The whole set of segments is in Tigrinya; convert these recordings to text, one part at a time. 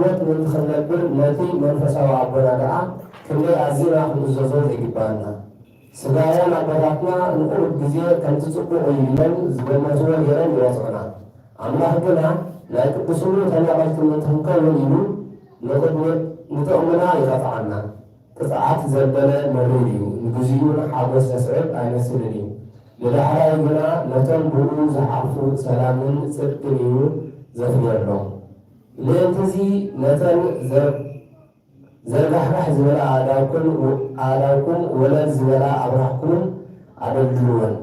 ህይወት ምእንቲ ክንነብር ነቲ መንፈሳዊ ኣቦና ደኣ ክንደይ ኣዚና ክንእዘዞ ዘይግብኣና። ስጋውያን ኣቦታትና ንቑሩብ ግዜ ከምቲ ጽቡቕ እዩ ኢሎም ዝገመትዎ ገይሮም ይቐጽዑና። ኣምላኽ ግና ናይ ቅዱስሉ ተናቐልቲ ምእንቲ ክንከውን ኢሉ ንቕድሚ-፣ ንጥቕምና ይቐጽዓና። ቅጽዓት ዘበለ መሪር እዩ፣ ንግዚኡ ንሓጎስ ዘስዕብ ኣይመስልን እዩ፣ ንዳሕራይ ግና ነቶም ብኡ ዝሓልፉ ሰላምን ጽድቅን እዩ ዘፍርየሎም። ምእንትዚ ነተን ዘ-፣ ዘርጋሕጋሕ ዝበላ ኣእዳውኩን፣ ኣእዳውኩም ወለል ዝበላ ኣብራኽኩምን ኣደልድልወን፣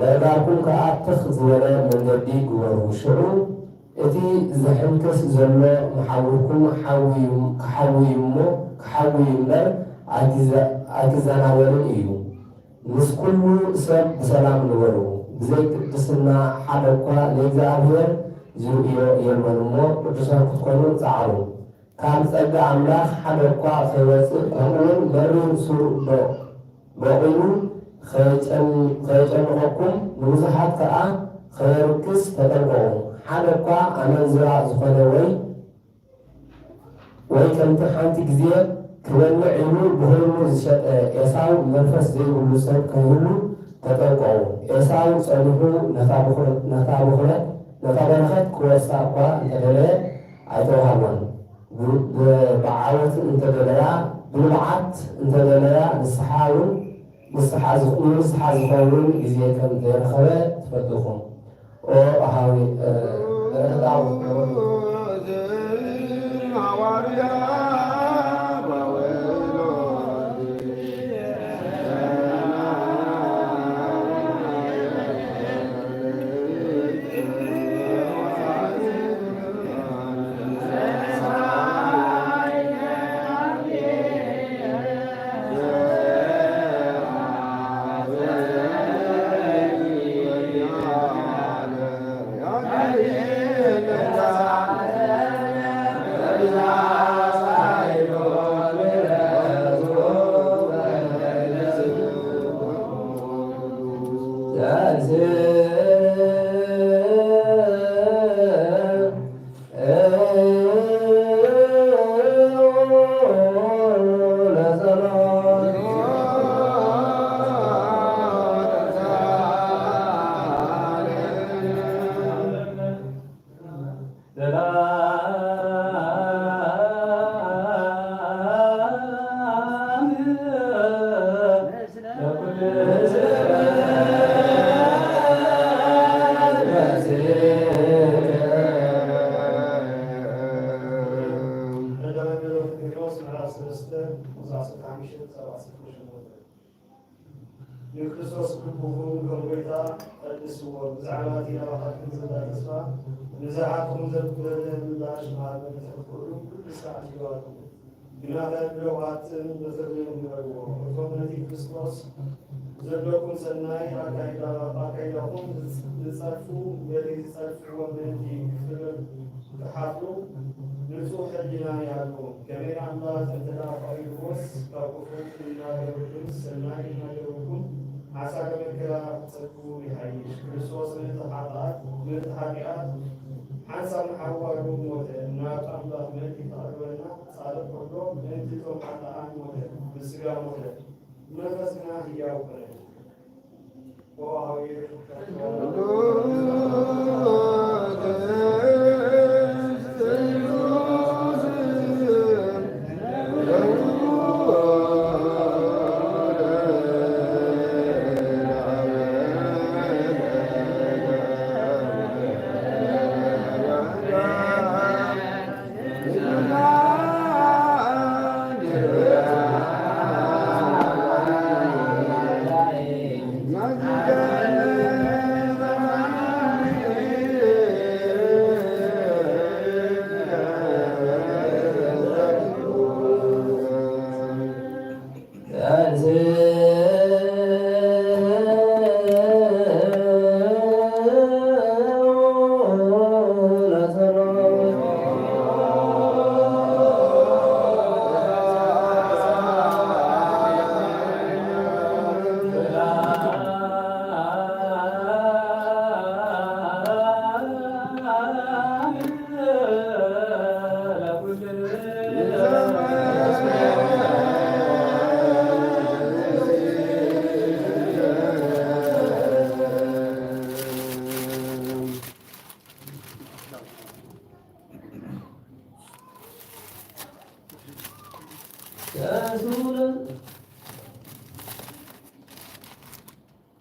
ነእጋርኩም ከኣ ትኽ ዝበለ መንገዲ ግበሩ። ሽዑ እቲ ዝሕንክስ ዘሎ መሓውርኩም ሓዊ እዩ፣ ክሓዊ እዩ እሞ፣ ክሓዊ እዩ እምበር ኣይትዘ-፣ ኣይትዘናወልን እዩ። ምስ ኩሉ ሰብ ብሰላም ንበሩ። ብዘይ ቅድስና ሓደ እኳ ንእግዚኣብሔር ዝርእዮ የሎን እሞ፣ ቅዱሳን ክትኮኑ ጸዓሩ። ካብ ጸጋ ኣምላኽ ሓደ እኳ ከይወጽእ፣ ከምኡውን መሪር ሱር ዶ-፣ በቒሉ ከየጨን-፣ ከየጨንቐኩም፣ ንብዙሓት ከኣ ከየርክስ ተጠንቀቑ። ሓደ እኳ ኣመንዝራ ዝኾነ ወይ፣ ወይ ከምቲ ሓንቲ ግዜ ክበልዕ ኢሉ ብኹሉ ዝሸጠ ኤሳው መንፈስ ዘይብሉ ሰብ ከይህሉ ተጠንቀቑ። ኤሳው ጸኒሑ ነታ ብኹረ-፣ ነታ ብኹረት፣ ነታ በረኸት ክወርሳ እኳ እንተደለየ ኣይተዋህቦን። ብ-፣ ብ-፣ ብዓወት እንተደለያ፣ ብንብዓት እንተደለያ፣ ንስሓ እውን፣ ንስሓ ዝኽ-፣ ንንስሓ ዝኸውን ግዜ ከም ዘይረኸበ ትፈልጡ ኢኹም። ኦ ኣሃዊ፣ እ፣ በረከት ኣቡነ ንክርስቶስ ክቡኹም ከም ጎይታ ቀድስዎ። ብዛዕባ እቲ ናባኻትኩም ዘላ ተስፋ፣ ንዝሓትኩም ዘበለ ምላሽ መሃበኒ ትሕት ክእሉ ኩሉ ሳዕ ይግባርኩም። ግናተ ብለውሃትን ብኽብርን ንበርዎ። እቶም ነቲ ክርስቶስ ዘለኩም ሰናይ ኣካይዳ-፣ ኣካይዳኹም ዝጽ-፣ ዝጸርፉ፣ በቲ ዝጸርፍዎ ምእንቲ ክፍርድ ትሓፍሩ፣ ንጹሕ ሕሊና ይሃልዎም። ከመይ ኣምላኽ እንተ ደኣ ፈቒድዎስ፣ ካብ ክፉእ እናገበርኩምስ ሰናይ እናገበርኩም፣ ሓሳረ መከራ ክትጸግቡ ይሓይሽ። ክርስቶስ ምእንቲ ሓጥኣት፣ ምእንቲ ሓጢኣት ሓንሳብ ንሓዋሩ ሞተ። ናብ ኣምላኽ ምእንቲ ከቕርበና ጻድቕ ኩሎ ምእንቲ እቶም ሓጥኣን ሞተ። ብስጋ ሞተ፣ ብመንፈስ ግና ህያው ኮነ።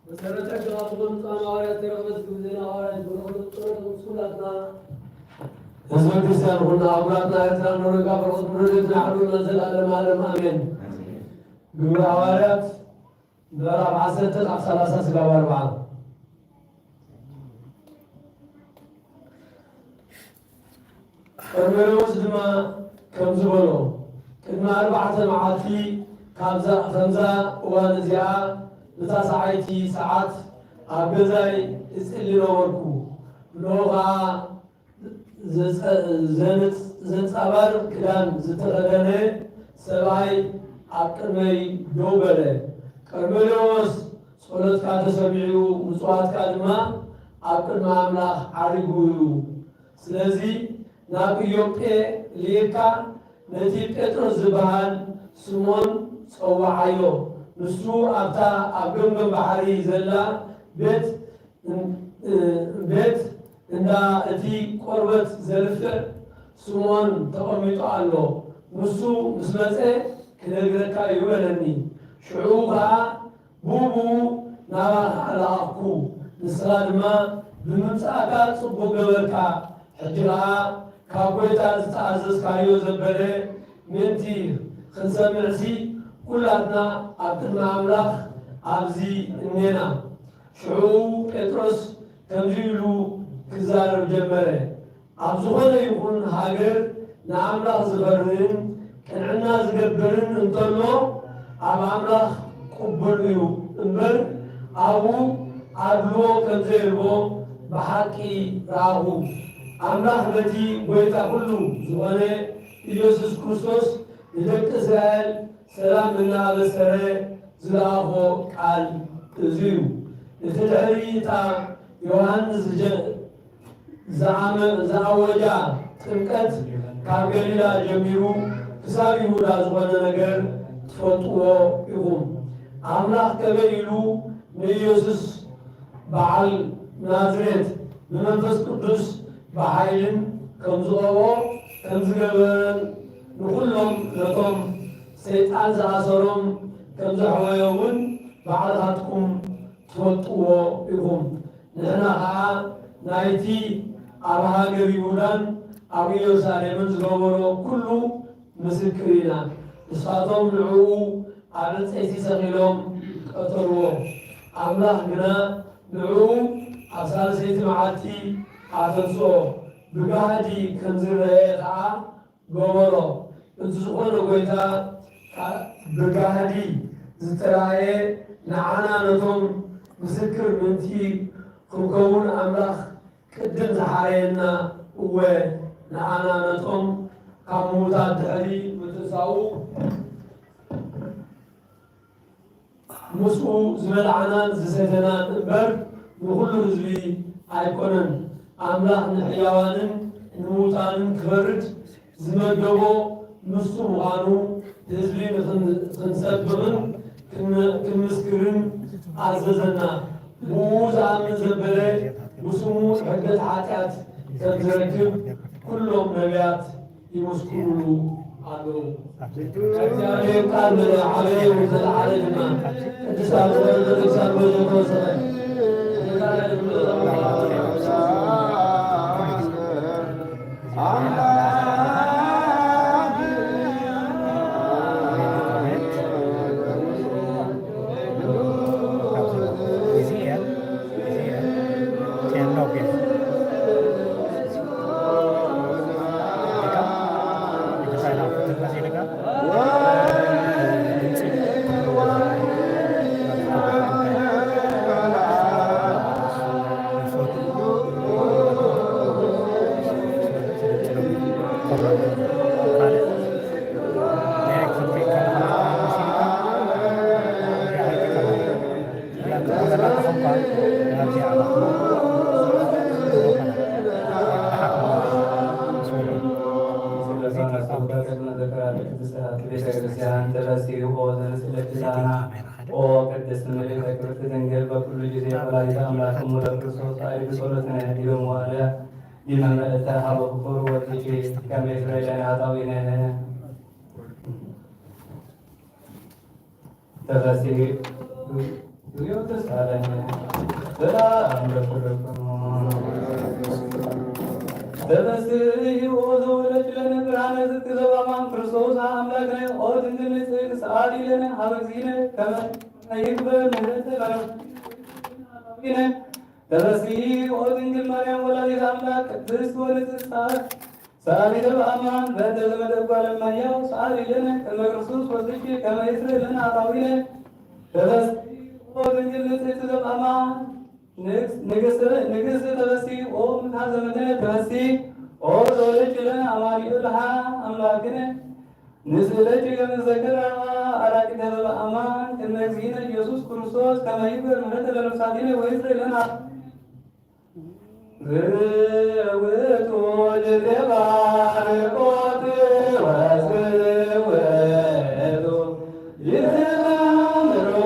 መሰረተ ሕግኻ ዝኾኑ ብፁዓን ሃዋርያት ተረኽበ ዝግብዘና ሃዋርያት በረኸቱ ጸሎቶም ምስ ኩላትና ህዝበ ክርስቲያን ይኹን። ኣህጉራትና ኤርትራ ኖርዌጋ በረኸቱ ረድኤቱ ይሓልወና ዘላለም ዓለም ኣሜን። ግብሪ ሃዋርያት ምዕራፍ ዓሰርተ ካብ ሰላሳ ስጋብ ኣርብዓ። ቆርኔሌዎስ ድማ ከምዚ በሎ፣ ቅድሚ ኣርባዕተ መዓልቲ ካብዛ፣ ከምዛ እዋን እዚኣ ብታስዓይቲ ሰዓት ኣብ ገዛይ እጽሊ ነበርኩ። እንሆ ኸኣ ዘጸ-፣ ዘንጽ-፣ ዘንጻባር ክዳን ዝተኸደነ ሰብኣይ ኣብ ቅድመይ ደው በለ። ቀርሜሌዎስ፣ ጸሎትካ ተሰሚዑ፣ ምጽዋትካ ድማ ኣብ ቅድሚ ኣምላኽ ዓሪጉ እዩ። ስለዚ ናብ ኢዮጴ ልኢኽካ ነቲ ጴጥሮስ ዝበሃል ስምዖን ጸውዓዮ። ንሱ ኣብታ ኣብ ገምገም ባሕሪ ዘላ ቤት ቤት እንዳ እቲ ቆርበት ዘልፍዕ ስምዖን ተቐሚጡ ኣሎ። ንሱ ምስ መጸ ክነግረካ እዩ በለኒ። ሽዑ ኸኣ ብኡ ብኡ ናባኻ ለኣኽኩ። ንስኻ ድማ ብምምጻእካ ጽቡቕ ገበርካ። ሕጂ ኸኣ ካብ ጐይታ ዝተኣዘዝካዮ ዘበለ ምእንቲ ክንሰምዕሲ፣ ኩላትና ኣብ ቅድሚ ኣምላኽ ኣብዚ እኔና። ሽዑ ጴጥሮስ ከምዚ ኢሉ ክዛረብ ጀመረ፣ ኣብ ዝኾነ ይኹን ሃገር ንኣምላኽ ዝፈርህን ቅንዕና ዝገብርን እንተሎ፣ ኣብ ኣምላኽ ቅቡል እዩ እምበር፣ ኣብኡ ኣድልዎ ከም ዘየልቦ ብሓቂ ረኣኹ። ኣምላኽ በቲ ጐይታ ኩሉ ዝኾነ ኢየሱስ ክርስቶስ ንደቂ እስራኤል ሰላም እናኣበሰረ ዝለኣኾ ቃል እዚ እዩ። እቲ ድሕሪ እታ ዮሃንስ ዝጀ-፣ ዝኣመ-፣ ዝኣወጃ ጥምቀት ካብ ገሊላ ጀሚሩ ክሳብ ይሁዳ ዝኾነ ነገር ትፈልጥዎ ኢኹም። ኣምላኽ ከመይ ኢሉ ንኢየሱስ በዓል ናዝሬት ብመንፈስ ቅዱስ ብሓይልን ከም ዝቐብኦ ከም ዝገበረን ንኹሎም ነቶም ሰይጣን ዝኣሰሮም ከም ዘሕወዮ እውን ባዕልኻትኩም ትፈልጥዎ ኢኹም። ንሕና ኸዓ ናይቲ ኣብ ሃገር ይሁዳን ኣብ ኢየሩሳሌምን ዝገበሮ ኩሉ ምስክር ኢና። ንሳቶም ንዕኡ ኣብ ዕንጸይቲ ሰቒሎም ቀተልዎ። ኣምላኽ ግና ንዕኡ ኣብ ሳልሰይቲ መዓልቲ ኣተንስኦ፣ ብጋህዲ ከም ዝረአ ኸዓ ገበሮ። እቲ ዝኾነ ጐይታ ብጋህዲ ዝተራእየ ንዓና ነቶም ምስክር ምእንቲ ክንከውን ኣምላኽ ቅድም ዝሓረየና፣ እወ፣ ንዓና ነቶም ካብ ምዉታት ድሕሪ ምትንሳኡ ምስኡ ዝበላዕናን ዝሰተናን እምበር ንኹሉ ህዝቢ ኣይኮነን። ኣምላኽ ንሕያዋንን ንምዉታንን ክፈርድ ዝመደቦ ንሱ ምዃኑ ህዝቢ ንኽን-፣ ክንሰብኽን ክን-፣ ክንምስክርን ኣዘዘና። ብኡ ዝኣምን ዘበለ ብስሙ ሕድገት ሓጢኣት ከም ዝረክብ ኩሎም ነቢያት ይምስክሩሉ ኣለዉ። እግዚኣብሔር ቃል መደብ ዓበየ፣ ወዘለዓለ ድማ ቅዱሳን ወልደ ቅዱሳን ወዘተወሰነ። ቅድመ ዘክራ ቅድስት ቤተ ክርስቲያን ተፈሲሑ ዘንስለት ልሳና። ኦ ቅድስት እመቤት ክብርት ድንግል በኩሉ ጊዜ ወላዲተ አምላክ እሙ ለክርስቶስ አይ ብጸሎትነ ዲበ መዋለ ዲመ መእተ ሀበ ፍቁር ወትኪ ከመ ይስረይ ለነ ኃጣውኢነ። ተፈሲሑ ተሳለመ። ሰላም ለኩልክሙ። ተፈሲሑ ዘወለድ ለነ ብርሃነ ዝክዘባማን ክርስቶስ አምላክነ ኦ ድንግል ንጽሕት ሰአሊ ለነ ሀበ እግዚእነ ከመ ይግበር ምህረት ተፈሲሑ ድንግል ማርያም ወላዲተ አምላክ ቅድስት ወንጽሕት ሰአሊ ለነ በአማን በእንተ ዘመደ እጓለ እመሕያው ሰአሊ ለነ ቅድመ ክርስቶስ ወልድኪ ከመ ይስረይ ለነ ኃጣውኢነ። ተፈሲ ኦ ድንግል ንጽሕት ዘበአማን ንግስ- ንግስ- ንግስት ተፈሲ ኦ ምታ ዘመድነ ተፈሲ ኦ ዘወለድኪ ለነ አማኑኤል ሀ አምላክነ ንስእለኪ ከመ ንዘክር አራቂተ ዘበአማን ቅድመ እግዚእነ ኢየሱስ ክርስቶስ ከመ ይግበር ምሕረተ ለነፍሳቲነ ወይስረይ ለነ ዝውቱ ጊዜ ባርኮት ወስውቱ ይትአምሩ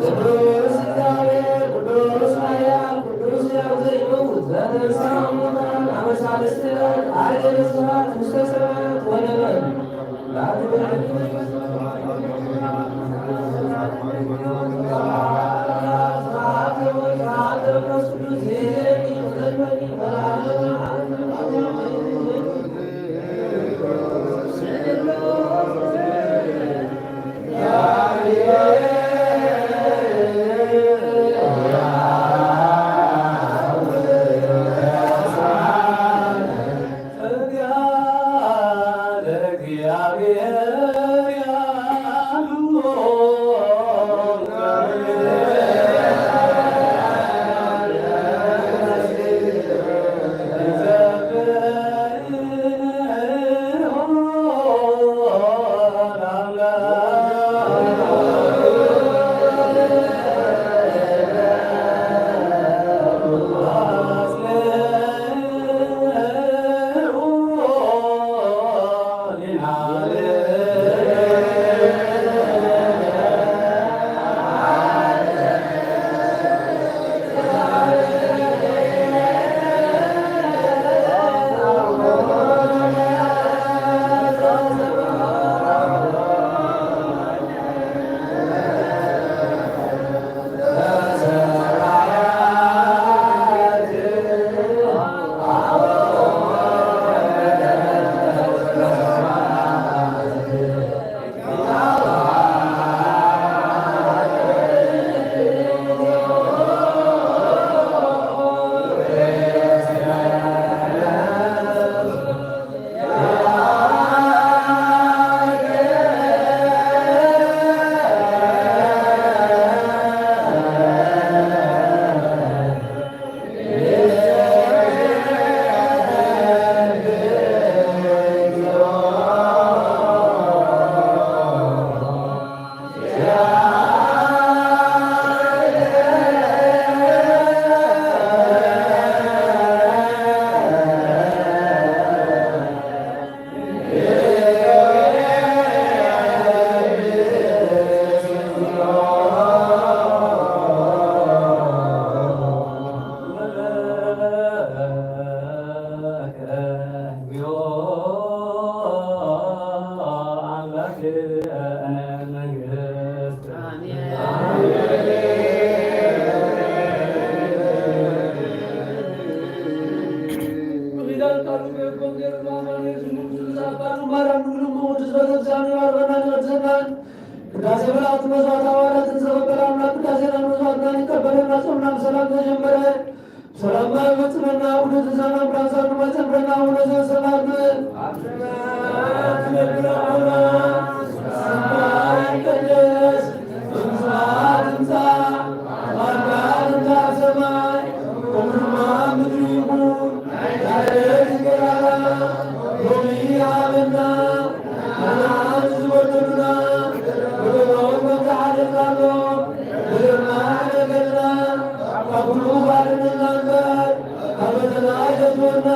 ቅዱስ እግዚአብሔር፣ ቅዱስ ኃያል፣ ቅዱስ ሕያው ዘይመውት፣ ዘተንሥአ እሙታን፣ አመ ሣልስት ዕለት ዐርገ በስብሐት ውስተ ሰማያት ወነበረ። ቅዳሴ መላእክት መስዋዕት ሐዋርያትን ዘቀበለ አምላክ ቅዳሴና መስዋዕትናን ይቀበለና። ጾምና ብሰላም ተጀመረ። ሰላም ይፈጽመና። ውደት ዛና ብራንሳ ድማ ጨምረና። ውደት ሰላም ትነብር አቡና ስማ ይቀደስ፣ መንግሥትከ ትምጻእ፣ ፈቃድከ በከመ በሰማይ ከማሁ በምድር ይኩን። ናይና ሎሚ ሀበና፣ ንሕና ዝበደሉና በደሎም ከም ዝሓለፍናሎም በደልና ይሓለፈና፣ ካብ ኩሉ ኣድነና እምበር፣ ካብ ፈተና ኣይተእትወና።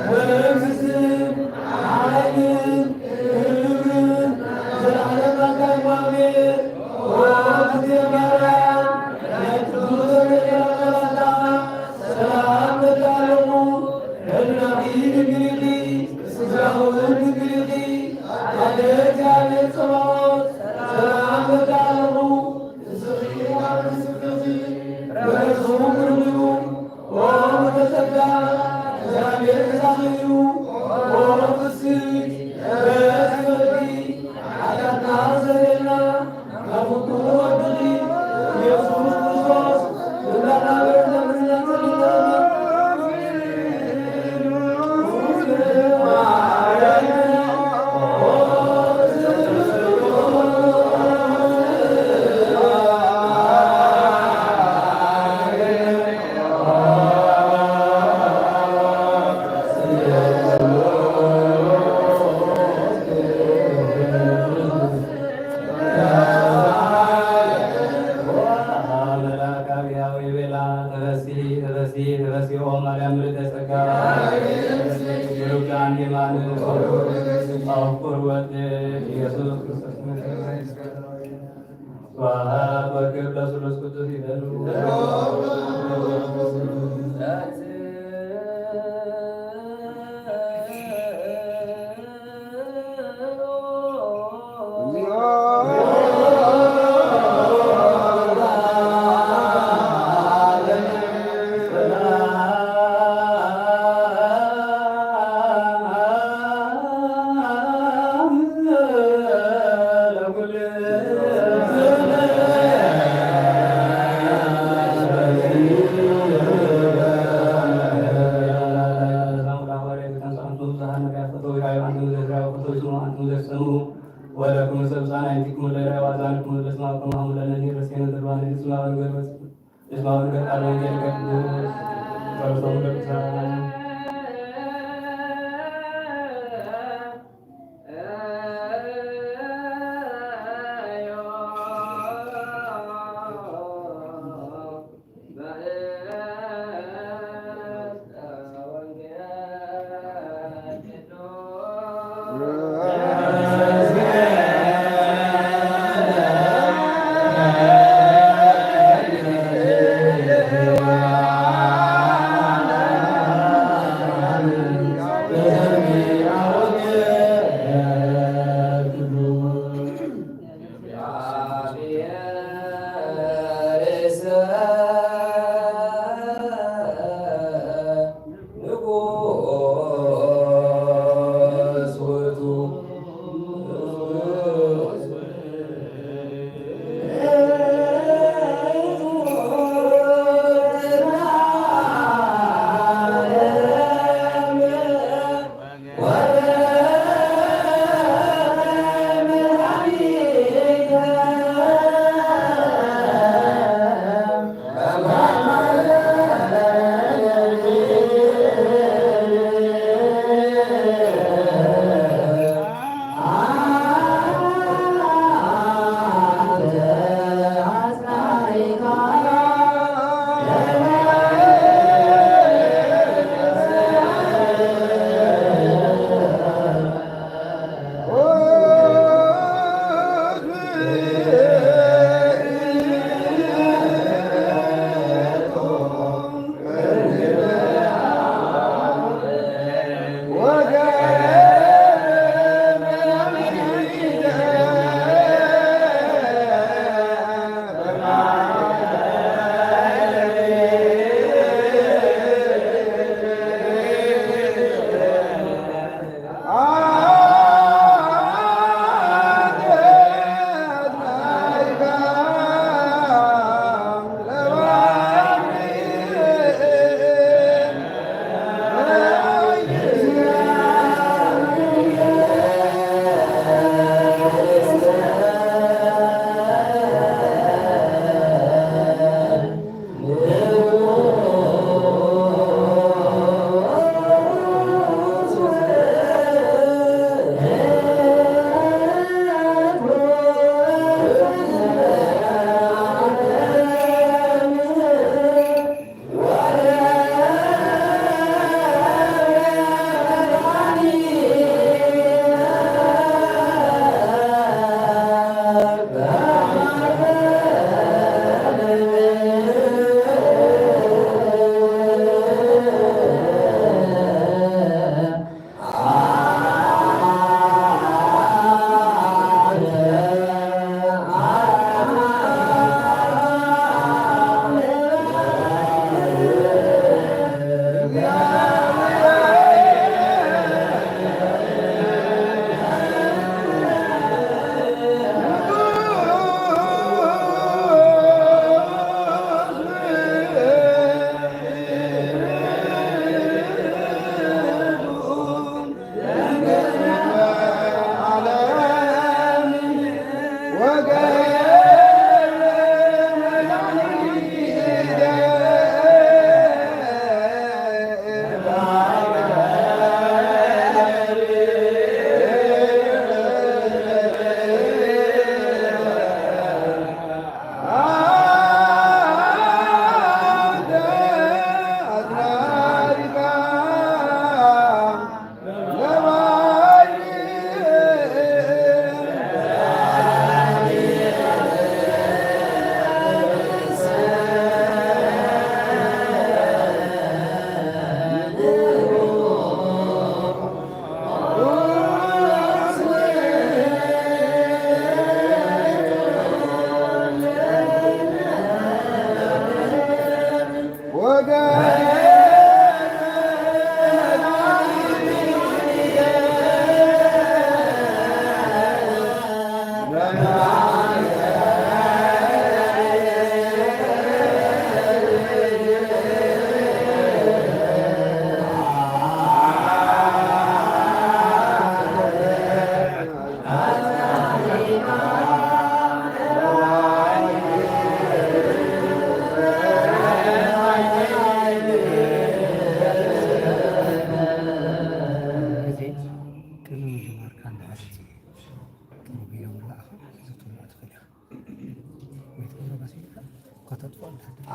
መንግስትን ሓይልን ክብርን ዘለዓለም ናትካ እዩ። ኣሜን። ኦ እግዝእትየ ማርያም፣ ናይ ቅዱስ ገብርኤል ሰላምታ ሰላም እብለኪ፣ ሕልናኺ ድንግል ኢኺ፣ ስጋኺ እውን ድንግል ኢኺ። ኣደ እግዚኣብሔር ጸባኦት፣ ሰላም እብለኪ፣ ንስኺ ኣብ ርእስኺ በረሱ ምሉእ እዩ። ኦ ምሉእ ጸጋ፣ እግዚኣብሔር ምሳኺ እዩ። ኦ ፍስሕቲ ደስ ይበልኪ፣ ሓጢኣትና ኣስተሰርየልና፣ ናብ ፍቁር ወድኺ ኢየሱስ ክርስቶስ እንዳናበረ ዘምርና ጸሊና። ስብሐት ወክብር ለስሉስ ቅዱስ ይበሉ። ولكم سبسان أيديكم إلى أذانكم والأسماء كما أمر لنا رسينا دربان الإسماء والقلب اسمع من قد أعلم ذلك الدروس. ورسول الإسلام.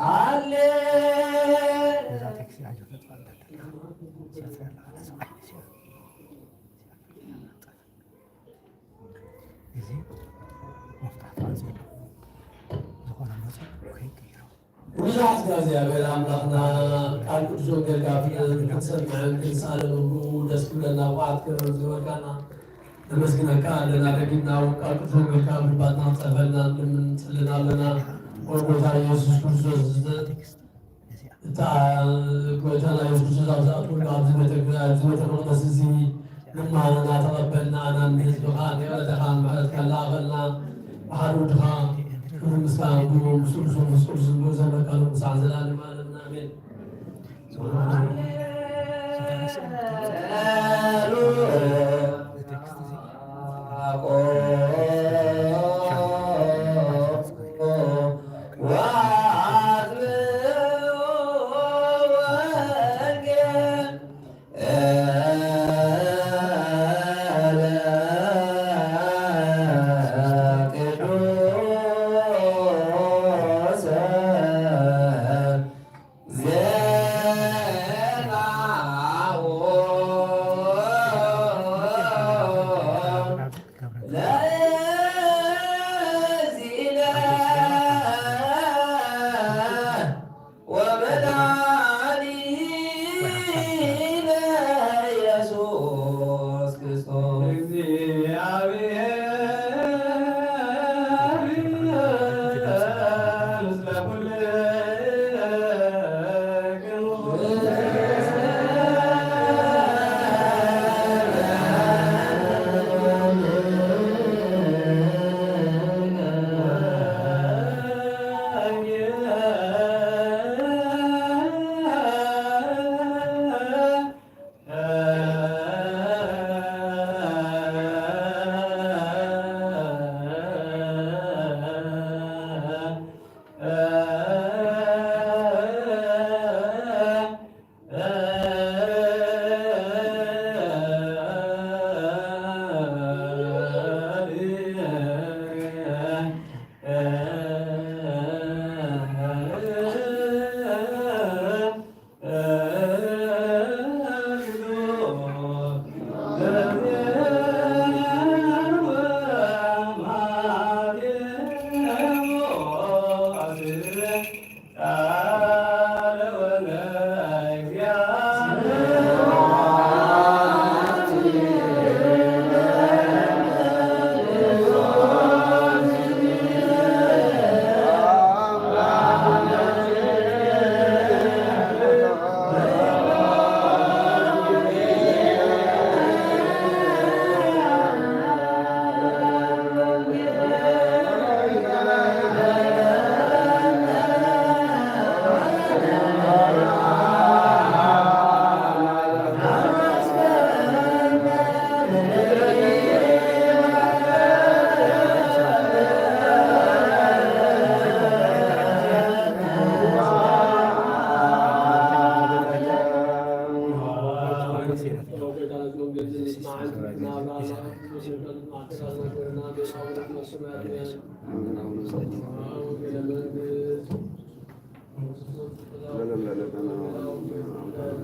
ኣለ እዚ መፍታሕቲ ኣዝዩ ኣሎ። ዝኾነ መጽእ ከይቅይሮ። ብዙሕ እግዚኣብሔር ኣምላኽና ቃል ቅዱስ ወንጌልካ ፍቅር ክንሰምዕን ክንሳለመሉ ደስ ክብለና ብዓት ክብር ዝወርካና ነመስግነካ ኣለና። ደጊምና እውን ቃል ቅዱስ ወንጌልካ ኣብ ልባትና ክጸፈልና ንምን ጽልና ኣለና። ኦ ጎይታ ኢየሱስ ክርስቶስ፣ እታ ጎይታና ኢየሱስ ክርስቶስ ኣብ ዝኣትወሉ ኣብዚ ቤተ፣ ኣብዚ ቤተ መቕደስ እዚ ንመሃረና ተቐበልና፣ ኣናን ንህዝብኻ ንቕረታኻ ምሕረትካ ለኣኸልና። ብሓደ ወድኻ ክብሪ ምስጋና ንስሉስ መንፈስ ቅዱስ ንብሎ ዘለካ ሎሚ ክሳዕ ዘላለም ዓለምና ኣሜን። ወመድኃኒነ ኢየሱስ ክርስቶስ እግዚአብሔር ምስለ ኩልክሙ።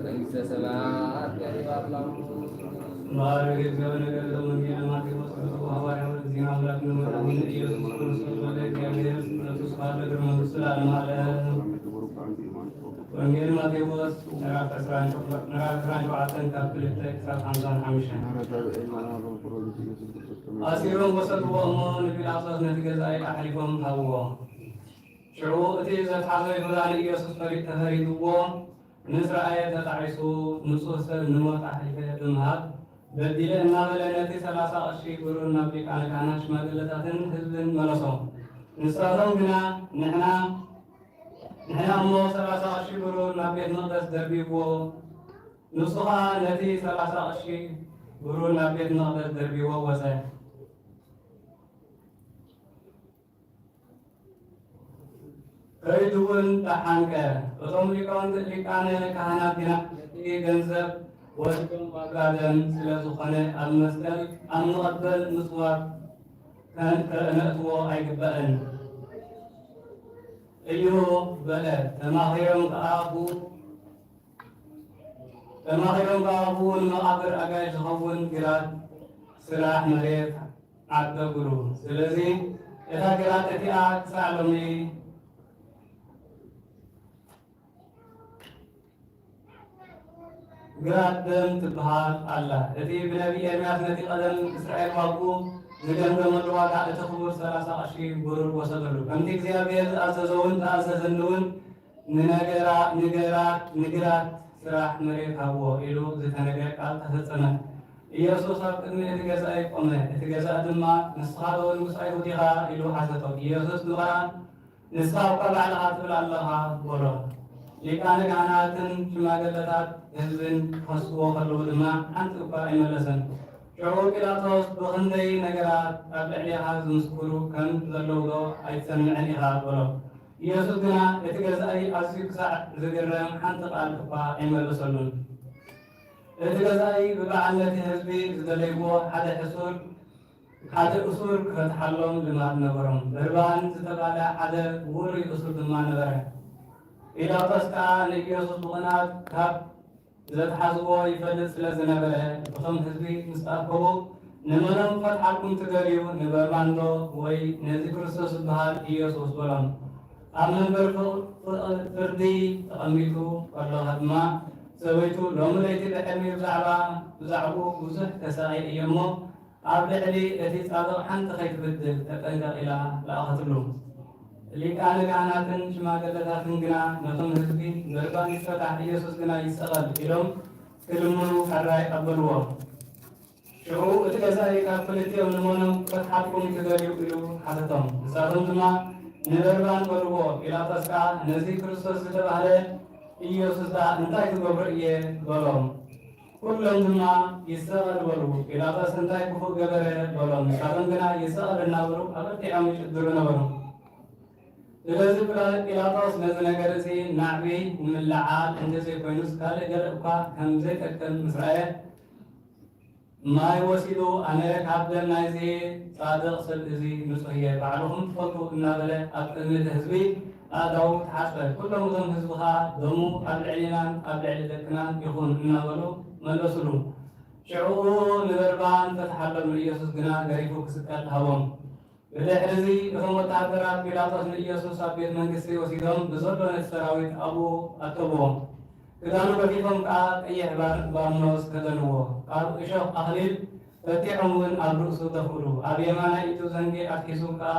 መንግስተ ሰማያት ቀሪባትና። ማርያም እግዚኦ ነገር ዘመንጌል ማቴዎስ ብፁዕ ሐዋርያው እግዚእነ አምላክነ መድኃኒነ ኢየሱስ ክርስቶስ ወልደ እግዚአብሔር ስብሐቱ ስብሐት ለእግዚእነ መንግስቱ ለዓለመ ዓለም። ወንጌል ማቴዎስ ምዕራፍ ዕስራን ሸውዓተን ካብ ክልተ ክሳብ ሓምሳን ሓሙሽተን። ኣሲሮም ወሰድዎ እሞ ንጲላጦስ ነቲ ገዛኢ ኣሕሊፎም ሃብዎ። ሽዑ እቲ ዘትሓዘ ይሁዳ ንኢየሱስ ፈሪ-፣ ተፈሪድዎ፣ ምስ ረኣየ ተጣዒሱ፣ ንጹህ ሰብ ንሞት ኣሕሊፈ ብምሃብ በዲለ እናበለ ነቲ ሰላሳ ቅርሺ ብሩር ናብ ሊቃነ ካህናት ሽማግለታትን ህዝብን መለሶ። ንሳቶም ግና ንሕና፣ ንሕና እሞ ሰላሳ ቅርሺ ብሩር ናብ ቤት መቕደስ ደርቢብዎ፣ ንሱ ኸኣ ነቲ ሰላሳ ቅርሺ ብሩር ናብ ቤት መቕደስ ደርቢዎ ወጸ። ከይዱ እውን ተሓንቀ። እቶም ሊቃውንቲ ሊቃነ ካህናት ግና ነቲ ገንዘብ ወሲዶም ዋጋ ደም ስለ ዝኾነ ኣብ መስቀል ኣብ መቐበል ምጽዋት ከ-፣ ከነእትዎ ኣይግባእን። እዩ በለ። ተማኺሮም ከኣ ብኡ ተማኺሮም ከኣ ብኡ ንመቓብር ኣጋይሽ ዝኸውን ግራት ስራሕ መሬት ዓደጉሉ። ስለዚ እታ ግራት እቲኣ ክሳዕ ሎሚ ግራት ደም ትበሃል ኣላ። እቲ ብነቢይ ኤርምያስ ነቲ ቀደም እስራኤል ዋግኡ ዝገምገመሉ ዋጋ እቲ ክቡር ሰላሳ ቅርሺ ብሩር ወሰደሉ። ከምቲ እግዚኣብሔር ዝኣዘዘውን ዝኣዘዘኒ እውን ንነገራ ንገራት ንግራት ስራሕ መሬት ሃብዎ ኢሉ ዝተነገረ ቃል ተፈጸመ። ኢየሱስ ኣብ ቅድሚ እቲ ገዛኢ ቆመ። እቲ ገዛኢ ድማ ንስኻ ዶ ንጉስ ኣይሁድ ኢኻ ኢሉ ሓተቶ። ኢየሱስ ንቐራን ንስኻ እኳ ባዕልኻ ትብል ኣለኻ በሎ። ሊቃነ ካህናትን ሽማግለታት ህዝብን ክኸስዎ ከለዉ ድማ ሓንቲ እኳ ኣይመለሰን። ሽዑ ጲላጦስ ብኽንደይ ነገራት ኣብ ልዕሌኻ ዝምስክሩ ከም ዘለዉ ዶ ኣይትሰምዕን ኢኻ በሎ። ኢየሱስ ግና እቲ ገዛኢ ኣዝዩ ክሳዕ ዝግረም ሓንቲ ቃል እኳ ኣይመለሰሉን። እቲ ገዛኢ ብበዓል ነቲ ህዝቢ ዝደለይዎ ሓደ ሕሱር ሓደ እሱር ክፈትሓሎም ልማድ ነበሮም። በርባን ዝተባለ ሓደ ውሩይ እሱር ድማ ነበረ። ጲላጦስ ከኣ ንኢየሱስ ብቕንኣት ካብ ዘትሓዝዎ ይፈልጥ ስለ ዝነበረ፣ እቶም ህዝቢ ምስ ኣከቡ፣ "ንመኖም ክፈትሓልኩም ትደልዩ? ንበርባን ዶ ወይ ነዚ ክርስቶስ ዝበሃል ኢየሱስ?" በሎም። ኣብ መንበር ፍርዲ ተቐሚጡ ከሎ ድማ፣ ሰበይቱ፣ "ሎሚ ለይቲ ብሕልሚ ብዛዕባ ብዛዕባኡ ብዙሕ ተሳቒየ እየ እሞ፣ ኣብ ልዕሊ እቲ ጻድቕ ሓንቲ ከይትብድል ተጠንቀቕ" ኢላ ለኣኸትሉ። ሊቃነ ካህናትን ሽማግለታትን ግና ነቶም ህዝቢ፣ "በርባን ይፈታሕ፣ ኢየሱስ ግና ይሰቐል" ኢሎም ክልምኑ ሕራይ ኣበልዎ። ሽዑ እቲ ገዛኢ ካብ ክልቲኦም ንመኖም ክፈትሓልኩም ትደልዩ? ኢሉ ሓተቶም። ንሳቶም ድማ ንበርባን በልዎ። ጲላጦስ ከኣ፣ "ነዚ ክርስቶስ ዝተባህለ ኢየሱስ ደኣ እንታይ ክገብሮ እየ?" በሎም። ኩሎም ድማ፣ "ይሰቐል" በሉ። ጲላጦስ፣ "እንታይ ክፉእ ገበረ?" በሎም። ንሳቶም ግና፣ "ይሰቐል" እናበሉ ኣበርቲዖም ይጭድሩ ነበሩ። ስለዚ ጲላ-፣ ጲላጦስ ነዚ ነገር እዚ ናዕቢ ንምልዓል እንተዘይኮይኑስ ካልእ ገለ እኳ ከም ዘይጠቅም ምስ ረኣየ፣ ማይ ወሲዱ፣ "ኣነ ካብ ደም ናይዚ ጻድቕ ሰብ እዚ ንጹህ እየ፣ ባዕልኹም ትፈልጡ" እናበለ ኣብ ቅድሚ እቲ ህዝቢ ኣእዳዉ ተሓጽበ። ኩሎም እቶም ህዝቢ ኸኣ፣ "ደሙ ኣብ ልዕሌናን ኣብ ልዕሊ ደቅናን ይኹን" እናበሉ መለሱሉ። ሽዑ ንበርባን ፈትሓሎም፣ ንኢየሱስ ግና ገሪፉ ክስቀል ሃቦም። ብድሕርዚ እቶም ወተሃደራት ጲላጦስ ንኢየሱስ ኣብ ቤት መንግስቲ ወሲዶም ብዘሎ ነቲ ሰራዊት ኣብኡ ኣከብዎ። ክዳኑ ገፊፎም ከኣ ቀይሕ ባር-፣ ባርኖስ ከደንዎ። ካብ እሾኽ ኣኽሊል ፈቲሖም እውን ኣብ ርእሱ ደፍኡሉ። ኣብ የማናይ ኢዱ ዘንጊ ኣትሒዙ ከኣ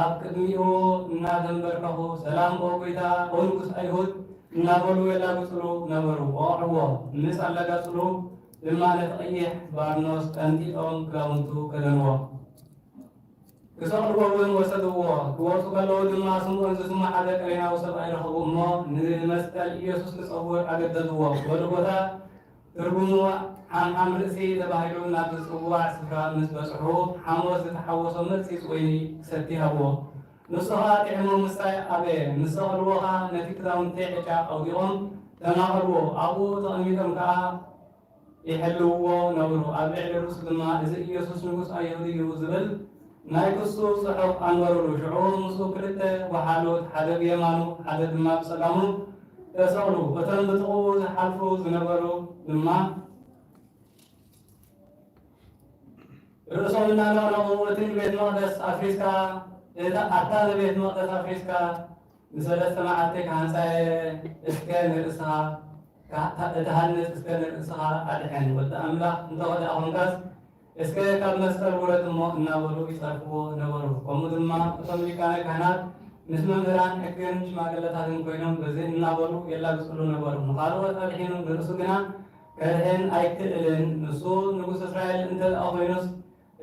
ኣብ ቅድሚኡ እናተንበርከኹ፣ "ሰላም ኦ ጐይታ፣ ኦ ንጉስ ኣይሁድ" እናበሉ የላግጹሉ ነበሩ። ወቕዕዎ። ምስ ኣላጋጹሉ ድማ ነቲ ቀይሕ ባርኖስ ቀንጢጦም ክዳውንቱ ከደንዎ። ክሰቕልዎ እውን ወሰድዎ። ክወጹ ከለዉ ድማ ስምዖን ዝስሙ ሓደ ቀሬናዊ ሰብኣይ ረኸቡ እሞ ንመስቀል ኢየሱስ ክጸውር ኣገደድዎ። ጎልጎታ ትርጉሙ ሓምሓም ርእሲ ተባሂሉ ናብ ዝጽዋዕ ስፍራ ምስ በጽሑ፣ ሓሞት ዝተሓወሶ መርጺጽ ወይኒ ክሰቲ ሃብዎ። ንሱ ኸኣ ጥዒሙ ምስታይ ኣበየ። ምስ ሰቐልዎ ኸኣ ነቲ ክዳውንቲ ዕጫ ኣውዲቖም ተናቐልዎ። ኣብኡ ተቐሚጦም ከኣ ይሕልውዎ ነበሩ። ኣብ ልዕሊ ርእሱ ድማ፣ "እዚ ኢየሱስ ንጉስ ኣይሁድ እዩ" ዝብል ናይ ክሱ ጽሑፍ ኣንበሩሉ። ሽዑ ምስኡ ክልተ ጓሓሉት፣ ሓደ ብየማኑ ሓደ ድማ ብጸጋሙ ተሰቕሉ። እቶም ብጥቕኡ ዝሓልፉ ዝነበሩ ድማ ርእሶም እናነቕነቑ፣ "እቲ ንቤት መቕደስ ኣፍሪስካ፣ እታ፣ ኣታ ንቤት መቕደስ ኣፍሪስካ፣ ንሰለስተ መዓልቲ ክሃንጻ እየ፣ እስከ ንርእስኻ፣ ካ-፣ እትሃንጽ እስከ ንርእስኻ ኣድሕን፣ ወዲ ኣምላኽ እንተ ደኣ ኾንካስ፣ እስከ ካብ መስቀል ውረድ እሞ" እናበሉ ይጸርፍዎ ነበሩ። ከምኡ ድማ እቶም ሊቃነ ካህናት ምስ መምህራን ሕግን ሽማግለታትን ኮይኖም በዚ እናበሉ የላግጹሉ ነበሩ። ንኻልኦት ኣድሒኑ ንርእሱ ግና ከድሕን ኣይክእልን። ንሱ ንጉስ እስራኤል እንተ ደኣ ኮይኑስ፣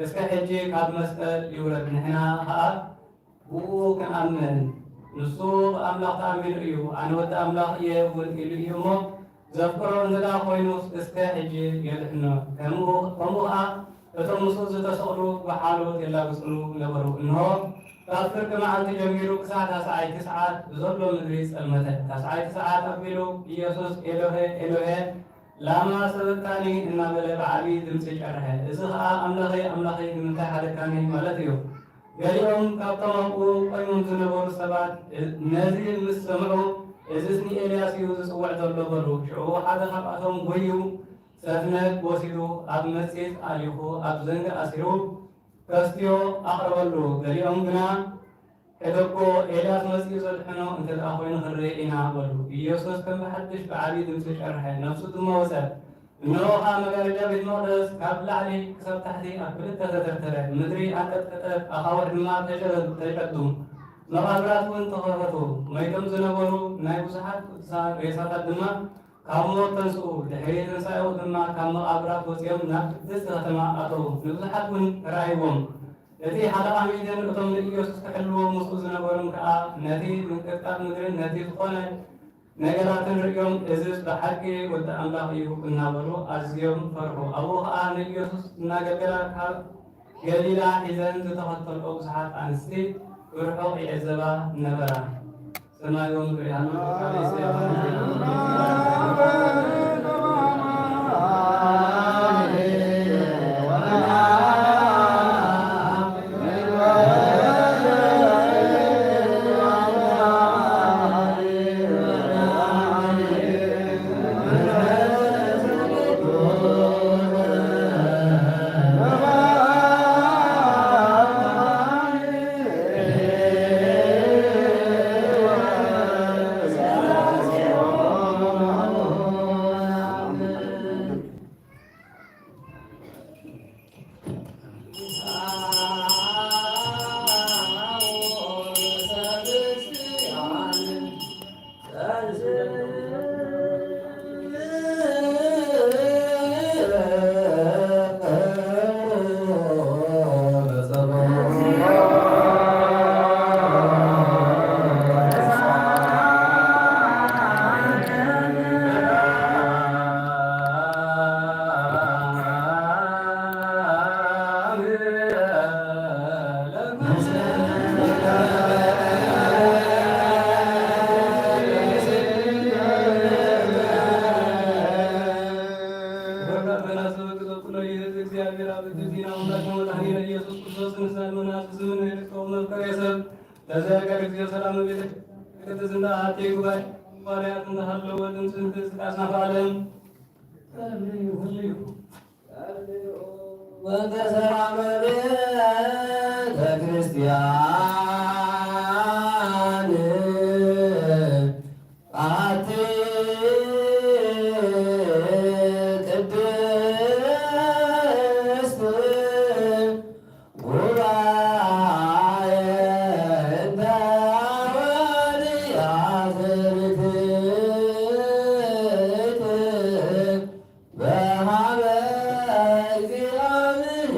እስከ ሕጂ ካብ መስቀል ይውረድ፣ ንሕና ኸኣ ብኡ ክንኣምን። ንሱ ብኣምላኽ ተኣሚኑ እዩ፣ ኣነ ወዲ ኣምላኽ እየ እውን ኢሉ እዩ እሞ፣ ዘፍቅሮ እንተ ደኣ ኮይኑስ እስከ ሕጂ የድሕኖ። ከምኡ፣ ከምኡ ኸኣ እቶም ምስኡ ዝተሰቕሉ ጓሓሉት የላግጹሉ ነበሩ። እንሆ፣ ካብ ፍርቂ መዓልቲ ጀሚሩ ክሳዕ ታስዓይቲ ሰዓት ብዘሎ ምድሪ ጸልመተ። ታስዓይቲ ሰዓት ኣቢሉ ኢየሱስ፣ "ኤሎሄ፣ ኤሎሄ፣ ላማ ሰበቅታኒ?" እናበለ ብዓቢ ድምጺ ጨርሐ። እዚ ኸኣ፣ "ኣምላኸይ፣ ኣምላኸይ፣ ንምንታይ ሓደግካኒ?" ማለት እዩ። ገሊኦም ካብቶም ኣብኡ ቆይሞም ዝነበሩ ሰባት ነዚ ምስ ሰምዑ፣ "እዝስ ንኤልያስ እዩ ዝጽውዕ ዘሎ" በሉ። ሽዑ ሓደ ካብኣቶም ጐይዩ ሰፍነግ ወሲዱ ኣብ መጽሔት ኣሊኹ ኣብ ዘንጊ ኣሲሩ ከስትዮ ኣቕረበሉ። ገሊኦም ግና፣ "ሕደጎ፣ ኤልያስ መጺኡ ዘድሕኖ እንተ ደኣ ኾይኑ ክንርኢ ኢና" በሉ። ኢየሱስ ከም ብሓድሽ ብዓቢ ድምጺ ጨርሐ፣ ነፍሱ ድማ ወጸት። እንሆ ኸኣ መጋረጃ ቤት መቕደስ ካብ ላዕሊ ክሳብ ታሕቲ ኣብ ክልተ ተተርተረ፣ ምድሪ ኣንቀጥቀጠት፣ ኣኻውሕ ድማ ተጨ-፣ ተጨዱ፣ መቓብራት እውን ተኸፈቱ። መይቶም ዝነበሩ ናይ ብዙሓት ቅዱሳን ሬሳታት ድማ ካብ ሞት ተንስኡ። ድሕሪ ትንሳኤኡ ድማ ካብ መቓብራት ወጺኦም ናብ ቅድስቲ ከተማ ኣተዉ። ንብዙሓት እውን ተራእይዎም። እቲ ሓለቓ ሚእትን እቶም ንኢየሱስ ክሕልዎ ምስኡ ዝነበሩን ከኣ ነቲ ምንቅጥቃጥ ምድርን ነቲ ዝኾነ ነገራትን ርእዮም፣ "እዝስ ብሓቂ ወዲ ኣምላኽ እዩ" እናበሉ ኣዝዮም ፈርሑ። ኣብኡ ኸኣ ንኢየሱስ እናገልገላ ካብ ገሊላ ሒዘን ዝተኸተልኦ ብዙሓት ኣንስቲ ብርሑቕ ይዕዘባ ነበራ። ሰማይ ወምድር ያህሉ ቃል ይስያ ወካፈና ሰበ ቅዱስ ኩሎ ይህብ እግዚአብሔር አብ እግዝእትነ አምላክነ ወመድኃኒነ ኢየሱስ ክርስቶስ ንስሐ ልመና ስምን ይልቀው መፍቀሬ ሰብ ለዘያቀር እግዚኦ ሰላም ቤተ ቅድስና አሐቲ ጉባኤ ሐዋርያት እንተሃለወ ድምፅን ትእዛዝ ናፈ ዓለም ወተሰላመ ቤተ ክርስቲያን አሐቲ ቅድስት ጉባኤ እንተ ወዲያ ትርክት በሃበ እግዚአብሔር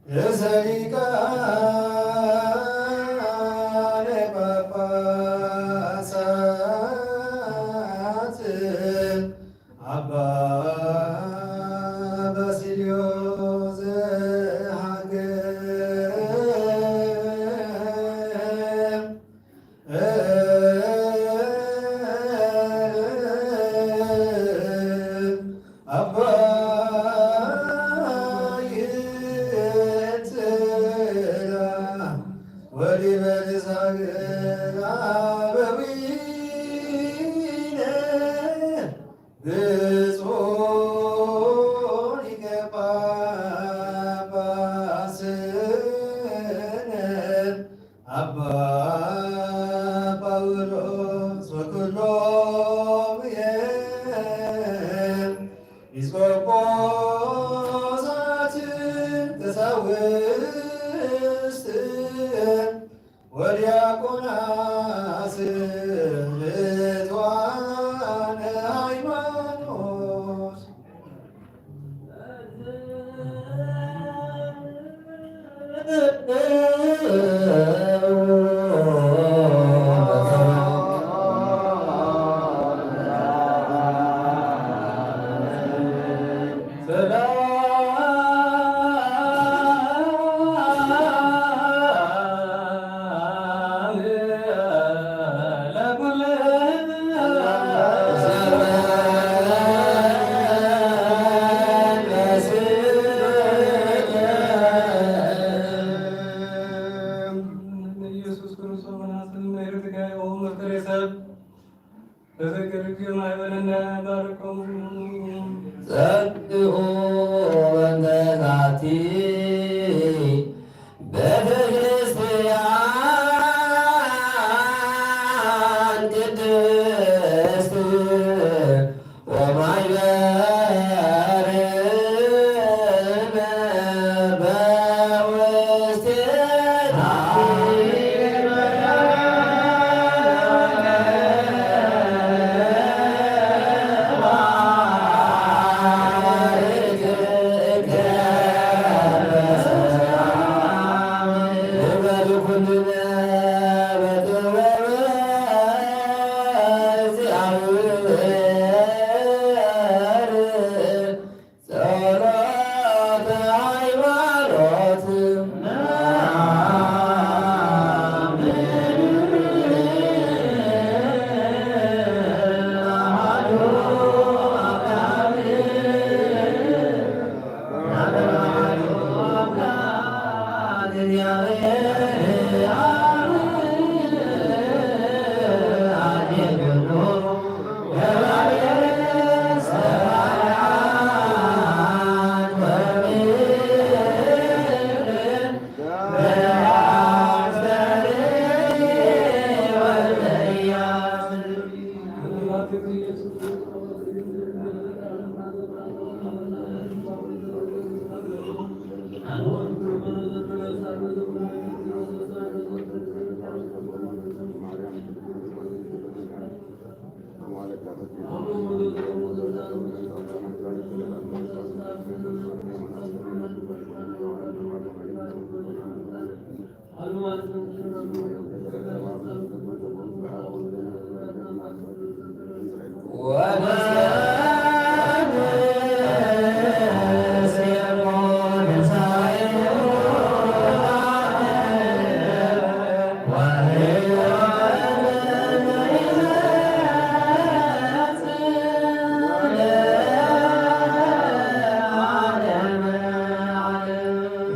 ርእሰ ሊቃነ ጳጳሳት አባ ባሲልዮስ ዘሃገር አባ ይትላ ወዲበ ልሳን አበዊነ ብፁዕ ሊቀ ጳጳስነ አባ ጳውሎስ ወኩሎም ኤጲስቆጶሳት፣ ቀሳውስት ወዲያቆናት ርቱዓነ ሃይማኖት። ኢየሱስ ክርስቶስ መድኃኒነ መፍቀሬ ሰብ በፍቅር ማይበለነ ባርኮሙ። ጸግኡ በእንተ ዛቲ ቤተ ክርስቲያን ቅድስት ወማይበርነ በውስቴታ። ጸሎተ ሃይማኖት።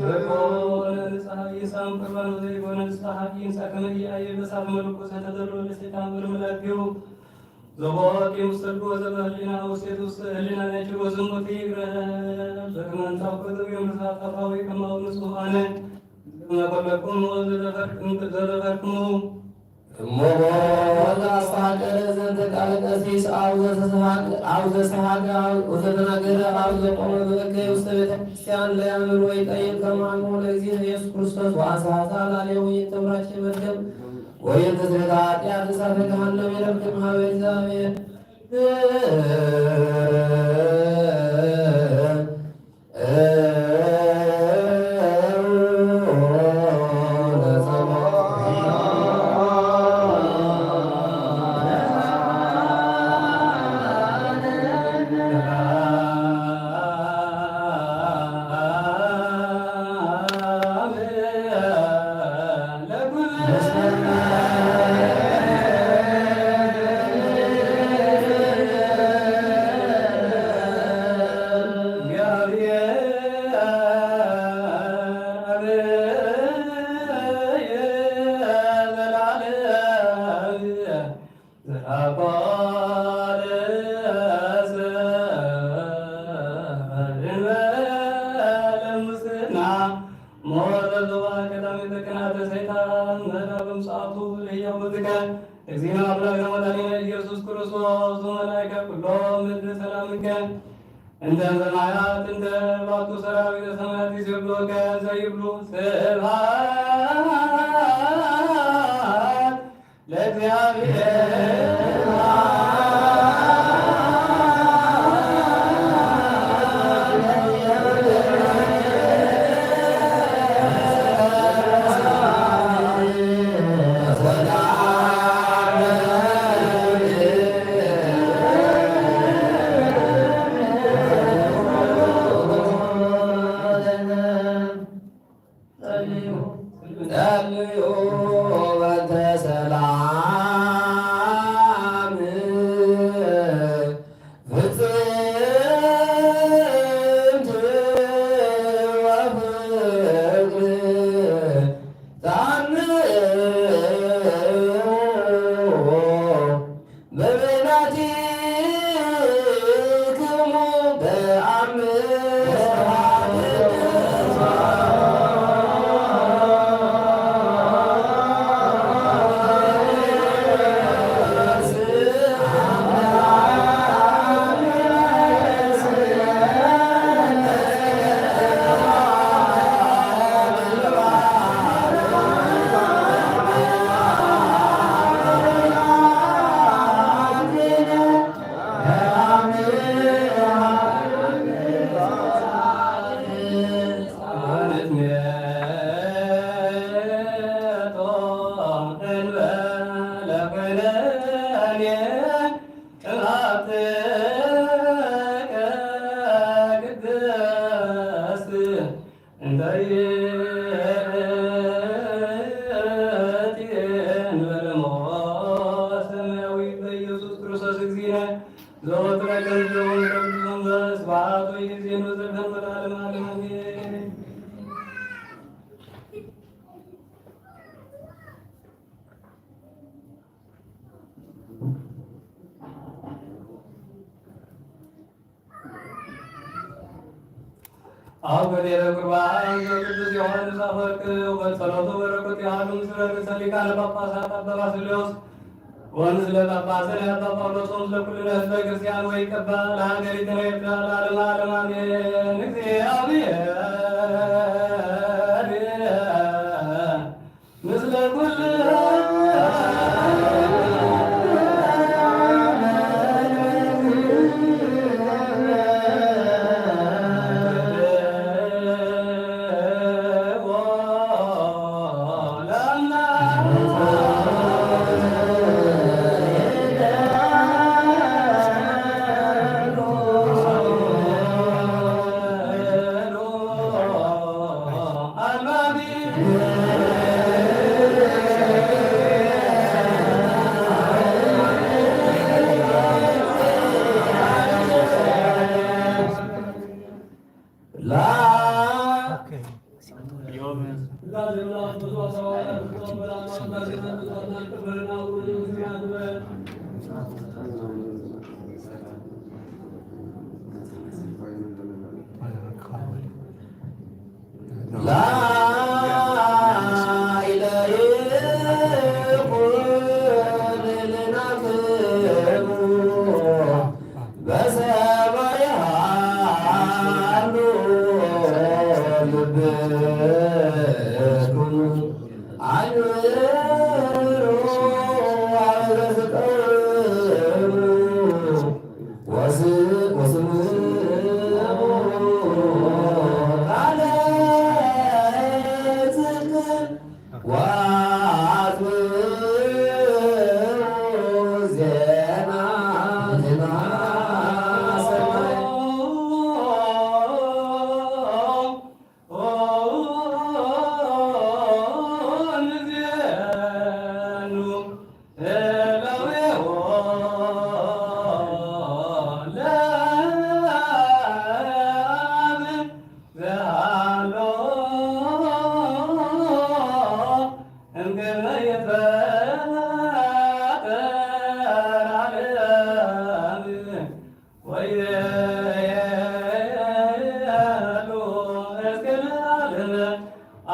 ዘኮነ ንጽሐ ኢሳም ቁርባን ዘይኮነ ንጽሐ ኢንሳ ከመ ኢያየ በሳት መለኮት ተደሎ ለሰይጣን ወለመላእክቲሁ። ዘቦ ቂም ውስተ ልቡ ወዘበ ህሊና ውስቴቱ ውስተ ህሊና ናይችል ወዝሙት ይግረ። በከመ እንጻው ከዘው የምርሳ ጠፋዊ ከማው ንጹሕ አነ። ከመ ኮለኩም ወዘዘፈርክሙ። እሞ ወዘአስተሐቀረ ዘንተ ቃለ ቀሲስ አው ዘተሰሐቀ አው ዘሰሐቀ አው ዘተናገረ አው ዘቆመ በበከየ ውስተ ቤተ ክርስቲያን ለያምን ወይ ቀይም ከማኑ ለእግዚእነ ኢየሱስ ክርስቶስ ወአሳሳ ላሌው ይተምራች መድገም ወይም ትስብእተ ኃጢአት እሳተ ገሃነም ይረፍክም ሀበ እግዚአብሔር። እግዚእነ አምላክነ ወመድኃኒነ ኢየሱስ ክርስቶስ ወመላእክተ ኩሎም እድ ሰላምከ እንተ ሰማያት እንተ ባቱ ሰራዊተ ሰማያት ይሴብሖከ እንዘ ይብሉ ስብሐት ለእግዚአብሔር። ጸልዩ በእንተ ሰላም ፍጽምት ወፍቅር ታምዑ በበይናቲክሙ በአምስት እንተ ይእቲ እንበለ እሞ ሰማያዊት በኢየሱስ ክርስቶስ እግዚእነ ዘወትረ ገንዘቡን ቅዱስ መንፈስ ስብሐት ወይእዜኑ ዘልፈን ወለዓለመ ዓለም አሜን። አብ ገቢረ ቁርባን ዘቅዱስ ዮሐንስ አፈወርቅ ወበጸሎቱ በረከቱ ያህሉ ምስለ ርእሰ ሊቃነ ጳጳሳት አባ ባስልዮስ ወምስለ ጳጳስነ አባ ጳውሎስ ወምስለ ኩልነ ህዝበ ክርስቲያን ወይቀባ ለሀገሪትነ ኤርትራ ለዓለመ ዓለም አሜን። እግዚአብሔር ምስለ ኩሉ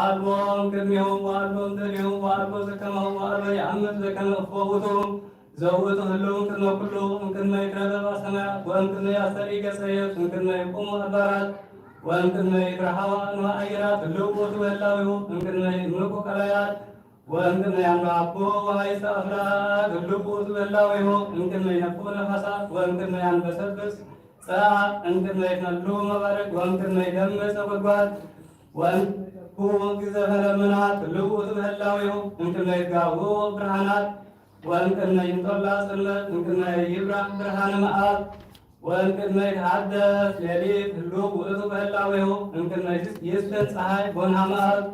አልቦ እምቅድሜሁ ወአልቦ እምድሬሁ ወአልቦ ዘከማሁ ወአልቦ የአምር ዘከመ እፎ ውእቱ። ዘውእቱ ህልው እንቅድመ ኩሉ፣ እንቅድመ ይትረበባ ሰማያት፣ ወእንቅድመ ያስተሪ ገጸ የብስ፣ እንቅድመ ይቁሙ ኣድባራት፣ ወእንቅድመ ይትረሃዋ ንዋ ኣየራት፣ ህልው ውእቱ በላዊሁ፣ እንቅድመ ይድምቁ ቀላያት፣ ወእንቅድመ ያንባቦ ወሃይሰ ኣፍላክ፣ ህልው ውእቱ በላዊሁ፣ እንቅድመ ይነፍሑ ነፋሳት፣ ወእንቅድመ ያንበሰብስ ጸኣ፣ እንቅድመ ይትነሉ መባርቅ፣ ወእንቅድመ ይደምጽ ነጎድጓድ፣ ወእንቅድመ ይተኩ ግዘፈ ደመናት፣ ህልው ውእቱ በህላዊሁ፣ እንቅድመ ይትጋቡ ብርሃናት፣ ወእንቅድመ ይንጠላ ጽልመት፣ እንቅድመ ይብራህ ብርሃነ መዓልት፣ ወእንቅድመ ይትሃደስ ሌሊት፣ ህልው ውእቱ በህላዊሁ፣ እንቅድመ ይስፍን ጸሓይ ጎንሃ መዓልት፣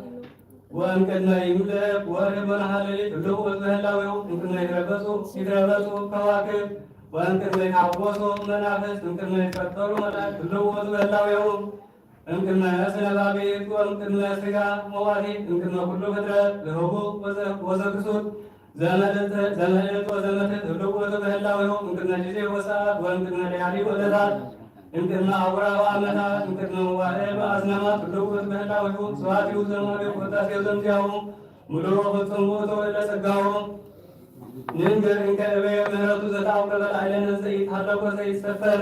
ወእንቅድመ ይምልእ ወርህ ጎንሃ ሌሊት፣ ህልው ውእቱ በህላዊሁ፣ እንቅድመ ይትረበጹ፣ ይትረበጹ ከዋክብት፣ ወእንቅድመ ይትሓወሱ መናፍስት፣ እንቅድመ ይትፈጠሩ መላእክት፣ ህልው ውእቱ በህላዊሁ፣ እምቅድመ ነፍስ ነባቢት ወእምቅድመ ሥጋ መዋቲት እምቅድመ ኩሉ ፍጥረት ዘህቡ ወዘ-፣ ወዘክሱት ዘመልእልት ወዘመትት ህልው ውእቱ በህላዊሁ እምቅድመ ጊዜ ወሰዓት ወእምቅድመ ለያሊ ወዕለታት እምቅድመ አውራ ወአመታት እምቅድመ መዋዕል ወአዝማናት ህልው ውእቱ በህላዊሁ ስብሐት ይሁን ዘማሪው ወዳሴው ዘምዚያሁ ምሉእ ፍጹም ውእቱ ለጸጋሁ። ንንገር እንከ እበየ ምሕረቱ ዘተአውቀ በላዕሌነ ዘይትሃለቆ ዘይትሰፈር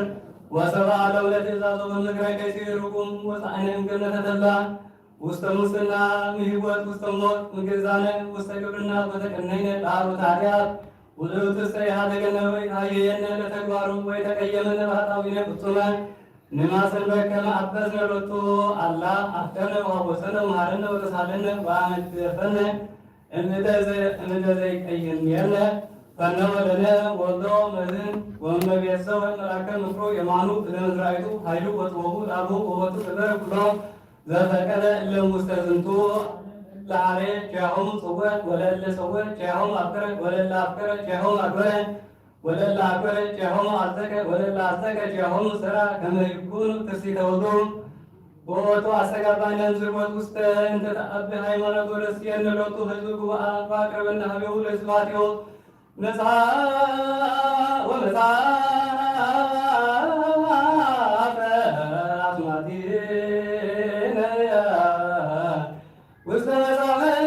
ወሰብአ ለውለ ትእዛዞ በምግራይ ከይሲርኩም ወፃእነ እንገነተ ተላ ውስተ ሙስና ምሕይወት ውስተ ሞት ምግዛነ ውስተ ግብርና ወተቀነይነ ለአሮት ኃጢአት ውእቱ ትስተ ኢሃደገነ ወይ ሃየየነ ለተግባሩ ወይ ተቀየመነ በኃጣዊነ ፍጹመ ንማሰን በከመ አበስነ ሎቱ አላ አፍቀነ ወአቦሰነ ወመሃረነ ወተሳለነ ወአመ ትደፈነ እምእተ ዘ-፣ እምእተ ዘይቀይም የለ። ፈነወ ለነ ወልዶ መዝን ወእመቤተሰ ወመላከ ምክሩ የማኑ እለ መዝራይቱ ኃይሉ ወጥበቡ ለአቡ ወወቱ ስለ ኩሎ ዘፈቀደ እለ ውስተ ዝንቱ ለሐሬ ኪያሆሙ ጽወ ወለእለ ጸወ ኪያሆሙ አፍቀረ ወለእለ አፍቀረ ኪያሆሙ አክበረ ወለእለ አክበረ ኪያሆሙ አጽደቀ ወለእለ አጽደቀ ኪያሆሙ ሰራ ከመ ይኩኑ ትስብእተ ወልዱ። ወወቱ አስተጋባነ እምዝርወት ውስተ እንተ ተአቢ ሃይማኖት ወረስየነ ሎቱ ህዝብ ጉባአ ወአቅረበነ ሀቤሁ ለስብሐቲሁ መጽሐ ወመጽሐፈ አስማቲነ ውስተ መጻሕፍት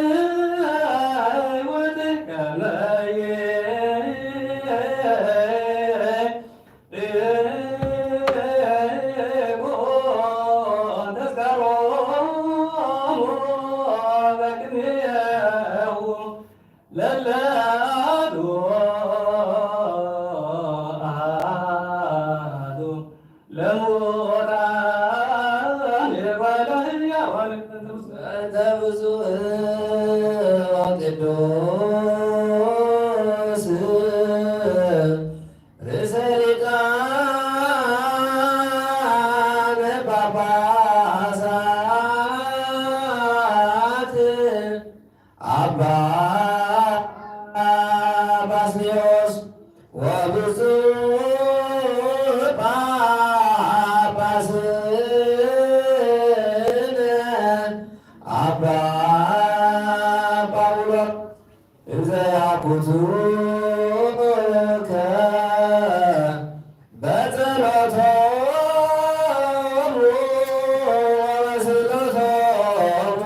ከመ ይኩን ተዝካሮሙ በቅኔሁ ለለ አሐዱ አሐዱ ለሙታን ወለሕያዋን በእንተ ብፁዕ ወቅዱስ ርእሰ ሊቃነ ጳጳሳት አባ ባስልዮስ ወብፁዕ ጳጳስነ አባ ጳውሎስ እንዘ ያኩቱከ በጸሎቶሙ ወበስእለቶሙ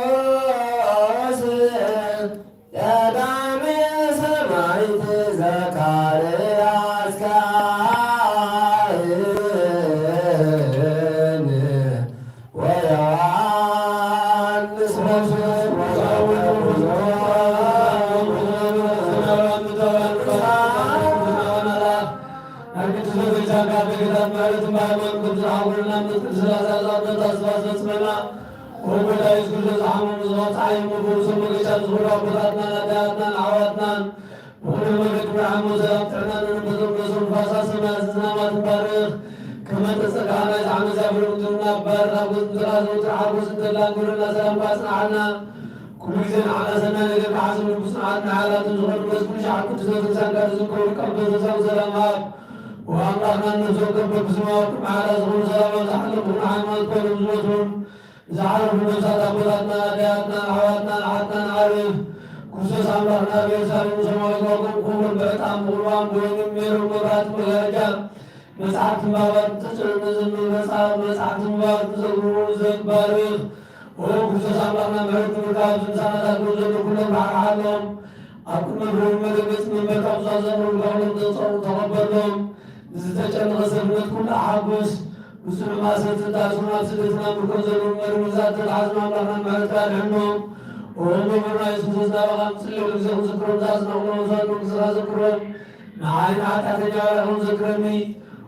እስጢፋኖስ ቀዳሜ ሰማዕት ዘካርያስ ካህን ወዮሐንስ ወጎዳይ ዝጉዞ ዝሓመሙ ዝመብፅዓ ይመበሉ ሰብ መገሻ ዝኽብሩ ኣቦታትናን ኣደያትናን ኣሕዋትናን ብኹሉ መገዲ ብርሃን ሰላም ጥዕና ንንፈሶም ነሶም ንፋሳት ሰማያት ዝናማት ንባርኽ። ከመ ተጸግዓና ዝዓመት ያብረብቱና ባርና ጎዝንትና ዘውትር ሓጎስ እንተላን ግብርና ሰላም ባጽንዓና። ኩሉ ግዜ ንዓና ሰናይ ነገር ክሓስብ ልቡ ጽንዓት ንሓላትን ዝኾኑ መስጉን ሻዕ ቅዱስ ቤተክርስቲያን ጋር ዝዝከሩ ቀብቶ ተሳብ ሰላም ሃብ። ወኣምላኽና ነፍሶም ከበብ ስማወት መዓላ ዝኾኑ ሰላም ኣብዝሓሎም ዝኾኑ ሃይማኖት ኮይኖም ዝሞቱን ዝዓረፉ ነፍሳት ኣቦታትና ኣደያትና ኣሕዋትና ንሓትና ንዓርፍ። ክርስቶስ ኣምላኽና ኣብ ኢየሩሳሌም ሰማያዊት ዋጋኦም ክቡር ብዕጣን ብቁርባን ብወይንን ሜሮን መብራህቲ መጋረጃ መጽሓፍቲ ምንባባት ተጽዕኖ ዘንብብ መጽሓፍ መጽሓፍቲ ምንባባት ንዘግብሩ ዘባርኽ ኦ ክርስቶስ ኣምላኽና፣ ምሕረት ንምርካብ ዝምሳናታት ዶ ዘሎ ኩሎም ራሕርሓሎም። ኣብ ቅድሚ ፍርዲ መደብ ገጽ መንበርካ ብዛዘሩ ልባውሎም ተንጸሩ ተቐበሎም። ንዝተጨነቐ ሰብነት ኩሉ ኣሓጉስ። ብጽኑዕ ማእሰርቲ ተኣስሩ ኣብ ስደትና ምርኮ ዘለዉ መርምዛት ተተሓዝኑ ኣምላኽና ምሕረትካ ኣድሕኖም። ኦ መምህርና የሱስ ክርስቶስ ናባኻ ንጽሊ፣ ግዜ ክንዝክሮም ዝኣስናቑሎም ኣምሳል መንግስትኻ ዘክሮም። ንዓይ ንሓጢኣተኛ ባርያኹም ዘክረኒ።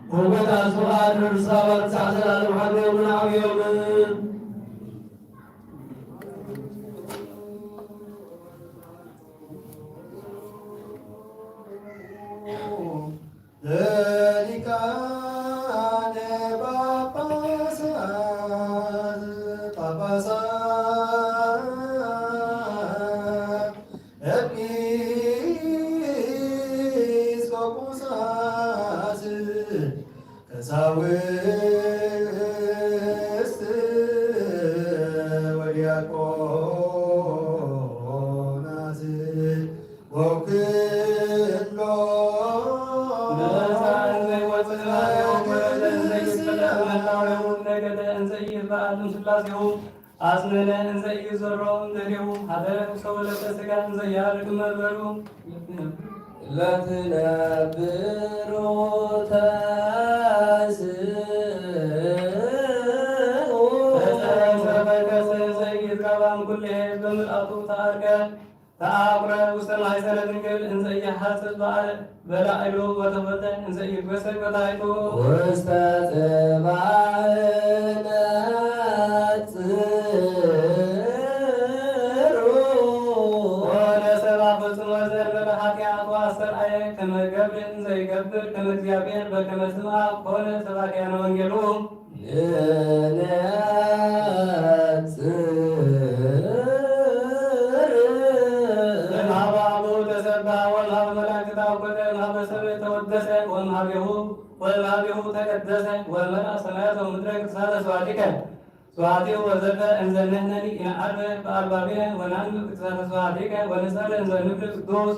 ኦ ጎይታ፣ ህዝብኻ ኣድሕን፣ ንስኻ ባርክ፣ ክሳዕ ዘላለም ሓልዮምን ኣዕብዮምን። ለሊቃነ ጳጳሳት፣ ጳጳሳት፣ ኤጲስቆጶሳት፣ ቀሳውስት ወዲያቆናት ወኩሎ ነገደ እንዘ ኢይትበአል እምስላሴሁ፣ አጽነነ እንዘ ኢይትዘሮ እምድህሬሁ፣ ሀደረ ውስተ ወለተ ሥጋ እንዘ ኢያርግ እምነበሩ። ለትነብሩ ተስኡ። በተረፈ ዘይትቀባም ኩሌ በምልአቱ ተአርገ ተአኩረ ውስተ ማሕፀነ ድንግል እንዘ ኢያሐጽጽ በላዕሉ ወተፈተ እንዘ ኢይትወሰድ በታሕቱ። ውስተ ጽባሕ ነጽሩ። ወለሰብአ ፈጽሞ ዘእንበለ ኃጢአት ወአስተርአየ ከመ ገብር እንዘ ይገብር ከመ እግዚአብሔር በከመ ስምዐ ኮነ ሰባክያነ ወንጌሉ። ንነጽር። እምሃበ አቡ ተሰብሐ ወእምሃበ መላእክት ታወቀ እምሃበ ሰብ ተወደሰ ወእምሃቤሁ ወእምሃቤሁ ተቀደሰ ወመልአ ሰማያተ ወምድረ ቅድሳተ ስብሐቲከ። ስብሐቲሁ ወዘተ እንዘ ንሕነኒ ኢነዐርፍ በአልባቢነ ወናንብብ ቅድሳተ ስብሐቲከ ወንጸሪ እንዘ ንብል ቅዱስ።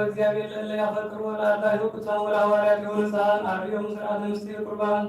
እግዚአብሔር ለእለ ያፈቅሩ ወለአርዳኢሁ ቅዱሳን ወለሐዋርያቲሁ ንጹሐን አርእዮም ስርዓተ ምስጢር ቁርባን።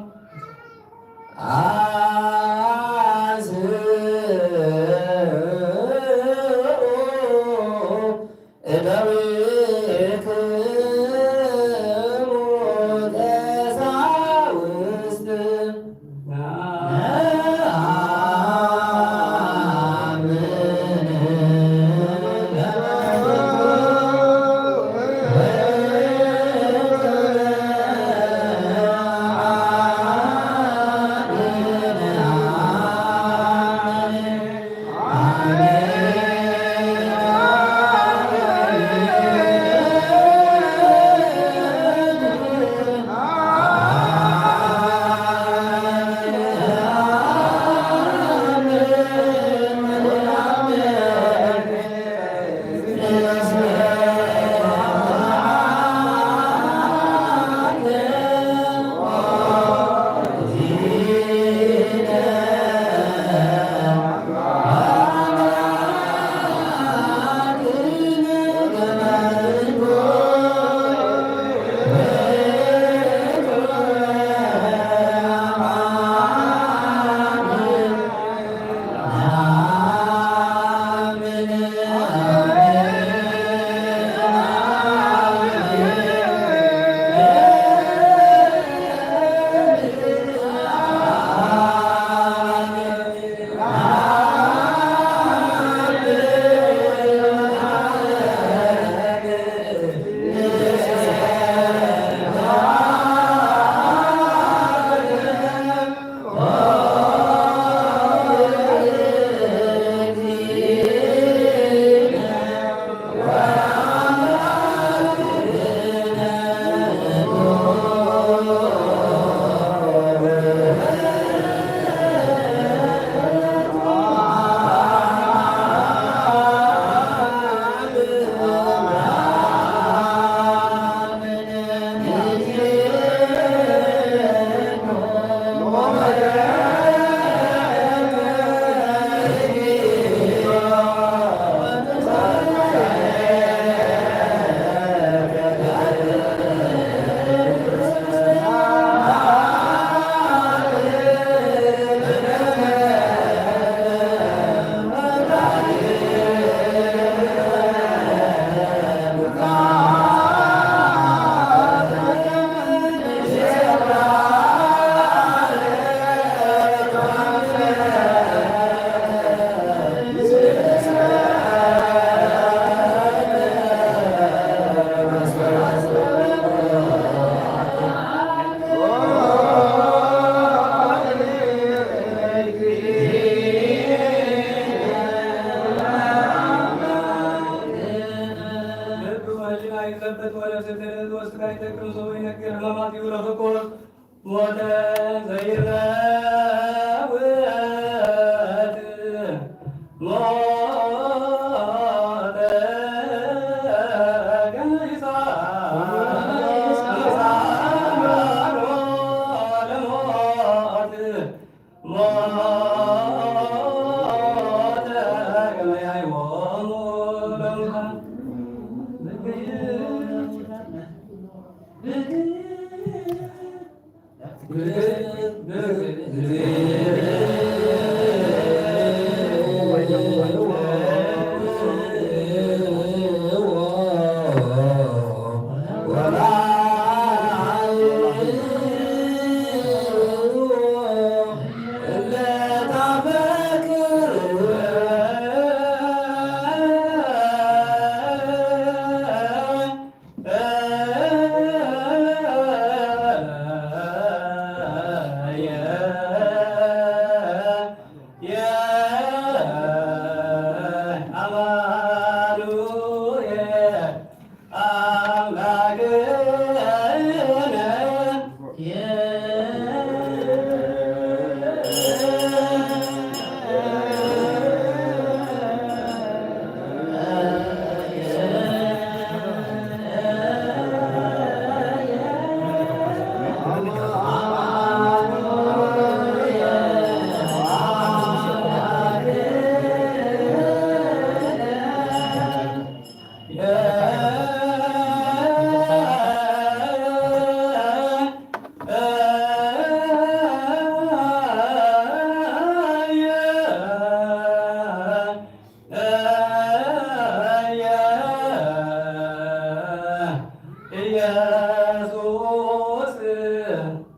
ኢየሱስ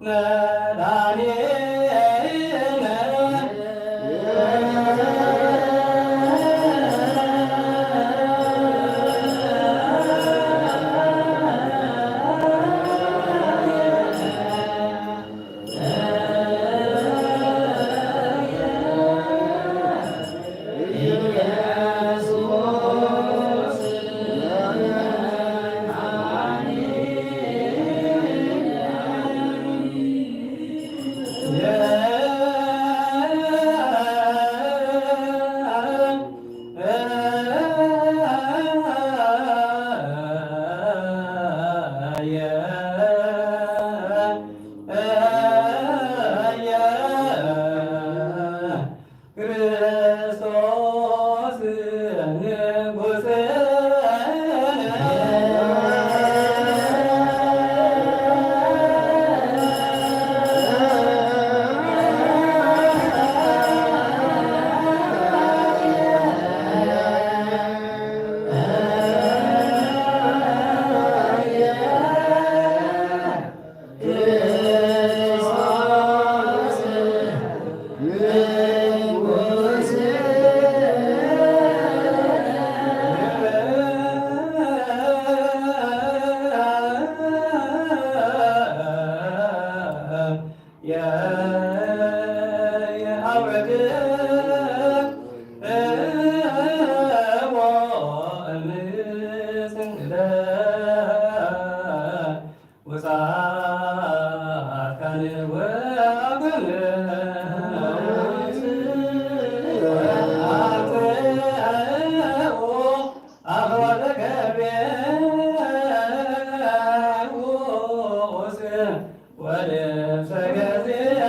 መድኃኒነ። ክርስቶስ ንጉሥነ። ውጻት ካህን ወአቡነ አትኡ አፈወርቅ ገብርኤል ውእቱ ወልብሰ ገዝእ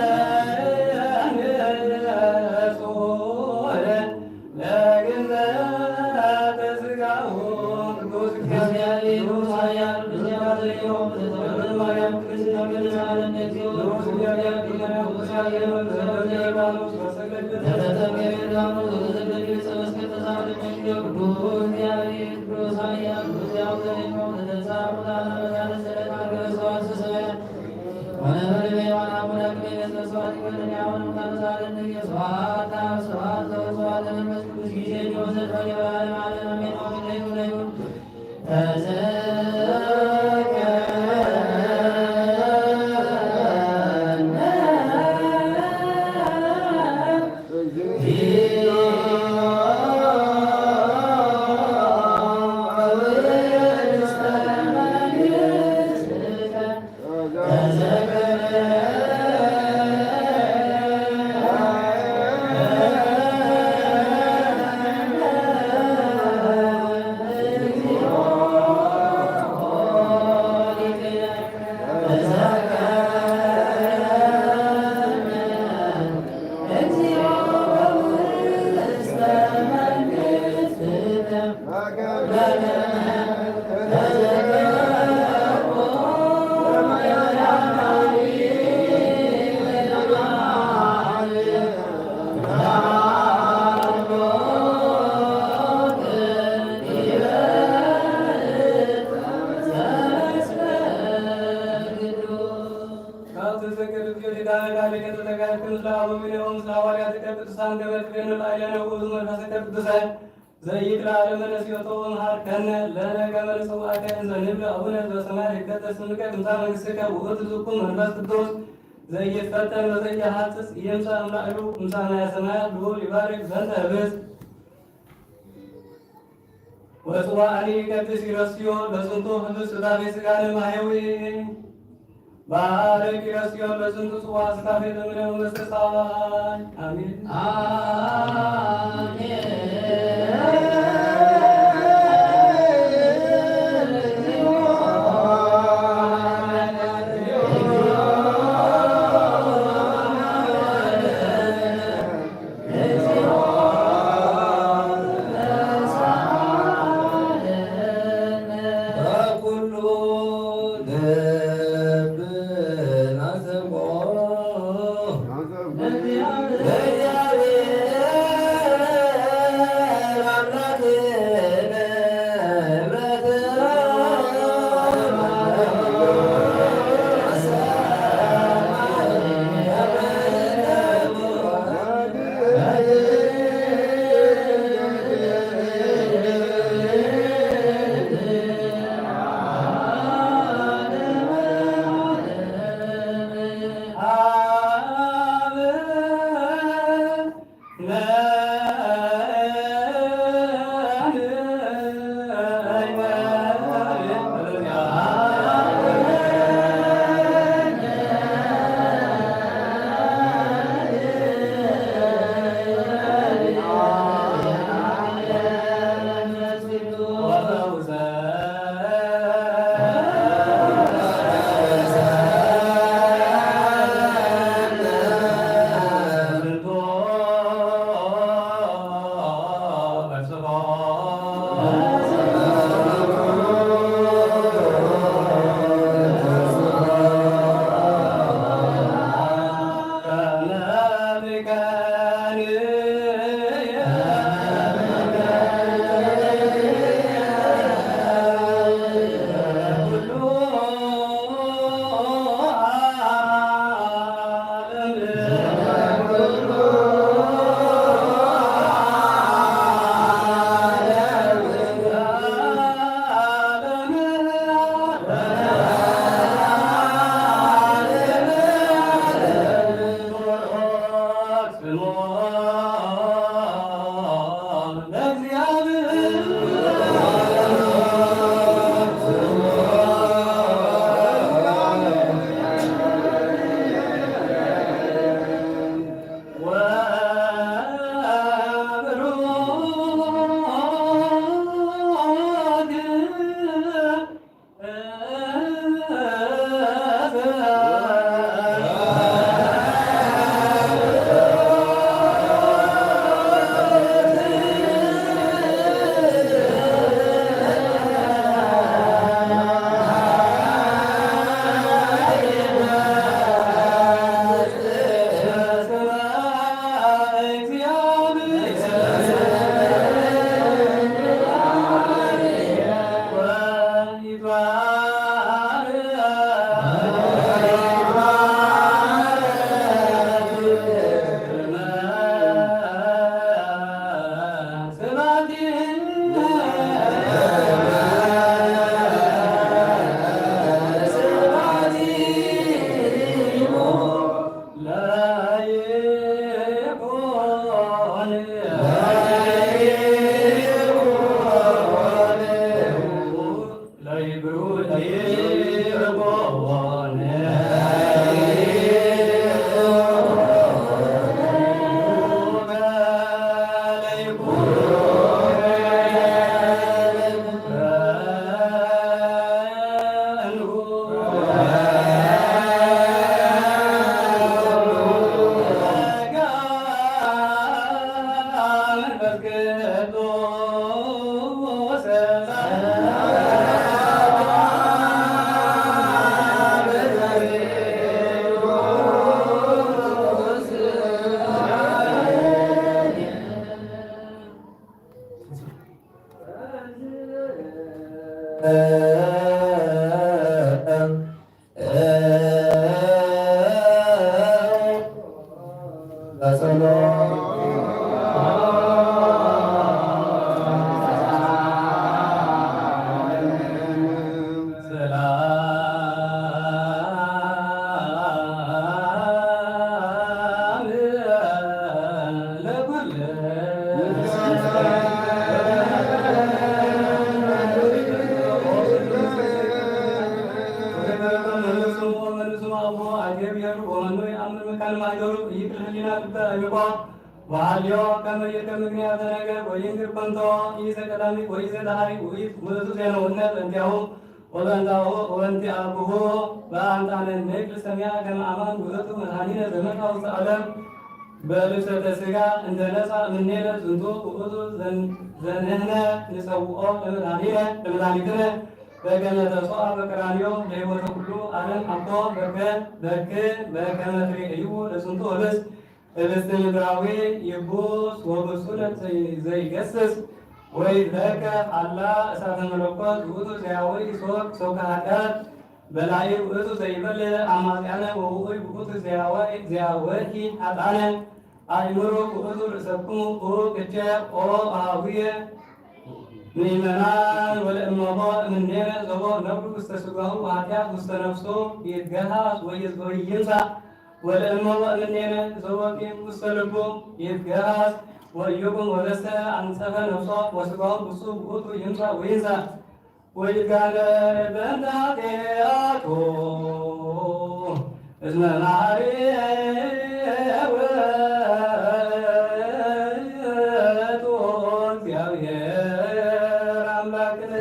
ንጹሕ ለግንዘተ ሥጋሁ ቅዱስ እግዚአብሔር ኃያል ቅዱስ ኃያል ቅዱስ ኃያል ቅዱስ ኃያል ቅዱስ ኃያል ቅዱስ ኃያል ቅዱስ ኃያል ሐዋርያትከ ቅዱሳን ገበትቤን ላዕሌነ ውእቱ መንፈስከ ቅዱሳን ዘይክል ዓለመ ነሲዮቶ ወመሃርከነ ለነ ከመ ንጽዋዕከ እንዘ ንብል አቡነ ዘበሰማያት ይትቀደስ ስምከ ትምጻእ መንግሥትከ ውእቱ ዝኩ መንፈስ ቅዱስ ዘይፈተን ወዘይሃጽጽ ይምጻእ እምላዕሉ ምጻእ ማየ ሰማያት ልዑል ይባርክ ዘንተ ህብስት ወጽዋዕኒ ይቀድስ ይረስዮ ለዝንቱ ህብስት ሱታፌ ሥጋነ ማሕየዊ ባርክ ይረስዮ ለዝንቱ ጽዋዕ ሱታፌ ደምነ መንግሥተ ሰማይ አሜን። ወሃልዮ ከመ ይእከ ምክንያተ ነገር ወይንክር ኮንቶ ኢዘ ቀዳሚ ወኢዘ ዳህሪ ውእቱ ዜነውነት እንቲአሁ ወበእንታሁ ወበእንቲአብሁ በአምጣነ ንክል ሰሚያ ከመ አማን ውእቱ መድኃኒነ ዘመጻ ውስተ ዓለም በልብሰተ ሥጋ እንተ ነሳ እምኔነ ዝንቱ ውእቱ ዘን-፣ ዘንህነ ንሰውኦ ለመድኃኒነ ለመድኃኒትነ በከመ ተሰዋ በቀራንዮ ለሕይወተ ኩሉ ዓለም አኮ በከ በከ በከመ ትሬእይዎ ለዝንቱ ህብስት ህብስት ምድራዊ ይቡስ ወብሱለት ዘይ-፣ ዘይገስስ ወይትለከፍ አላ እሳተ መለኮት ውእቱ ዘያወይ ሶክ ሶከ ኃጢአት በላይ ውእቱ ዘይበልዕ አማጽያነ ወውኡይ ውእቱ ዘያወይ ዘያወኪ ኃጣነ አእምሮ ውእቱ ርእሰክሙ ኦ ቅቼ ኦ አሃዊየ ምእመናን ወለእመቦ እምኔነ ዘቦ ነብሩ ውስተ ሥጋሁ ኃጢአት ውስተ ነፍሱ ይትገሃስ ወይዝ-፣ ወይንሳ ወለእመቦ እምኔነ ዘቦ ቂም ውስተ ልቡ ይትገሃስ ወኢይኩን ወለሰ አንጸፈ ነፍሶ ወሥጋሁ ብፁዕ ውእቱ ይምጻእ ወይንሳ ወይትጋደል በእንተ ኃጢአቱ እስመ መሐሪ ውእቱ እግዚአብሔር አምላክነ።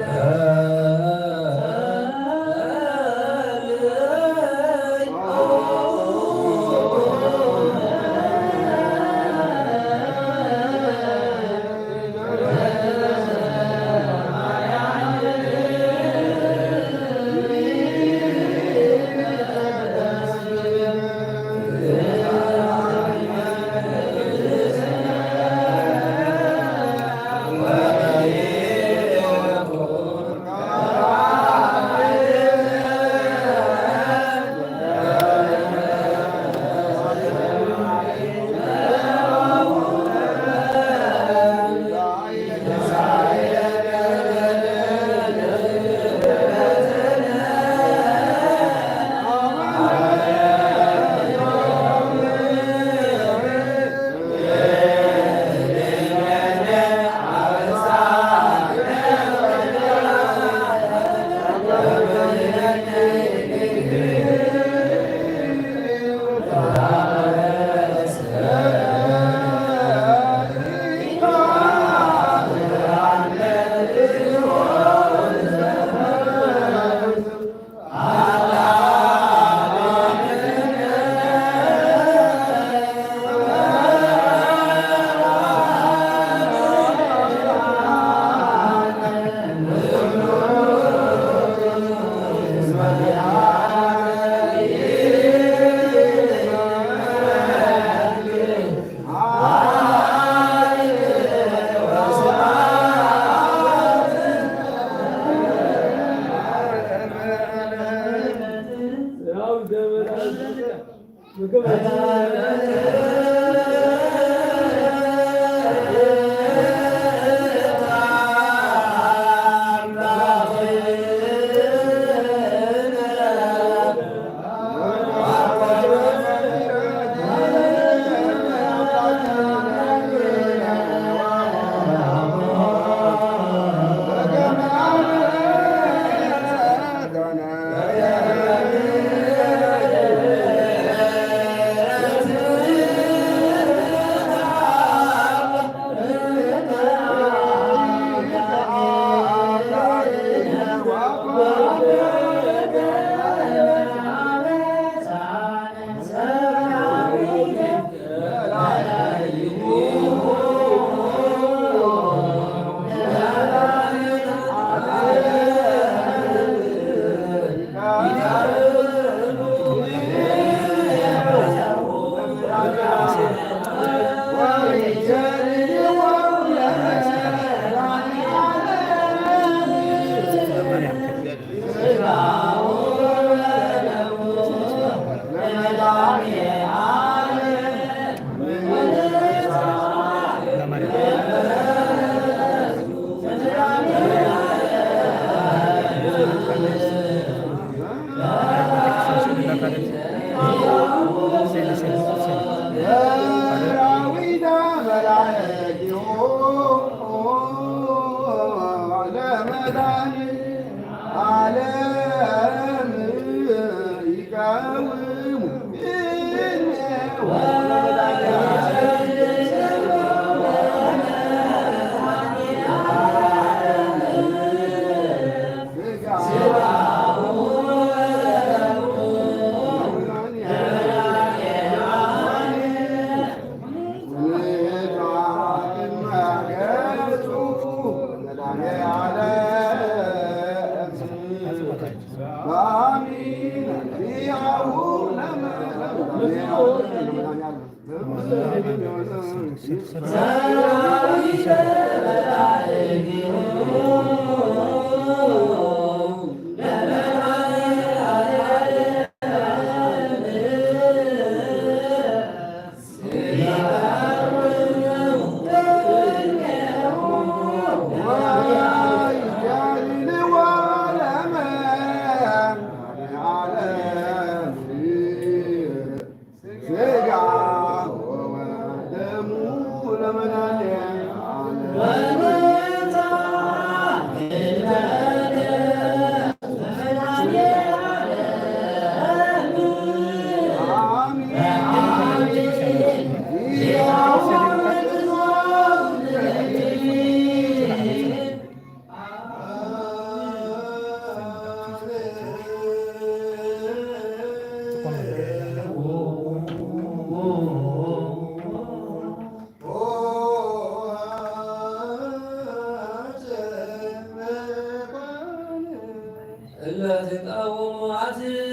እለ ተቃወሙ አትንቱ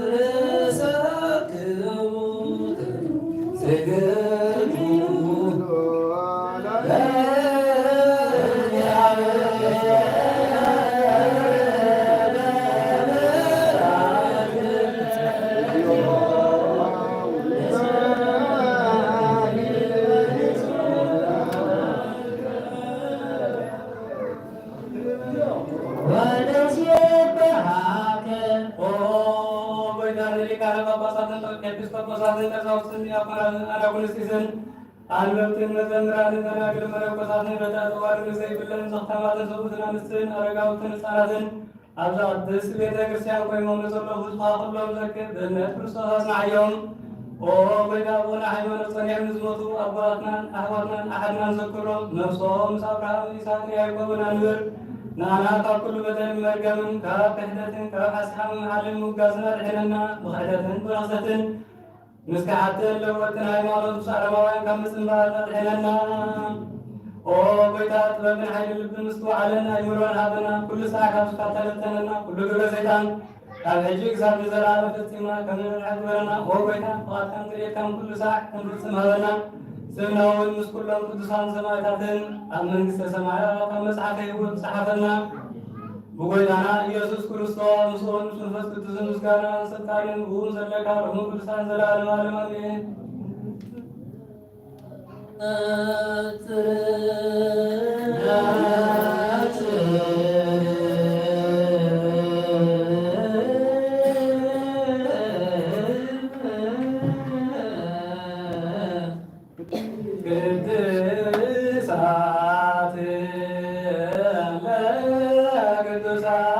ርእሰክሙ ዘይገርሙ ወንሴብሐከ ኦ ጎይታ ሊቃነ ጳጳሳትን ኤጲስቆጶሳትን ቀሳውስትን ዲያቆናትን አናጉንስጢስን አንበብትን መዘምራንን ደናግል መነኮሳትን ረዳት ዋርድ ዘይብለን ዘኽታማትን ሰብኡትን አንስትን ኣረጋውትን ህፃናትን ኣብዛ ቅድስት ቤተ ክርስቲያን ኮይኖም ንዘለዉ ህዝብኻ ኩሎም ዘክር ብእምነት ክርስቶስ ኣጽንዓዮም። ኦ ጎይታ ኣቦና ሃይማኖት ጸኒዖም ንዝሞቱ ኣቦታትናን ኣሕዋትናን ኣሓትናን ዘክሮም። ነፍሶም ምስ ኣብርሃም ይስሐቅን ያዕቆብን ኣንብር። ንኣና ካብ ኩሉ በደልን መርገምን ካብ ክሕደትን ካብ ሓስሓምን ሓልን ምውጋዝን ኣድሕነና። ብኽሕደትን ብረኽሰትን ምስ ከሓድትን ለወጥን ሃይማኖት ምስ ኣረማውያን ካብ ምጽንባር ኣድሕነና። ኦ ጎይታ ጥበብን ሓይልን ልብን ምስትውዓልን ኣእምሮን ሃበና። ኩሉ ሳዕ ካብ ዝፈተነተነና ኩሉ ግብረ ሰይጣን ካብ ሕጂ ክሳብ ንዘለዓለም ፈጺምና ከም ንድሕን ግበረና። ኦ ጎይታ ፍቓድካን ጽሬትካን ኩሉ ሳዕ ክንፍጽም ሃበና። ስምና እውን ምስ ኩሎም ቅዱሳን ሰማዕታትን ኣብ መንግስተ ሰማያት ኣብ መጽሓፈ ህይወት ጸሓፈና። ብጎይታና ኢየሱስ ክርስቶስ ምስኡ ምስ መንፈስ ቅዱስን ምስጋናን ስልጣንን ብኡ ዘለካ ሎሚ ቅዱሳን ዘለዓለም ዓለም ኣሜን። ቅድሳት ለቅዱሳን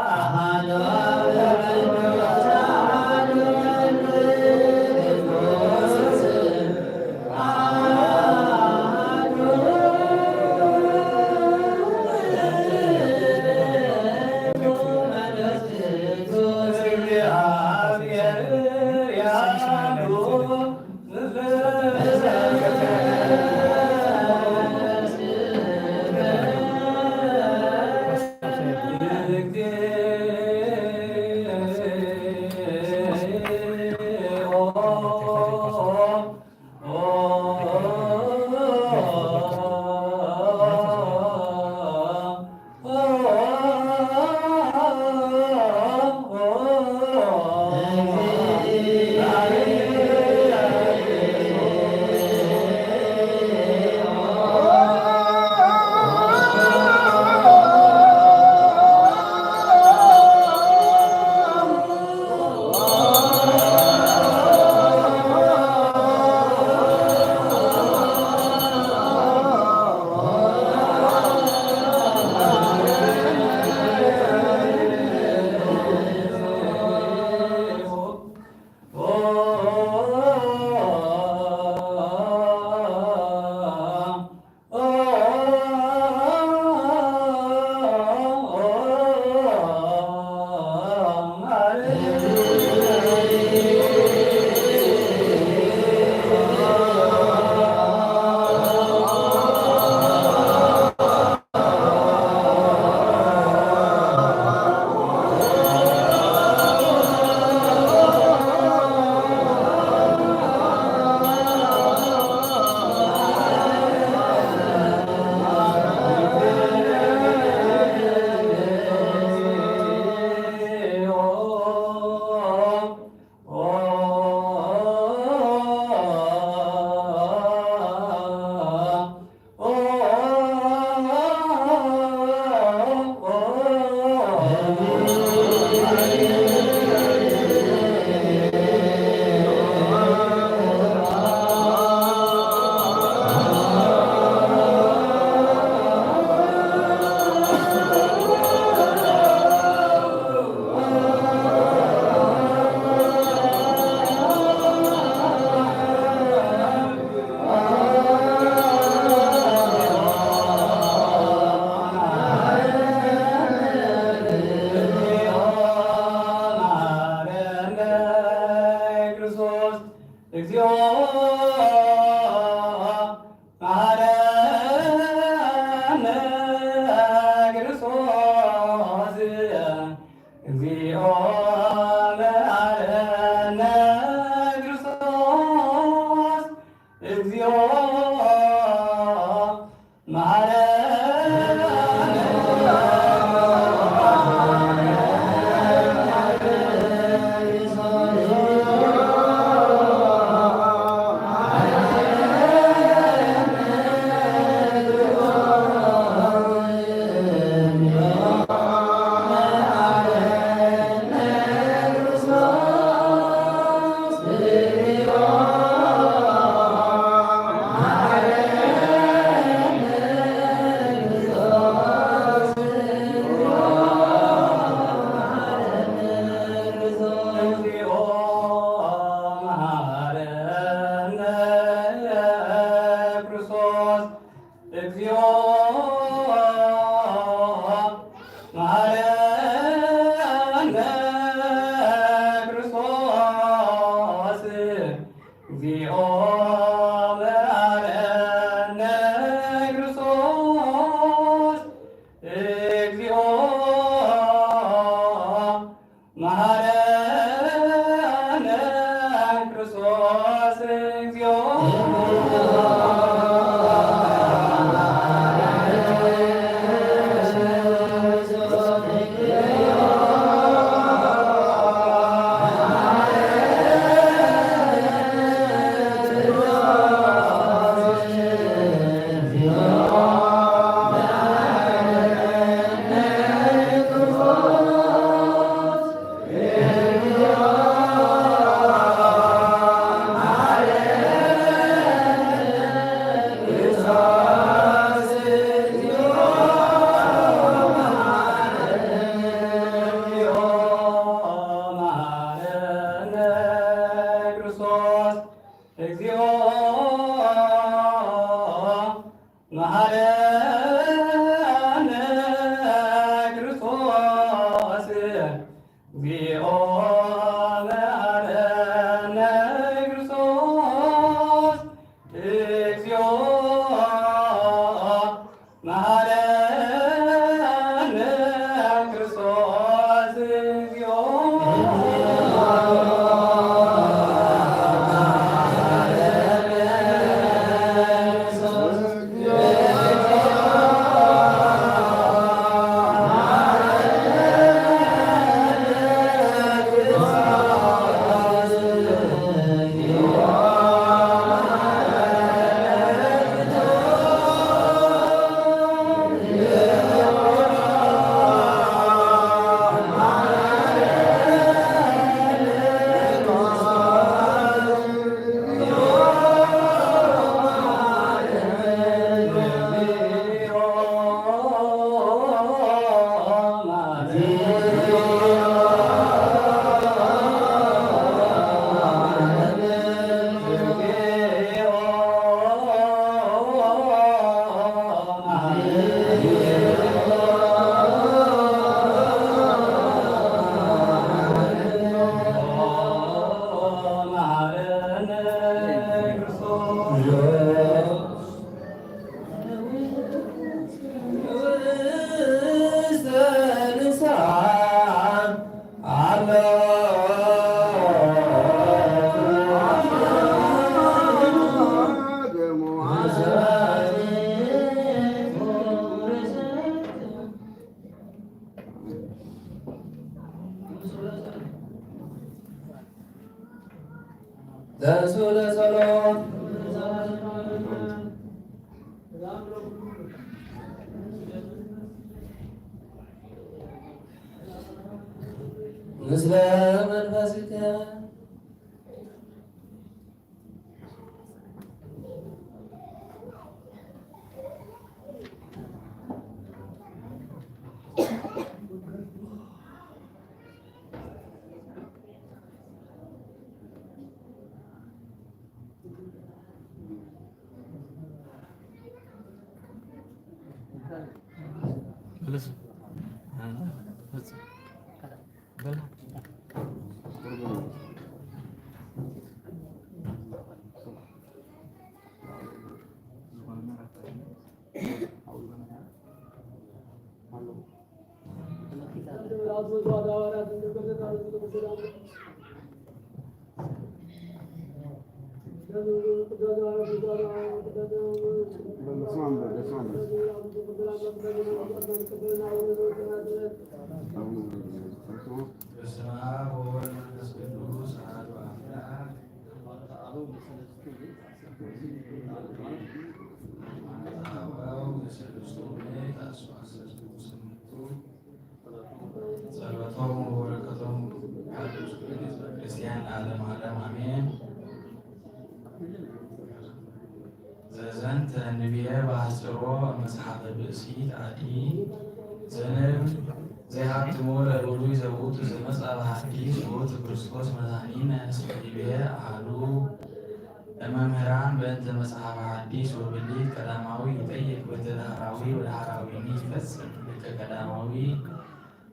እግዚኦ መሐረነ ክርስቶስ። እግዚኦ መሐረነ ክርስቶስ። እግዚኦ መሐረነ። መሐረነ ክርስቶስ። እግዚኦ መሐረነ ክርስቶስ። እግዚኦ መሐረነ ክርስቶስ። እግዚኦ ተንሱ ለጸሎት። ምስለ መንፈስከ። በስመ አብ ወወልድ ወመንፈስ ቅዱስ አሐዱ አምላክ። ጸሎቶም ወበረከቶም ያሉ እስከ ህዝበ ክርስቲያን ለዓለመ ዓለም አሜን። ዘዘንተ ንብየ ባሕጽሮ መጽሓፈ ብእሲት አዲ ዘንብ ዘይሃብትሞ ለብሉይ ዘውቱ ዘመጽአ በሐዲስ ውእቱ ክርስቶስ መድኃኒነ እስመ ዲቤ አሐዱ እመምህራን በእንተ መጽሐፈ ሐዲስ ወብሊት ቀዳማዊ ይጠይቅ በእንተ ዳህራዊ ወዳህራዊኒ ይፈጽም ልከ ቀዳማዊ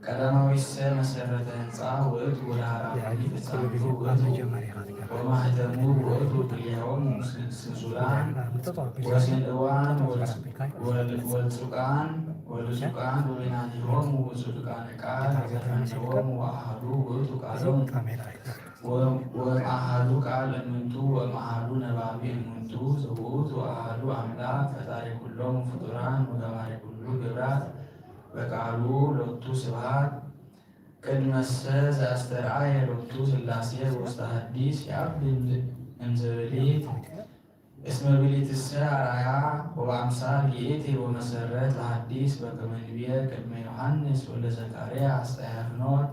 ቀዳማዊሰ መሰረተ ህንጻ ውእቱ ወዳህራዊ ፈጻሚሁ ውእቱ ወማህተሙ ውእቱ ክልኤሆሙ ስንሱላን ወስንእዋን ወልጹቃን ወልጹቃን ወበይናቲሆሙ ጽዱቃነ ቃል ዘፈነዎሙ ወአሐዱ ውእቱ ቃሎም ወእምአሐዱ ቃል እምንቱ ወእምአሐዱ ነባቢ እምንቱ ዘውእቱ አሐዱ አምላክ ፈጣሪ ኩሎም ፍጡራን ወገባሪ ኩሉ ግብራት በቃሉ ሎቱ ስብሐት ቅድመሰ ዘአስተርአየ ሎቱ ሥላሴ ውስተ ሐዲስ የአብል እምዘበሊት እስመ ብሊትሰ አርአያ ወበአምሳል ይእቲ ወመሰረት ለሐዲስ በከመ ንብየ ቅድመ ዮሐንስ ወለ ዘካርያስ ጸያፍኖት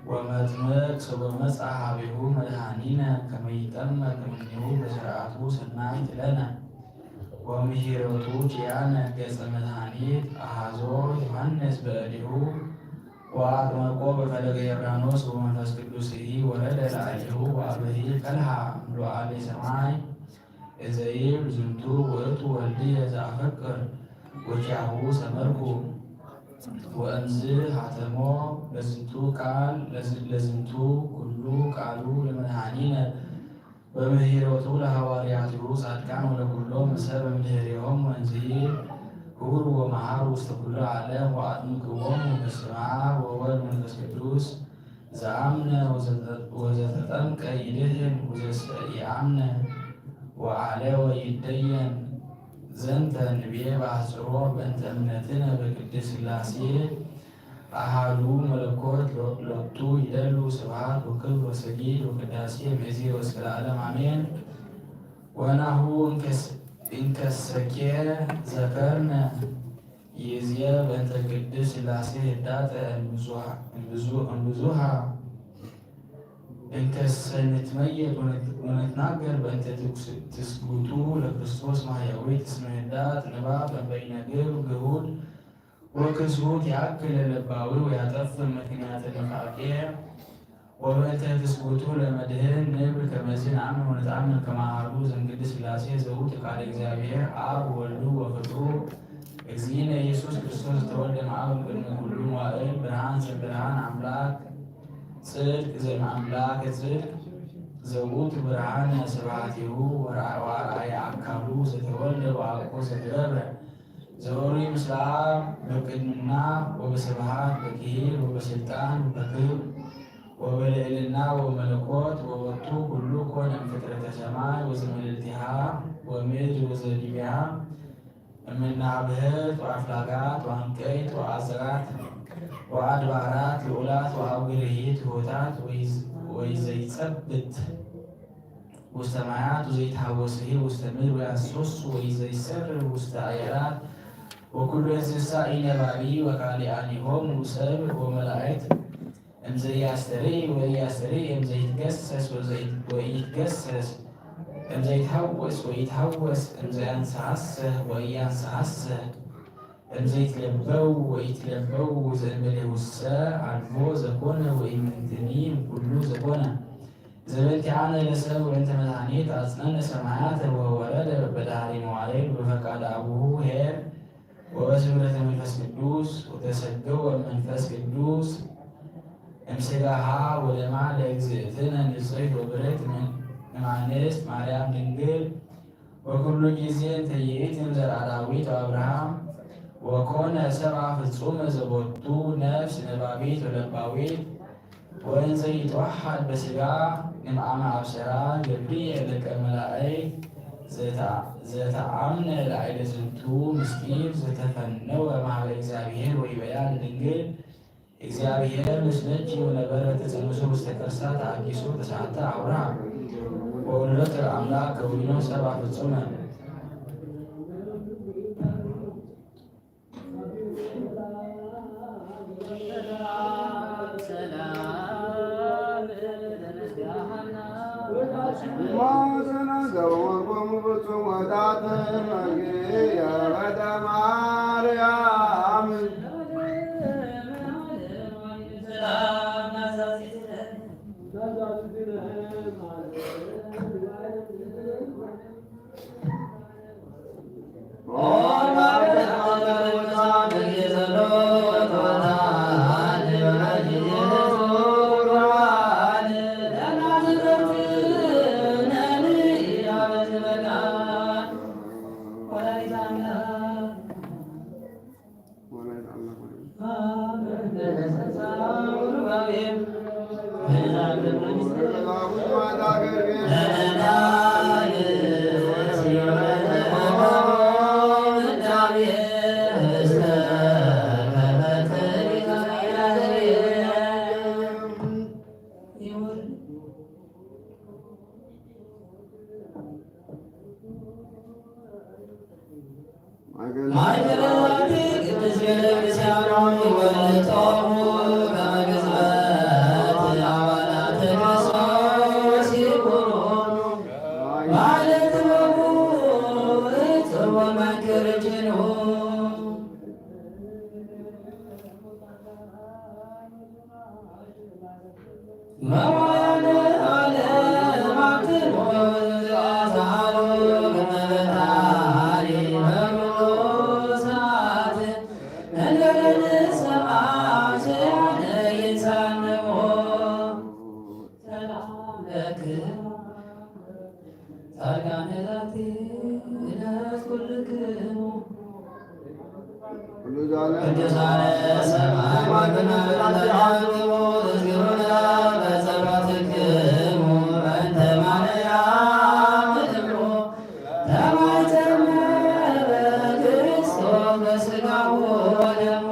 ወመጥምቅ ሶበ መጽአ ሀቤሁ መድኃኒነ ከመ ይጠመቅ እምኔሁ በስርዓቱ ሰናይት ለነ ወምሂረቱ ኪያነ ገጸ መድኃኒት አሐዞ ዮሐንስ በእዴሁ ወአጥመቆ በፈለገ ዮርዳኖስ ወመንፈስ ቅዱስሂ ወረደ ላዕሌሁ ወአበሂ ከልሃ እምሉአሌ ሰማይ እዘይብል ዝንቱ ውእቱ ወልድየ ዘአፈቅር ወኪያሁ ሰመርኩ ወእምዝ ሀተሞ ለዝንቱ ቃል ለዝንቱ ኩሉ ቃሉ ለመድኃኒነ በምሂሮቱ ለሐዋርያቲሁ ጻድቃን ወለኩሎም ሰብ እምድህሬሆም ወእንዝሂ ሁሩ ወመሐሩ ውስተ ኩሉ ዓለም ወአጥምቅዎሙ በስመ አብ ወወልድ ወመንፈስ ቅዱስ ዘአምነ ወዘተጠምቀ ይድህን ወዘሰ ኢአምነ ወአለ ወይደየን ዘንተ ንቤ ባሕጽሮ በእንተ እምነትነ በቅድስት ሥላሴ አሃዱ መለኮት ሎቱ ይደሉ ስብሐት ወክብር ወሰጊድ ወቅዳሴ እምይእዜ ወእስከ ለዓለም አሜን። ወናሁ እንከሰኬ ዘከርነ ይእዜ በእንተ ቅድስት ሥላሴ ህዳጠ እምብዙሃ እንከሰ ንትመየጥ ወንትናገር በእንተ ትስጉቱ ለክርስቶስ ማሕያዊት እስመ ህዳጥ ንባብ እምበይነ ግብ ግሁድ ወክሱት ያክል ለባዊ ወያጠፍ ምክንያት ንፋቄ ወበእንተ ትስጉቱ ለመድህን ንብል ከመዝን አምን ወንትአምን ከማሃሉ ዘንግድ ሥላሴ ዘውት ቃል እግዚአብሔር አብ ወልዱ ወፍቅሩ እግዚእነ ኢየሱስ ክርስቶስ ተወልደ እምአብ እምቅድመ ኩሉ መዋእል ብርሃን ዘእምብርሃን አምላክ ጽድቅ ዘእምአምላክ ጽድቅ ዘውቱ ብርሃን ስብሐቲሁ ወአርአያ አካሉ ዘተወልደ ወአኮ ዘተገብረ ዘወሪ ምስለ አብ በቅድምና ወበስብሐት በክሂል ወበስልጣን በክብር ወበልዕልና ወመለኮት ወወቱ ኩሉ ኮነ እምፍጥረተ ሰማይ ወዘመልእልቲሃ ወምድር ወዘዲቢሃ እምናብህት ወአፍላጋት ወአንቀይት ወአዘራት ወአድባራት ልዑላት ወአውግርሂ ትሑታት ወይዘይጸብት ውስተ ማያት ወዘይትሃወስሂ ውስተ ምድር ወያንሶስ ወይዘይሰርር ውስተ አየራት ወኩሉ እንስሳ ኢነባቢ ወካልአኒሆሙ ሰብ ወመላእክት እምዘያስተርኢ ወኢያስተርኢ እምዘይትገሰስ ወኢይትገሰስ እምዘይትሃወስ ወኢይትሃወስ እምዘያንሰሃስህ ወኢያንሰሃስህ እምዘይትለበው ወኢይትለበው ዘእንበሌሁሰ አልቦ ዘኮነ ወኢምንትኒ እምኩሉ ዘኮነ ዘበንቲአነ ለሰብ ወእንተ መድኃኒት አጽነነ ሰማያተ ወወረደ በዳህሪ መዋዕል በፈቃድ አቡሁ ኄር ወበስምረተ መንፈስ ቅዱስ ወተሰገወ መንፈስ ቅዱስ እምስጋሃ ወደማ ለእግዝእትነ ንጽሕት ወብርህት እማንስት ማርያም ድንግል ወኩሉ ጊዜ እንተ ይእቲ እምዘርአ ዳዊት ወአብርሃም ወኮነ ሰብአ ፍጹመ ዘቦቱ ነፍስ ነባቢት ወለባዊት ወእንዘ ይትወሓድ በስጋ እምአመ አብሰራ ገብርኤል ሊቀ መላእክት ዘተአምነ ላዕለ ዝንቱ ምስጢር ዘተፈነወ ማህበ እግዚአብሔር ወይበያ ለድንግል እግዚአብሔር ምስለኪ ወነበረ ትጽንሱ ውስተ ከርሳ ተአጊሱ ተስዓተ አውራ ወውሉደት ለአምላክ ከዊኖ ሰብአ ፍጹመ። ማእከል ቅድስት ቤተክርስቲያን ወልጦሙ ከመ ግዝበት አባላት ክርስቶስ ይኩኑ። ማለት በቡ ጽቡ መንክር ጅኑ። መዋለ ዓለም አትሙ ዘአስአሉ ከመ በታሪ በብሉሳት እንደ ንሰማ ሰያነ ይንሳነዎ። ሰላም ለክሙ ጻድቃነ ዛቲ ዕለት ኩልክሙ። ቅዱሳነ ሰማይ ወክነ ተዘክሩ በጸሎትክሙ በእንተ ማርያም እምሩ ተማይተመ ክርስቶስ በስጋሁ ወደሙ።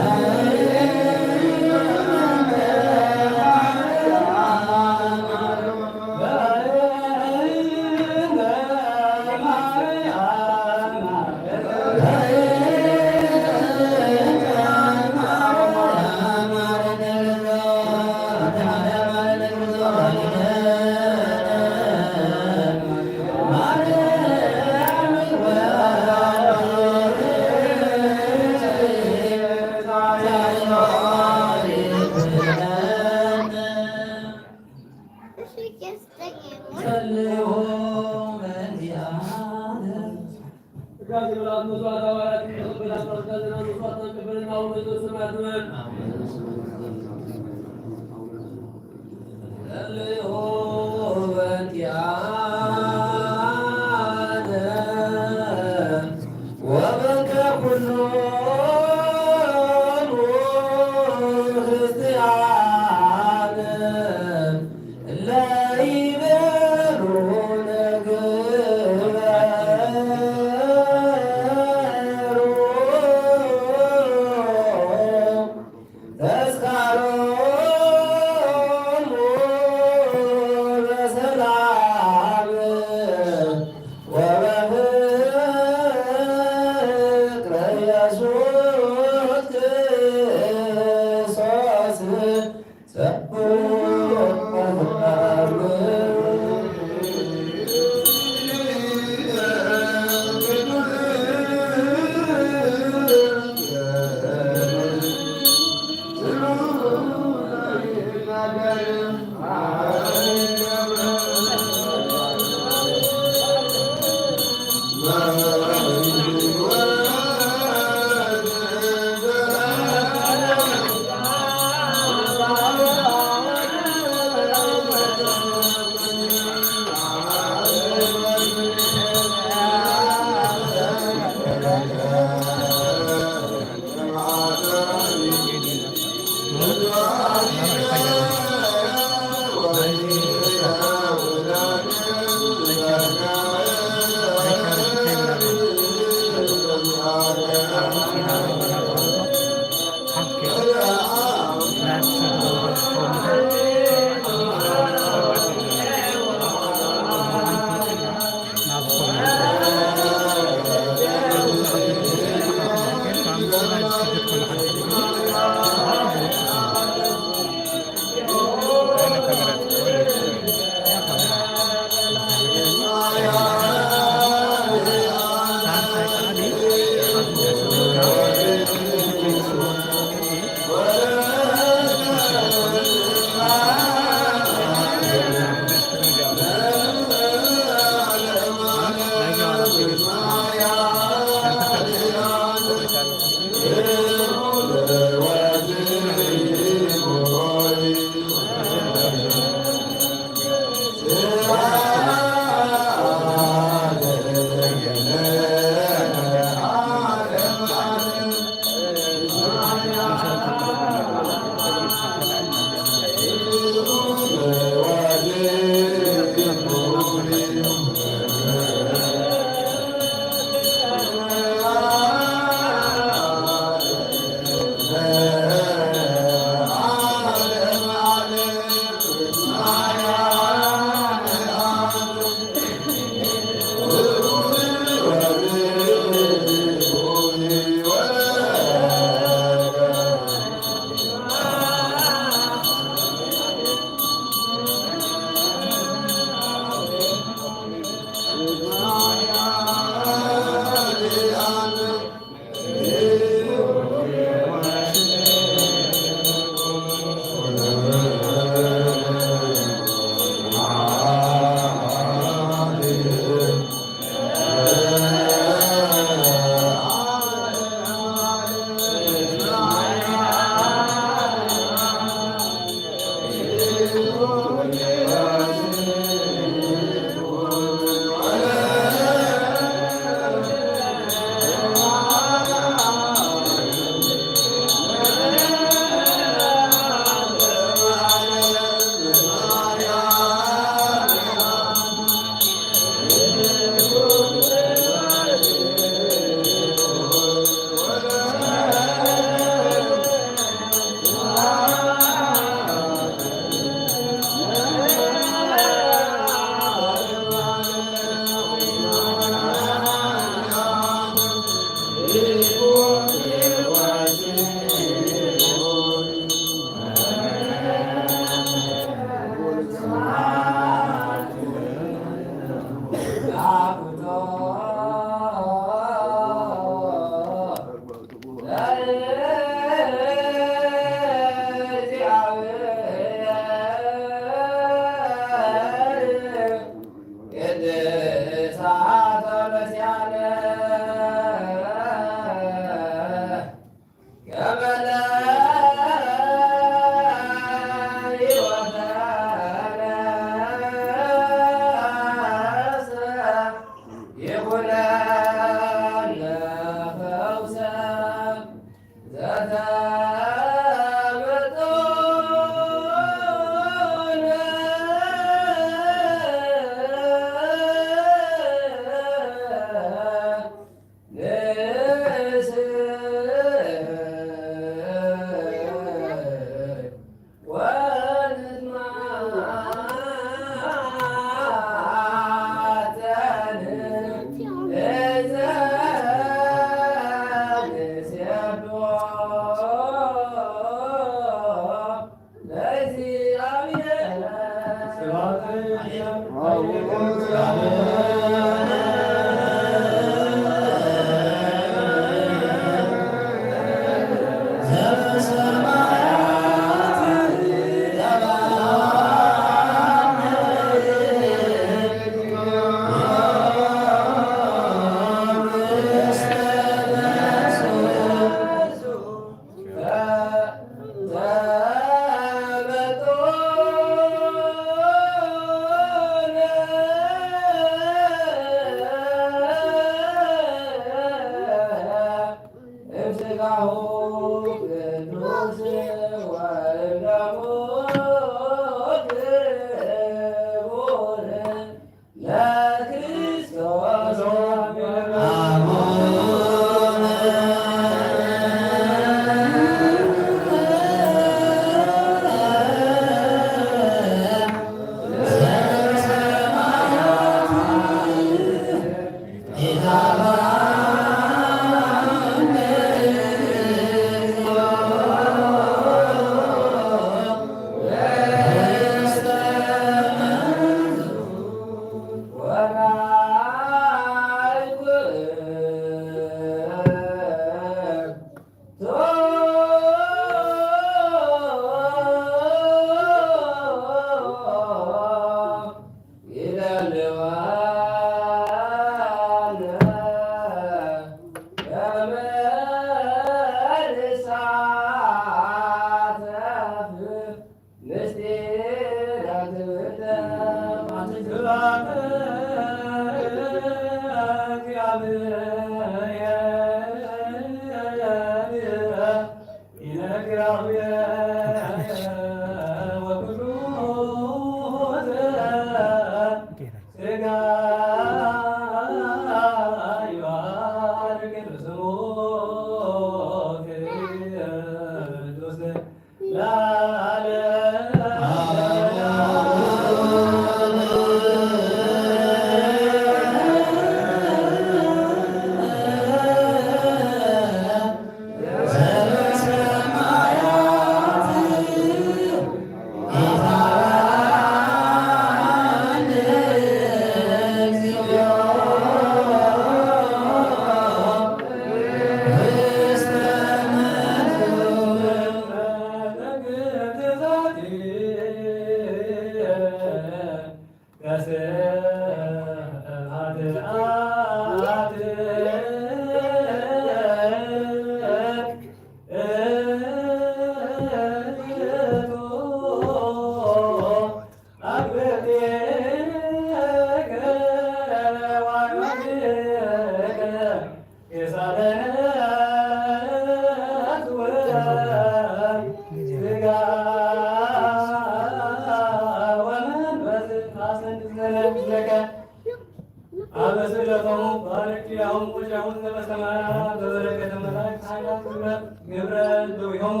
አበ ስእለቶሙ ባርክ ያሁን ወጃሁን ዘበሰማያት በበረከተ መላእክት ኃይላት ግብረ ግብረ እደዊሆሙ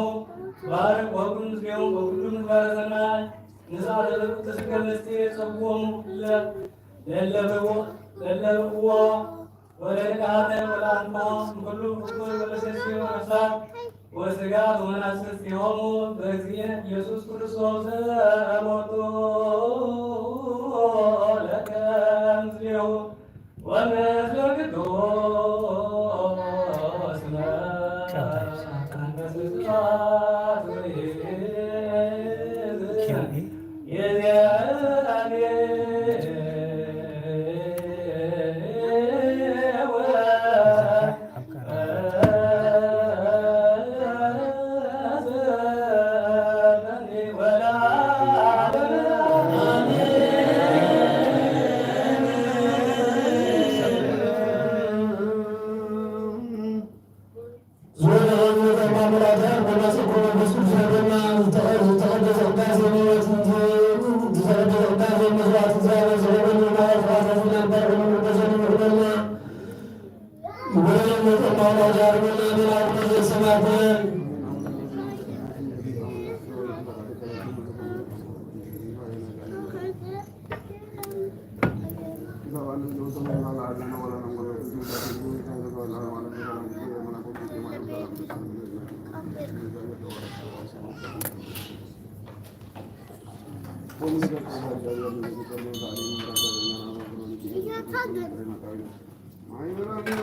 ባርክ ወኩን ምስሌሆሙ በኩሉ ምግባረ ሰናይ ንስአተ ዘርቁ ተስገ መስቴ ጸጉዎሙ ለለብዎ ለለብዎ ወለድካተ ወለአንቆ እምኩሉ እኩይ ወለሰስዮ ነፍሳት ወስጋት ወመናፍስቲሆሙ በእግዚእነ ኢየሱስ ክርስቶስ ሞቱ ለከ ምስሌሁ ወምስለ ቅዱስ መንፈስ ቅዱስ።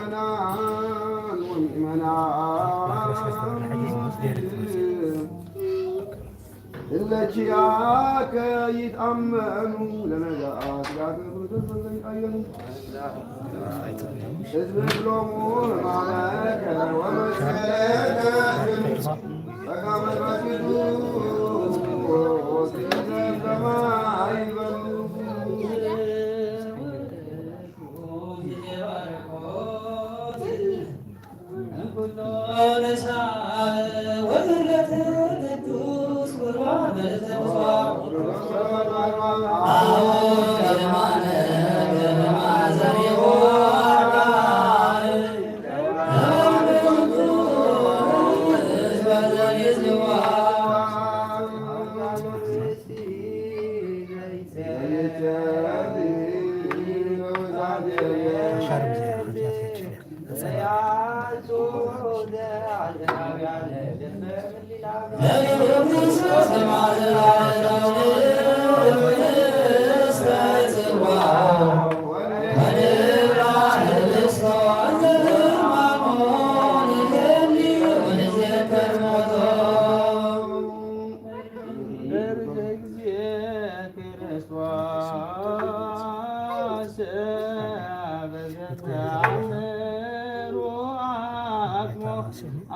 ምእመናን ወምእመናት እለኪያከ ይትአመኑ ለነገአት ያከብሩ ተዘይቀየኑ። ህዝብ ብሎሙ ሕማመከ ወመስቀለከ በቃ መድረኪቱ ወስደማ ይበሉ።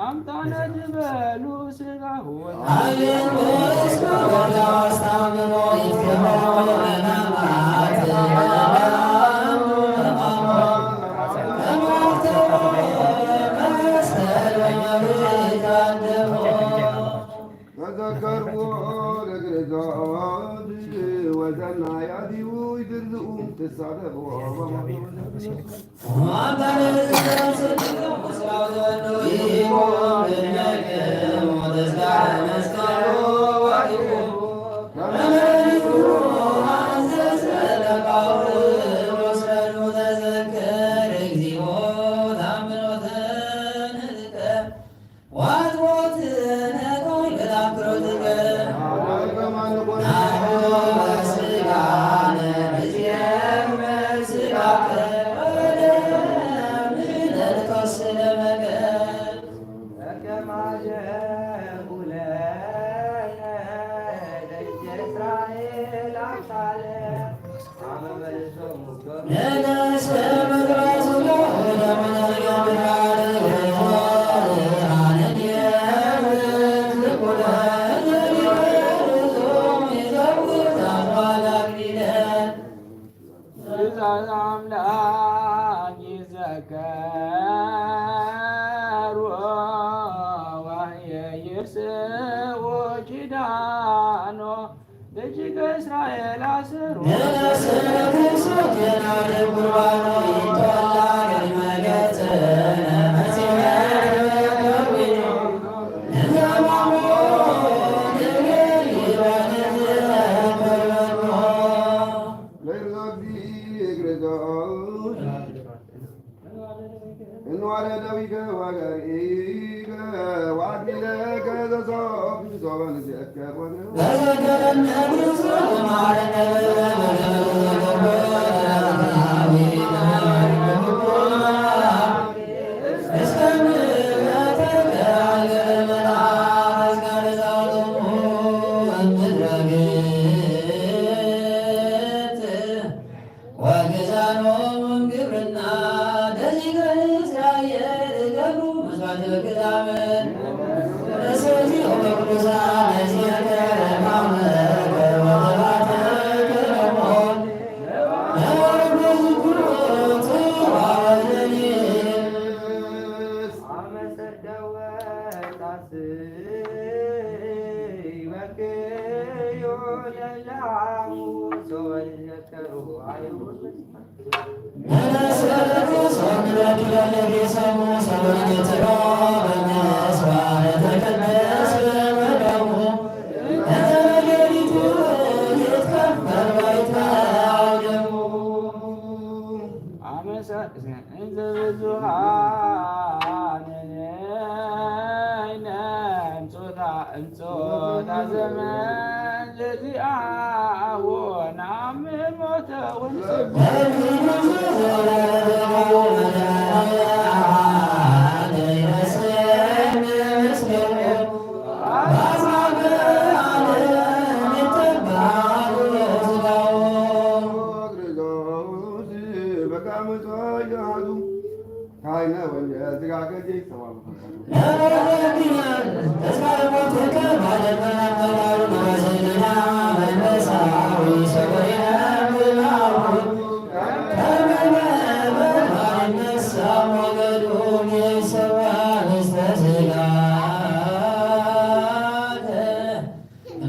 አምጣነ ዝበሉ ስጋሁ ተዘከርዎ ለግርዛት ወዘና ያዲቡ ይድርዝኡ ትሳደብዎ ትእዛዝ ኣምላክ ይዘከሩ ወየይርስዎ ኪዳኖ ደቂቀ እስራኤል ኣሰሩ። እንዋለ ደዊከ ወገሪከ ወአክሊለከ ዘሶብ ሶበ ንዜከር ወግረ ወግዛኖም ግብርና ደዚገ እስራኤል ገብሩ መስዋዕት በግዛምን ርእሰዚኦም በቅዱሳን እዚአከ ማመከ ወተባተ ከረሞን ነባር በዝክሩ ተዋወዘኒ። አመሰደወ ጣስ ይበክዩ ለላሙ ሰወል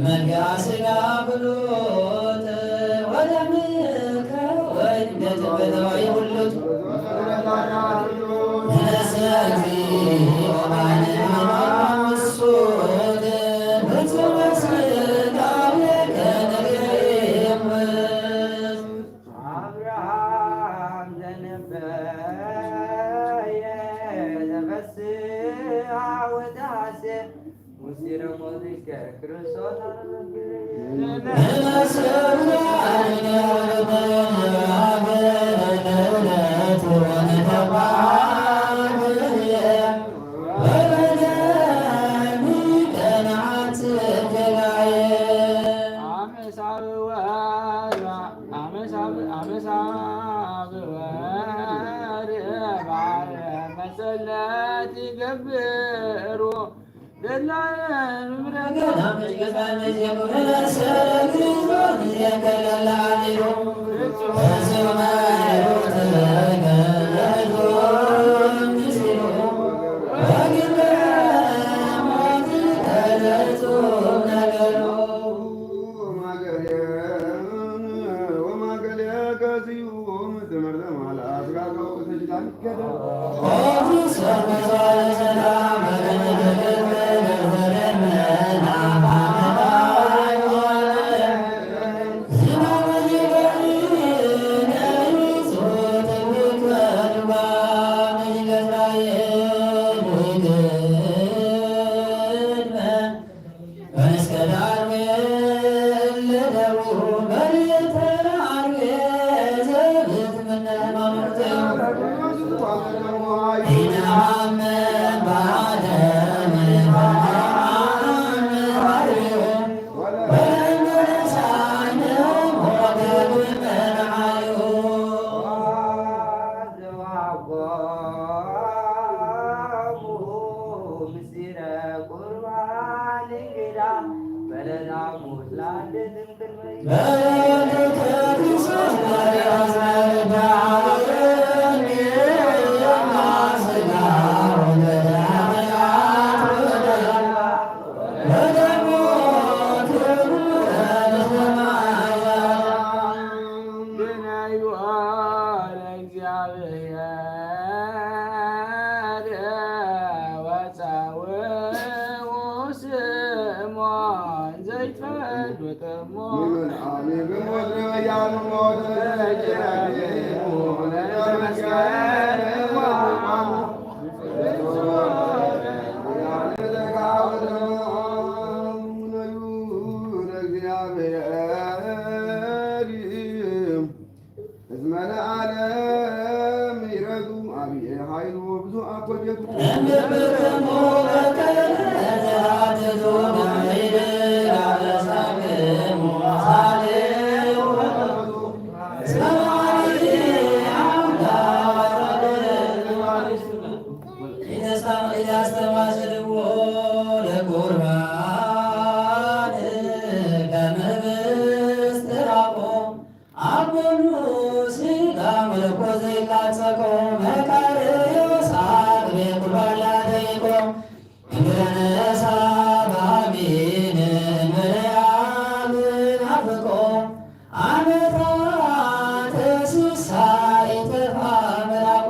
መልክዓ ሥጋ ብሉት ወደምከ ወይን ገጽ በተባይ ብሉት ነሰዚ ኦማን ምስት ብጽበ ሥጋ ከነግሬም አብርሃም ዘነበየ ተፈስሐ ወተሐሴ መሰለት ይገብሩ እስመ ለዓለም ምሕረቱ አብየ ኃይሉ ብዙ አኮቴቱ። ኢተስተማስልዎ ለቁርባን ከመ ብስራቆ፣ አብ ጎኑ ሥጋ መለኮት ዘይላጸቆ፣ መቃርዮስ አቅቤ ቁርባን ላተይቆ፣ እንግረነሳ ባሚን እንበለያ ብናፍቆ፣ አመታ ተስሳ ኢተፋ መላቆ።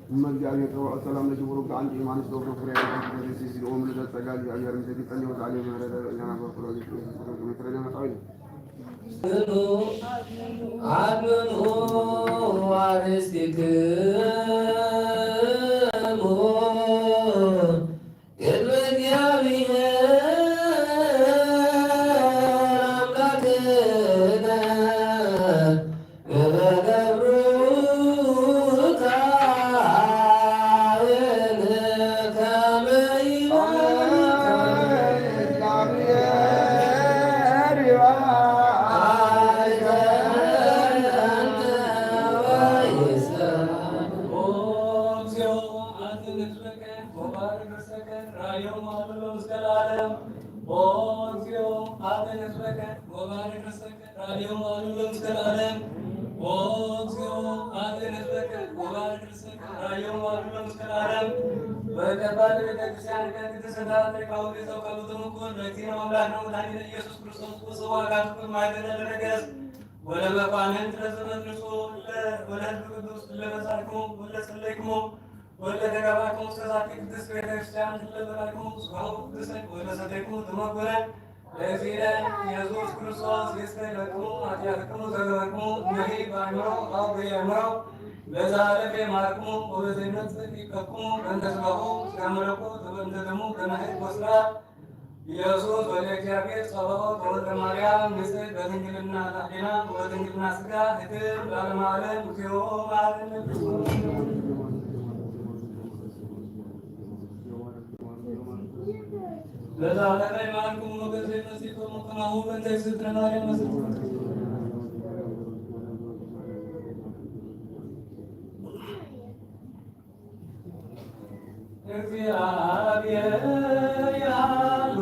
እመ እግዚኣብሔር ጸባኦት ሰላም ለኪ ብሩክት አንቲ እም አንስቶ ፍሬ ከርሥኪ ፍሬ ሥጋኪ ብሩክ። ጸጋ እግዚኣብሔር ምስሌኪ ጸልዩ ወተዓልዩ ምሕረተ በእንቲአነ በኩሉ ኢየሱስ ክርስቶስ መከረኛ መጣዊ ነው። አድምኑ አርስትክሙ ቅድመ እግዚአብሔር አምላክነ እበ ገብሩ ካህን ከመ ይባርክ ወይሰብሐ። ኦ እግዚኦ አድን ህዝበከ ወባርክ ርእሰከ ራእዮም አብሎ እስከ ለዓለም። ኦ እግዚኦ አድን ህዝበከ ወባርክ ርእሰከ ራእዮም አብሎ እስከ ለዓለም። ኦ እግዚኦ አድን ህዝበከ ወባርክ ርእሰከ ራእዮም አብሎ እስከ ለዓለም። በቀባል ቤተ ክርስቲያን ከቅድስት ሥላሴ ካውሪ ሰው ከብዙ ምኩር በእግዚእነ አምላክነ ወመድኃኒነ ኢየሱስ ክርስቶስ ውስዋ ጋር ፍቅር ማይደረ ለነገስ ወለመኳንንት ለዘመድርሱ ወለህዝብ ቅዱስ ለመጻእክሙ ወለጸለይክሙ ወለተጋባእክሙ እስከ ዛቲ ቅድስት ቤተ ክርስቲያን ለበላክሙ ስብሐ ቅዱሰ ወለሰተይክሙ ተመኩረ ለእግዚእነ ኢየሱስ ክርስቶስ ይስረይ ለክሙ ኃጢአትክሙ ዘገበርክሙ እነሂ በአእምሮ አው በየአእምሮ በዘ ኃለፈ የማርክሙ ወበዘ ይመጽእ ይቀብክሙ በእንተ ሥጋሁ እስከ መለኮት ወበእንተ ደሙ ከመ ሕግ ወሥርዓት ኢየሱስ ወልደ እግዚአብሔር ጸባኦት ወወልደ ማርያም ንጽሕት በድንግልና ላዕሌና ወበድንግልና ሥጋ ህትም ለዓለመ ዓለም እግዚኦ መሐረነ ክርስቶስ። በዛ ለቀይ ማርኩም ሞገስ ይመሲቶ ሙከማሁ በእንተ እግዝእትነ ማርያም መስል እግዚአብሔር ያሉ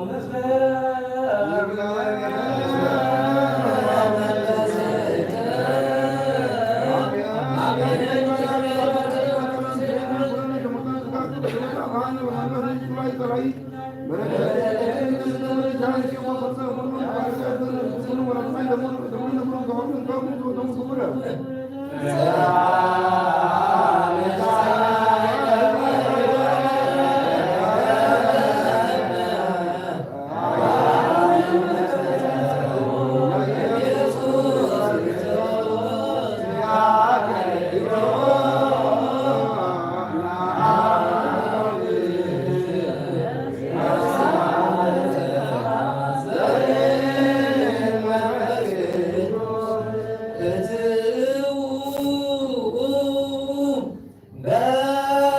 ምስለ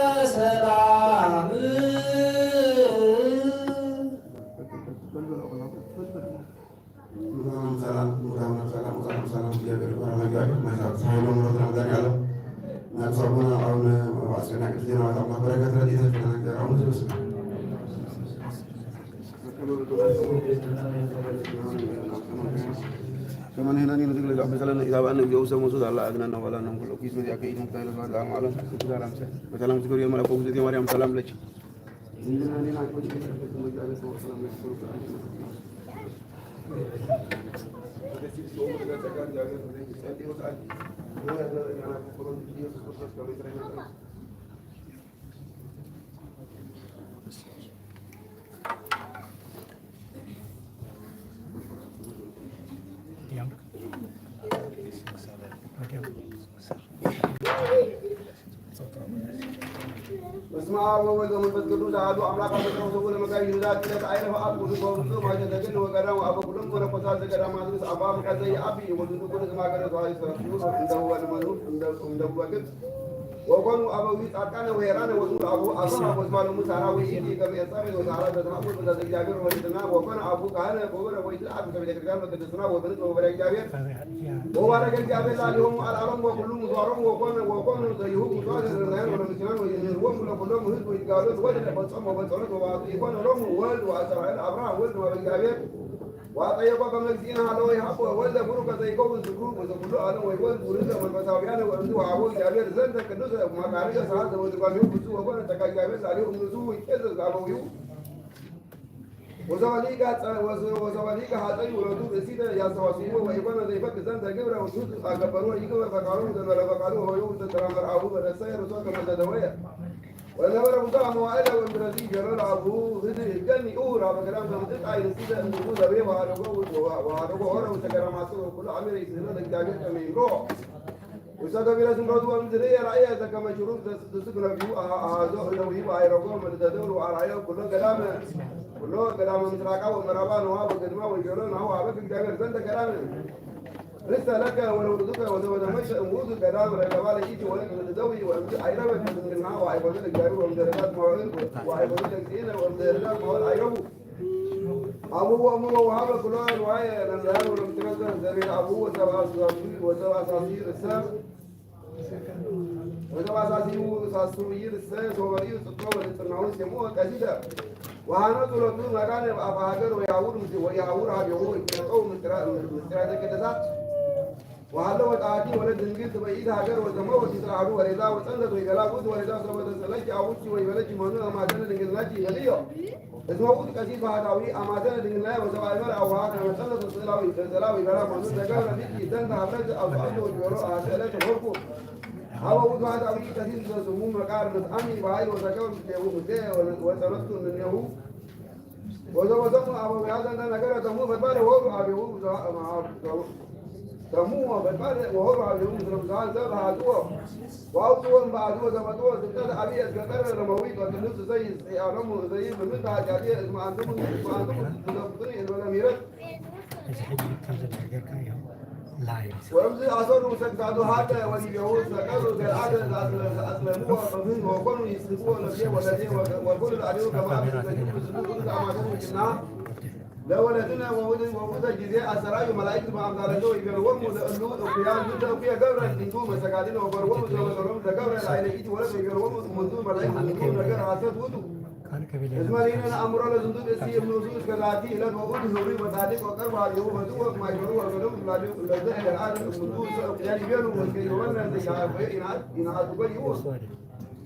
በሰላም ሰላም፣ ሰላም፣ ሰላም፣ ሰላም፣ ሰላም፣ እግዚአብሔር ይባረክ። እግዚአብሔር ማይዛት ሳይሎ ምሮት ነው ጋር ያለው። ናቅሳቡና አሁን አስቀናቂ ዜና በጣም በረከት ረድኤት ተናገር። አሁን ትመስል። ከመን ሄናኒ ንዝግ ለጋ በሰላም ኢዛ ባን እግዚኦ ሰሞሱ ዛላ አግናና ዋላ ነው ኩሎ ኪስ መዚያ ከኢድ ሙክታ ለጋ ማለት። ሰላም ሰላም። በሰላም ትገሪ የመላኮ ጊዜ ማርያም ሰላም ለች። በስመ አብ ወወልድ ወመንፈስ ቅዱስ አሐዱ አምላክ። አመ ተወሰቡ ለመጋቢት ይሁዳ ዕለት አይረፈ አብ ቅዱስ ወብፁዕ ማይተ ተክል ወገዳም ወአበ ኩሎም መነኮሳት ዘገዳማት ምስ አባ መቃዘይ አቢ ወዝንቱ ኩሉ ስማ ገረ ተዋሪ ሰረቱ እንደ ወልመኑ እንደ እንደ ወግብ ወኮኑ አበዊ ጻድቃነ ወሄራነ ወዝሙድ አቡ አብርሃም ወዝማሎሙ ሳራ ወይእቲ ከመ ኤልሳቤጥ ወሳራ ዘተማሙ በዛ እግዚአብሔር ወይትና ወኮነ አቡ ካህነ ወበረ ወይትለአብ ከቤተ ክርስቲያን በቅድስና ወበንጽ ወበረ እግዚአብሔር ወባረከ እግዚአብሔር ላዕሌሆሙ አልዓሎም ወኩሉ ምስዋሮም ወኮነ ወኮኑ ዘይሁ ምስዋር ዘዘናየር ወለምስኪናን ወይምህርዎም ለኩሎም ህዝብ ወይትጋበዝ ወልድ ለፈጾም ወበጸሎት ወባቱ ይኮነ ሎሙ ወልድ ወአስተርአለ አብርሃም ወልድ ወበእግዚአብሔር ወአጠየቆ ከመ እግዚእነ ሀለወ ይሃቦ ወልደ ቡሩከ ዘይከውን ዝክሩ ወዘኩሉ ዓለም ወይወልድ ውሉደ መንፈሳውያን ወእምዝ ወአቦ እግዚአብሔር ዘንተ ቅዱሰ ማቃሪ ሰዓት ዘወትርጓሜሁ ብዙ ወኮነ ጸጋ እግዚአብሔር ላዕሌሁ እምንሱ ይቄዘዝ አበዊሁ ወዘበሊከ ጸ-፣ ወዘ-፣ ወዘበሊከ ሀጸዩ ወለቱ ብእሲተ ያስተዋስይዎ ወኢኮነ ዘይፈቅድ ዘንተ ግብረ ውሱት አገበርዎ ይግበር ፈቃዱ ዘንበለ ፈቃዱ ሆዩ ዘተራመር አቡ በነሳይ ርሶ ከመዘደወየ ወነበረ ብዙ መዋዕለ ወእምድረዚ ጀረር አቡ ህድ ህገኒ ኡር አበ ገዳም ከምጥጥ አይንሲተ እንድጉ ዘቤ ወሃደጎ ወሃደጎ ሆረ ውስተ ገዳም አስር ወኩሉ አሚረ ይስህሎ ለእግዚአብሔር ከመ ይምሮ። ውስተ ገቢረ ስምረቱ ወምዝርየ ራእየ ዘከመ ሽሩብ ዘስድሱ ክነቢዩ አሃዞ እነዊሁ አይረጎ መልተደብሩ አርአዮ ኩሎ ገዳመ ኩሎ ገዳመ ምስራቃ ወምዕራባ ነዋ ወገድማ ወይገሎ ናሁ አበክ እግዚአብሔር ዘንተ ገዳመ ርስተ ለከ ወለውሉዱከ ወዘወደመይተ እምውቱ ገዳም ረከባ ለኢቲ ወለድ ምትደዊ ወእምዚ አይረበት ምንግና ወአይኮነ ለእግዚአብሔር ወምደረዳት መዋዕል ወአይኮነ ለእግዚእነ ወምደረዳት መዋዕል አይረቡ አቡሁ ወእሙሁ ወወሀበ ኩሎ ንዋየ ለምድሃር ወለምትረዘ ዘቤት አቡሁ ወሰብአ ሳስዩ ርእሰ ወሰብአ ሳስዩ ርእሰ ሶበ ርእዩ ጽድቆ ወንጽሕናሁ ሴሞ ቀሲተ ወሃነጹ ሎቱ መካነ በአፈ ሀገር ወያውር ምስ ወያውር ሀቤሁ ይቀጠው ምስጢራተ ቅድሳት ወሀለወት አሐቲ ወለት ድንግል ትበይት ሀገር ወዘመወት ምስለ አሐዱ ወሬዛ ወጸንተት ወይገላ ውእቱ ወሬዛ ሶበ ተሰእለኪ አቡኪ ወይበለኪ መኑ አማተነ ድንግልናኪ ይበልዮ። እስመ ውእቱ ቀሲስ ባህታዊ አማተነ ድንግልናየ ወሰብአ ይመር አቡሃ ከመ ጸንተት ወስእላ ወይገላ መኑ ዘገብረ ብኪ ዘንተ ሀብረት አውፅአቶ ወይገሎ አሐቲ ዕለት ሆርኩ ሀበ ውእቱ ባህታዊ ቀሲስ ዘስሙ መቃርስ አሚ በኃይል ወተገብረ ምስሌሁ ምስሌ ወጸነቱ እምኔሁ ወዘወዘሙ አበዊሃ ዘንተ ነገረ ተሙ ፈድፋደ ወሩ አቤሁ ብዙሃ ተሙ ወፈድፋደ ወሆሩ አቤሁ ምስለ ብዙሃን ሰብ ሃጥዎ ወአውፅዎ እምበአዱ ወዘመጥዎ ስብከት አብየ እስከ ቀረ ለመዊት ወቅዱስ ዘይ ጽያሎሙ ዘይ ብምንተ ኃጢአትየ እስመ አንትሙ እስመ አንትሙ ትዘብጡኒ እንበለ ምሕረት እዚ ሕጂ ከምዚ እናገርካ እዮም ላይቭ ወእምዝ አሰሩ ሰግዳዱ ሀደ ወዲቤሁ ሰቀሉ ገልአደ ዘአስለምዎ በምህን ወኮኑ ይስሕቅዎ ነፍሴ ወለቴ ወኩሉ ለአሌሁ ከመ አብይ ዘግቡ ዝብሉ ኩሉ ዘአማተሩ ምጅና ለወለድነ ወውእተ ጊዜ አሰራዩ መላእክት በአምሳለቶ ይገርዎሙ ለእሉ እኩያን ምንተ እኩየ ገብረ ዝንቱ መሰጋድነ ወገርዎሙ ዘመሰሎም ዘገብረ ለአይነ ኢቲ ወለት ይገርዎሙ እሙንቱ መላእክት ዝንቱ ነገር ሐሰት ውእቱ። እስመ ሊነ ነአምሮ ለዝንቱ ብእሲ እምንሱ እስከ ዛቲ ዕለት ወውእቱ ህሩይ ወጻድቅ ወቀርብ ሀቤሁ በጽእ ወማይከሩ ወገደም ላሊሁ ለዘ የልአል እሙንቱ ሰእኩያን ይቤሉ ወእስከ ይሆነ ዘይተአበየ ይንአት ይንአት ወይሁ።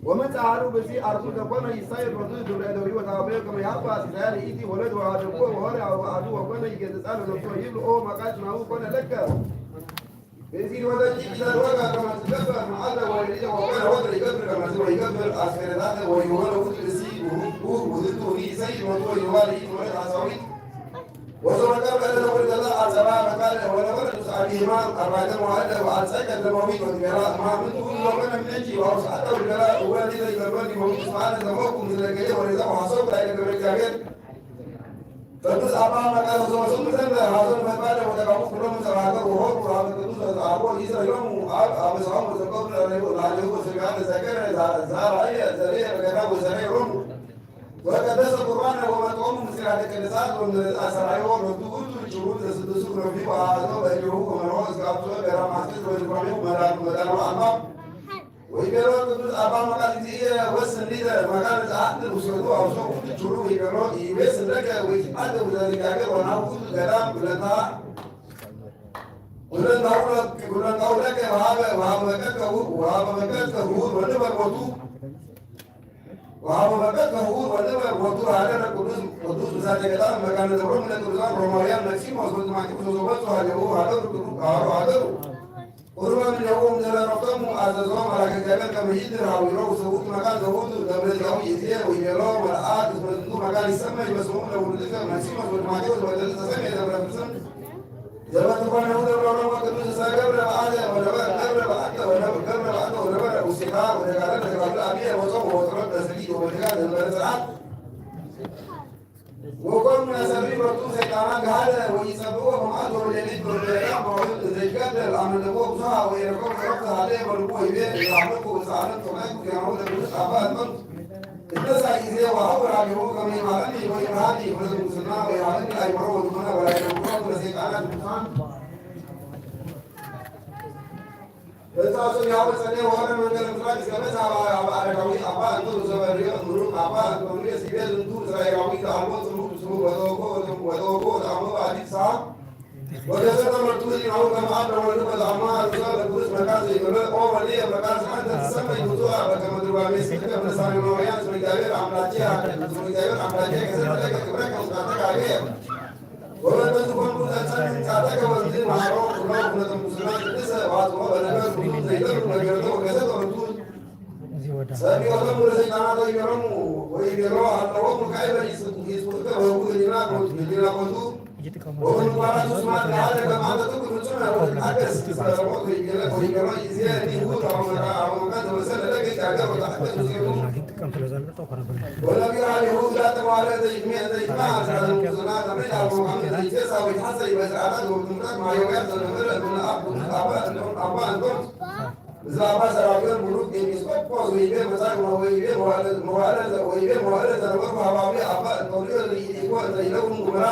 ወመጽአ ሀሩ ብእሲ አርቱ ተኮነ ይሳየል በቱ ግብረ እደዊ ወታበየ ከመ ይሀባ ሲሳያ ለኢቲ ወለድ ወአደጎ ወሆረ ወአዱ ወኮነ ይገዝጻ ለነፍሶ ይብል ኦ መቃጽ ናሁ ኮነ ለከ። ብእሲ ወለድ ይዘር ወጋ ከመ ትገበር መዓልተ ወሌሊተ ወኮነ ወትረ ይገብር ከመ ትብሎ ይገብር አስከረታተ ወይሆነ ውእቱ ብእሲ ውእቱ ይሰይድ ወትወ ይዋል ይትወለድ ሐሳዊት ወሶበ ቀርበ እለ ወልደላ አጸባ መካነ ወነበረ ንስአቢሂማ አርባዕተ መዋዕለ ወአጸቀ ደማዊት ወትቤላ እማ ምንቱ ኩሉ ዘኮነ ምንኪ ወአውስአተ ወልደላ እወ ሊተ ይገብረኒ መዊት እስመ አነ ዘመርኩ ምስለ ገሌ ወሬዛ ወሐሰብኩ ላዕለ ገብረ እግዚአብሔር። ቅዱስ አባ መቃርዮስ ወስሙ ዘንበ ሐዘኑ ፈድፋደ ወተጋቡ ኩሎም ሰብአ ሀገር ወሆሩ ሀበ ቅዱስ ወዘአቦ ኢሰ ዮሙ አብ አበሳሆሙ ወዘገብሩ ላዕሌሁ ወስጋደ ዘከረ ዘራእየ ዘርየ በገዳ ወዘሬ ሮሙ ወቀደሰ ቁርባነ ወመጥዖሙ ምስጢራተ ቅድሳት ወእምዝ አስተርአዮ ሎቱ ውእቱ ችሩር ዘስድሱ ረፊዕ ወአሐዞ በእዴሁ ወመርሖ እስከ አብጽሖ ገዳም አስቄጥስ ወትርጓሜሁ መዳኑ መዳኑ አባ ወይቤሎ ቅዱስ አባ መቃርዮስ ይእየ ወስን ሊተ መካነ ዘአንትን ውስከቱ አውሶ ውእቱ ችሩር ወይቤሎ ኢቤስ ለከ ወይትአደው ዘእግዚአብሔር ወናሁ ውእቱ ገዳም ኩለንታ ኩለንታሁ ለከ ኩለንታሁ ለከ ወሀበ ወሀበ መቀድከ ውእቱ ወሀበ መቀድከ ውእቱ ወንበር ቦቱ ወሀበ መቀድከ ውእቱ ወንበር ቦቱ ሀገረ ቅዱስ ቅዱስ ብሳቴ ገዳም መካነ ዘብሮም ለቅዱሳን ሮማውያን መክሲሞስ ወጥማቴዎስ ወዘበጹ ሀገሩ ሀገሩ ቅዱስ ሀገሩ ሀገሩ ቁርበ እምኔሁ እምድረ ዕረፍቶሙ አዘዞ መልአከ እግዚአብሔር ከመ ይእቲ ሀዊሮ ውስተ ውእቱ መካን ዘውእቱ ደብረ ዳዊት ይእዜ ወይቤሎ መልአክ እስመ ዝንቱ መካን ይሰመይ በስሙ ለውሉድከ መክሲሞስ ወጥማቴዎስ ወለዝ ተሰምየ ደብረ ፍስም ዘበትኮነሁ ደብረ ሮማ ቅዱስ እስመ ገብረ በአተ ወነበረ ገብረ በአተ ወነበረ ገብረ በአተ ወነበረ ውስቴታ ወደጋለ ተጋብለ አብየ ወጾም ወጸሎት በስሊት ወበትጋ ዘንበረ ስርዓት ወኮኑ ያሰሪ በቱ ሰይጣና ጋሃደ ወይጸብዎ በማዕድ ወሌሊት ወደያ ማውል ዘይጋደል አመለቦ ብዙሃ ወየረከቡ ረፍት ሃደ በልቡ ወይቤ ላምልኩ ወሰአለት ወቀይኩ ያመው ለቅዱስ አባ አጥመም እነሳ ጊዜ ወአውር አቢሁ ከመ ይማረኒ ወይምሃኒ ወለምንኩስና ወይሃበኒ አይምሮ ወልቡና ወላይነግሮ ለሰይጣናት ብዙሃን በጻሱ ያው ጸኔ ወረ መንገድ ምስራቅ እስከ መጻ አባ አረጋዊ አባ እንቱ ዘበሪዮ ምሩቅ አባ እንቱ ሲቤ ዝንቱ እስራኤላዊ ተአሞ ጽሙቅ ስሙ ወተወቆ ወተወቆ ወተአሞ አዲስ ሰዓት ወገሰተ መርቱ ዲናሁ ከመ አለ ወልድ በዘአማ ርሶ ለቅዱስ መካን ዘይበለ ኦ ወልየ መካን አንተ ትሰመይ ውጹአ በከመ ትርጓሜ ስምከ በልሳነ ማውያን እስመ እግዚአብሔር አምላኬ አለ እስመ እግዚአብሔር አምላኬ ከሰተ ለከ ክብረከ ምስጋናከ አገየ ወበእንተ ዝኮኑ ዘንተ ምምጻእከ ወእምዝ መሃሮ ኩሎ ኩነተ ምንኩስና ቅድሰ ወአጽብኦ በነገር ኩሉ ዘይደሉ ነገርተ ወገሰተ መርቱ ጸቢዖቶሙ ለሰይጣናት ወይቤሎሙ ወይቤሎ ሀለዎሙ ካዕበ ይስቁከ ወህቡ ህሊና ኮንቱ ህሊና ኮንቱ ወመንኳራቱ ስማት ለሀለ ከማንተ ትኩ ፍጹመ ወትትአገስ ሰለሞት ወይቤለ ወይቤሎ ይዜ ዲሁ ታወመካ አወመካ ተወሰነ ለገ ጃገር ወተአገስ ውስቴቱ ወነቢራ ይሁዳ ተባለ ዘይትሜ ዘይትማ አስራተ ሙስና ተመይ አወመካ ዘይቴሳ ወይትሐሰ ይበስራታት ወትምታት ማየውያት ዘነበረ እምነ አብ አባ እንቶም አባ እንቶም ብዛዕባ ሰራዊት ቡሩክ ኤጲስቆጶስ ወይቤ መጻእኩ ወይቤ መዋዕለ ወይቤ መዋዕለ ዘነበርኩ ሀባዊ አባ እንጦንዮስ ርኢኩ እንተ ኢለኩም ጉምራ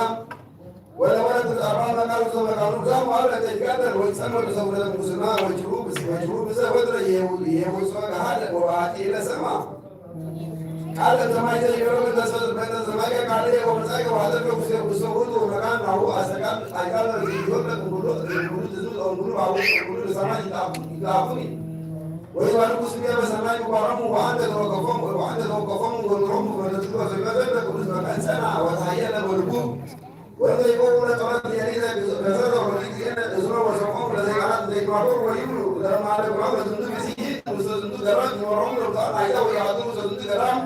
ወለወለት ብዛዕባ መቃሉ ሰው መቃሉ ብዛም ዋለ ተጋደል ወይ ጸመዱ ሰው ለምኩስና ወይ ጅሩ ብስ ወይ ጅሩ ብዘ ወድረ ይሄው ይሄው ሰው ከሃደ ወባቲ ለሰማ ቃል ተማይተ ይበሩ ተሰል በተ ዘማይ ቃል ወመጻእኩ ወአደረኩ ሰው ሰው ሁሉ መቃን አሁ አሰቃል አይቃል ይወለ ሁሉ ሁሉ ትዙ ሁሉ አሁ ሁሉ ሰማይ ይጣፉ ይጣፉኒ ወይባርኩ ስሜ በሰማይ ምቋሮሙ ወአንተ ተወከፎሙ ወአንተ ተወከፎሙ ወምሮሙ ወነትሎ ዘይመዘለ ቅዱስ መካን ጸና ወተሃየለ ወልቡ ወዘይቆሙ ለጸሎት የሪዘ ገዘተ ወሪት የነ እዝሮ ወሰቆሙ ለዘይቃናት ዘይማሩ ወይብሉ ለማለግማ ወዝንቱ ብስይት ውስተ ዝንቱ ገራም ይኖሮሙ ለብጣን አይዳ ወያቱ ውስተ ዝንቱ ገራም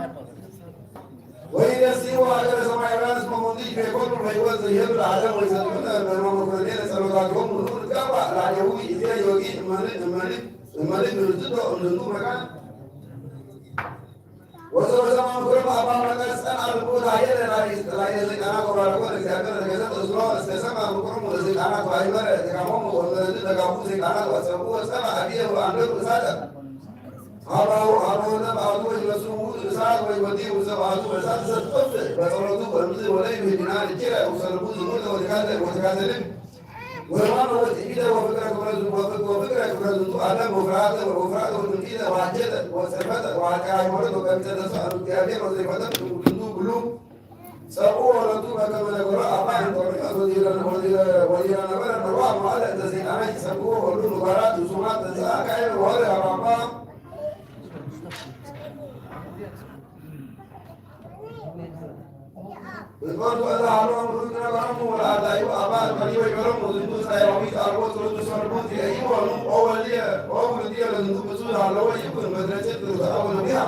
ወይነስኡ ሀገረ ሰማያውያን እስመ መንግስት ቤኮሙ በሕይወት ዘየብል ዓለም ወይሰጡነ በመመኮኔ ለጸሎታቲሆሙ ንዑ ንጋባ ላዕሌሁ ይእዜ ዮጊ እመልክ እመልክ እመልክ ንርዝዶ እምዝንቱ መካን ወዘበሰማ ምክሮም አባ መቃል ጸንዐ ልቡ ታየለ ላዕሌ ሰይጣናት ወባረኮ ለእግዚአብሔር ለገሰ ተስሎ እስከ ሰማ ምክሮም ወለሰይጣናት ወአይመረ ድካሞም ወመዚ ተጋቡ ሰይጣናት ወጸብኡ ወጸባ አብየ ወአንደሩ እሳተ አባሁ አቡነ በአቱ ወይመስሉ ውእቱ እሳት ወይወዲ ውስተ በአቱ በእሳት ዘትጠፍእ በጸሎቱ ወእምዝ ወለዩ ህሊና ንኪረ ውስተ ልቡ ዝሙተ ወትካዘ ወትካዘ ልብ ወሕማመ ወትዕቢተ ወፍቅረ ክብረ ዝንቱ ወፍቅ ወፍቅረ ክብረ ዝንቱ ዓለም ወፍርሃተ ወፍርሃተ ወትምክሕተ ወሐጀተ ወጽርፈተ ወሐቀ ሃይማኖት ወቀቢጸ ተስፋ እም እግዚአብሔር ወዘይፈተት ዝንቱ ኩሉ ጸብኡ ወለቱ በከመ ነገሮ አባ እንጦንዮስ ወዚረ ወዚረ ወዚረ ነበረ ነዋ መዋዕለ እንተ ሰይጣናት ይሰብኡ ወሉ ምግባራት ንሱማት ተንሥአ ካይበ ወረ አባባ እጾቱ እለ ሀሎሙ ርዙ ነበሮሙ ወለአዳዩ አባ እምቀኒ ወይበሎሙ ዝንቱ ሳይራዊት አልቦ ትርዙ ሰርቡት የኢወኑ ኦ ወልድየ ኦ ውልድየ ለዝንቱ ብፁዕ ሀለወ ይኩን መድረችት ትርዘአው ነቢያ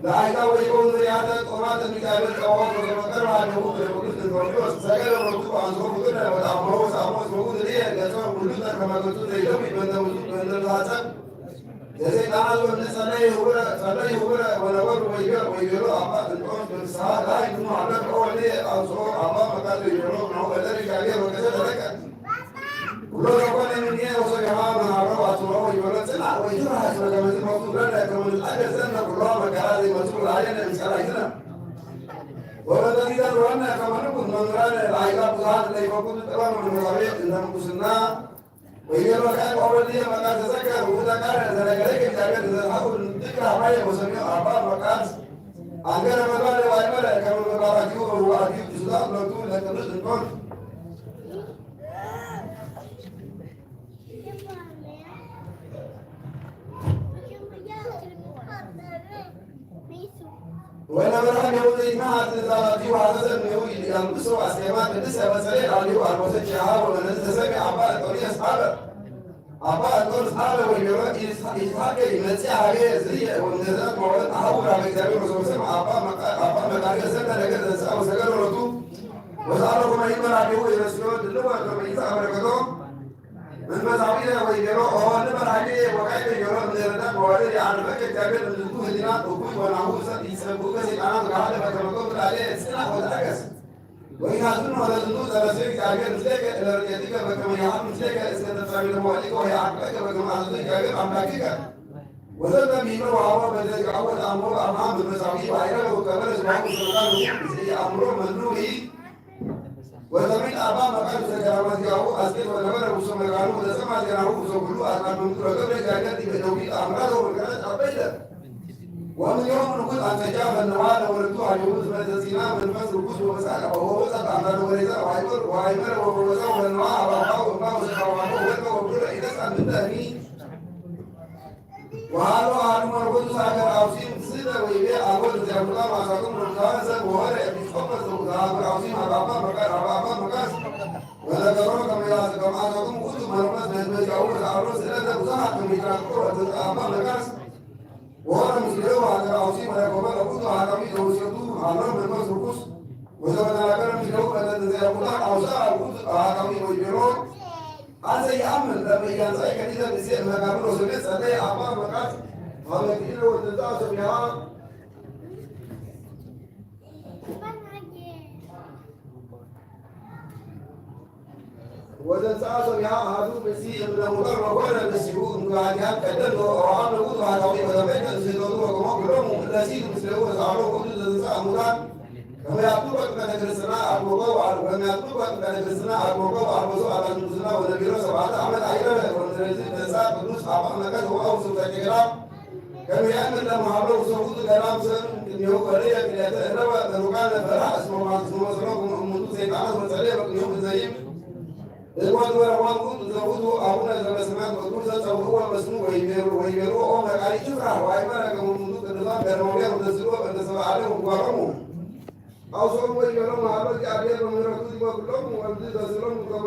ለአይታ ወይኮኑ ያተ ጦማት የሚጋብል ጸዋት ወዘመቀር ባለው ለቅዱስ እንጦንዮስ ሰገደ ወቱ አንሶ ፍቅር ወጣሞ ሳሞ ሰው ድሬ ገጸ ሁሉ ተከማገቱ ዘይደው ይበንደው በንደላጸ ለሰይጣናት ወንድ ጸለይ ሁብረ ጸለይ ሁብረ ወነበሩ ወይገር ወይገሩ አባ እንጦንዮስ በንስሐ ላይ ኑ አለ ወልዴ አንሶ አባ መቃል ይገሩ ነው በደር ይጋገር ወገዘ ተለቀ ኩሎ ተኮነ እምኔ ወሰቢሃ መሃሮ አስሮ ወይወረጽና ወይትብሃስ ወከመ ዝመቱ ለነ ከመ ንትአገሰነ ኩሎ መከራ ዘይመጽኡ ለአሌነ እምጸላኢትነ። ወበዘዚ ዘልወነ ከመ ንኩን መምህራነ ለአሕዛብ ብዙኃን እለ ይፈቁዱ ጥበብ ወመንፈሳዊ እንተ ምንኩስና። ወይቤሎ ካህን ወወልድየ መቃል ተዘከር ውእተ ቃለ ዘነገረከ እግዚአብሔር እንተ ተሐውር ንትክል ሀማየ ወሰሚዖ አባ መቃል አንገረ መባለ ወአይመረ ከመ መባራኪሁ ወውአኪሁ ብሱላት ሁለቱ ለቅዱስ እንጦንዮስ። ወነበራ ሜሁ ዘይትመሃር ትእዛዛቲሁ ሐሰሰ እምኔሁ ይልአንብሶ አስኬማ ቅድስተ መጸሌ ላዕሌሁ አልቦሰ ኪያሃ ወመነዝ ተሰሚ አባ እንጦንዮስ አበ አባ እንጦንዮስ አበ ወይቤሎ ኢትሃገ ይመጽእ ሀቤ ዝየ ወእምነዘ መወለት አሐውር ሀበ እግዚአብሔር ወሰበሰብ አባ መቃ- አባ መቃርዮስ ዘንተ ነገር ዘንስአ ወሰገደ ሎቱ ወሰአሎ ከመ ይንበር ሀቤሁ የነስዮ ድልወ ከመ ይንሳእ በረከቶ መንፈሳዊ ወይቤሎ ኦ ንበር ሀቤ ወቃይ ወይቤሎ እምዘረዳ መዋደድ የአርበከ እግዚአብሔር እምዝንቱ ህሊና እኩይ ወናሁ ሰብ ይጸብኡከ ሰይጣናት ወተሃደፈ ከመ ገብር ላዕሌ ጽናዕ ወተአገስ ወይናዝን ወለዝንቱ ጸረ ሰይፍ እግዚአብሔር ምስሌከ እለ ርድኤትከ በከመ ይሃሉ ምስሌከ እስከ ተፍጻሜተ መዋዕሊከ ወይአቅበከ በከመ አዘዞ እግዚአብሔር አምላክከ። ወዘንተ ሚመ ወአበ በዘ ይትዐወት አምሮ አምሃ መንፈሳዊ ወአይረበ ወቀበለ ስጋሁ ስልጣን ንጉሥ ምስሌ አምሮ መኑ ኢ ወዘሚን አባ መቃል ዘገራማት ያሁ አስኬት ወነበረ ውስተ መቃሉ ወተሰማ ዜናሁ ውስተ ኩሉ አጽናፈ ምድር ወገብረ እግዚአብሔር ዲበ ደዊት አምራተ ወመንቀለት አበይተ። ومن يوم نقول أن تجافى النوال والرجوع يوز من تزينا من فصل القدس ومسألة وهو وسط أن تنوريزا وعيبر وعيبر وهو وسط والنوال أبا أبا وما وسط أبا أبا وما وما إذا سأل من تهني وهذا هذا ما نقول سأل أوسيم سيدة ويبيع أول زي أبو الله ما سأكون من كان سب وهو يبي فقط زي أبو أوسيم أبا أبا مكان أبا أبا مكان ولا كبروا كما يا كما أسأكم قلت ما نقول سيدة ويبيع أول سأل سيدة وزهر كم يتراكوا أبا مكان Ora ምስሌሁ ሀገር አውሲ ወደ ጎበ ለውጡ ሀገራዊ ዘውስቱ ሀገር መንፈስ ርኩስ ወዘበተናገረ ምስሌሁ በለንዘ ያቁጣ አውሳ ውጥ ሀገራዊ ወይቤሮ አንዘ ያምን ለመያንሳይ ከዲዘ ጊዜ መጋብሮ ስሜት ጸለይ አባ መቃት ሀበ ጊዜ ወደዛ ሰሚያ ወዘንስኣ ሰሚዓ ኣሃዱ ብእሲ እምነ ሙበር ወኮነ ምስኡ እምግባእቲሃ ቀደም ወአብ ንጉሥ ባህታዊ ወተመይተ እንስይቶቱ ወቆሞ ኩሎሙ እለሲቱ ምስሌሁ ወሰዓሮ ኩሉ ዘንስኣ ሙታን ከመ ያጥምቆ ጥምቀተ ክርስትና አጥምቆ ወአል- ከመ ያጥምቆ ጥምቀተ ክርስትና አጥምቆ ወአልበሶ አልባሰ ምንኩስና ወነቢሮ ሰብዓተ ዓመት አይረፈ ወምስለዚ ተንሳ ቅዱስ አባ መቀት ወአው ስብከ ቄራ ከመ ያእምር ለመሃሎ ውሰቡቱ ገዳም ሰብ እምቅድሜሁ ወርእየ ክልኤተ እደወ እሩቃነ ፈርሃ እስመ መሰሎሙ እሙንቱ ሰይጣናት ወጸልየ በቅኔሁ ብዘይም እግወት ወረቆሙ እንዘ ውእቱ አቡነ ዘበሰማያት ወቅዱስ ዘጸውዕዎ በስሙ ወይቤሉ ወይቤሉ ኦ መቃሪ ትፍራህ ወአይመረ ከመ እሙንቱ ቅዱሳን ገዳማውያን ወተስእልዎ በእንተ ሰብአ ዓለም ወምግባሮሙ አውሶም ወይቤሎም ሀበ እግዚአብሔር በምህረቱ ዲበ ኩሎሙ ወእምዝ ተስእሎሙ ከመ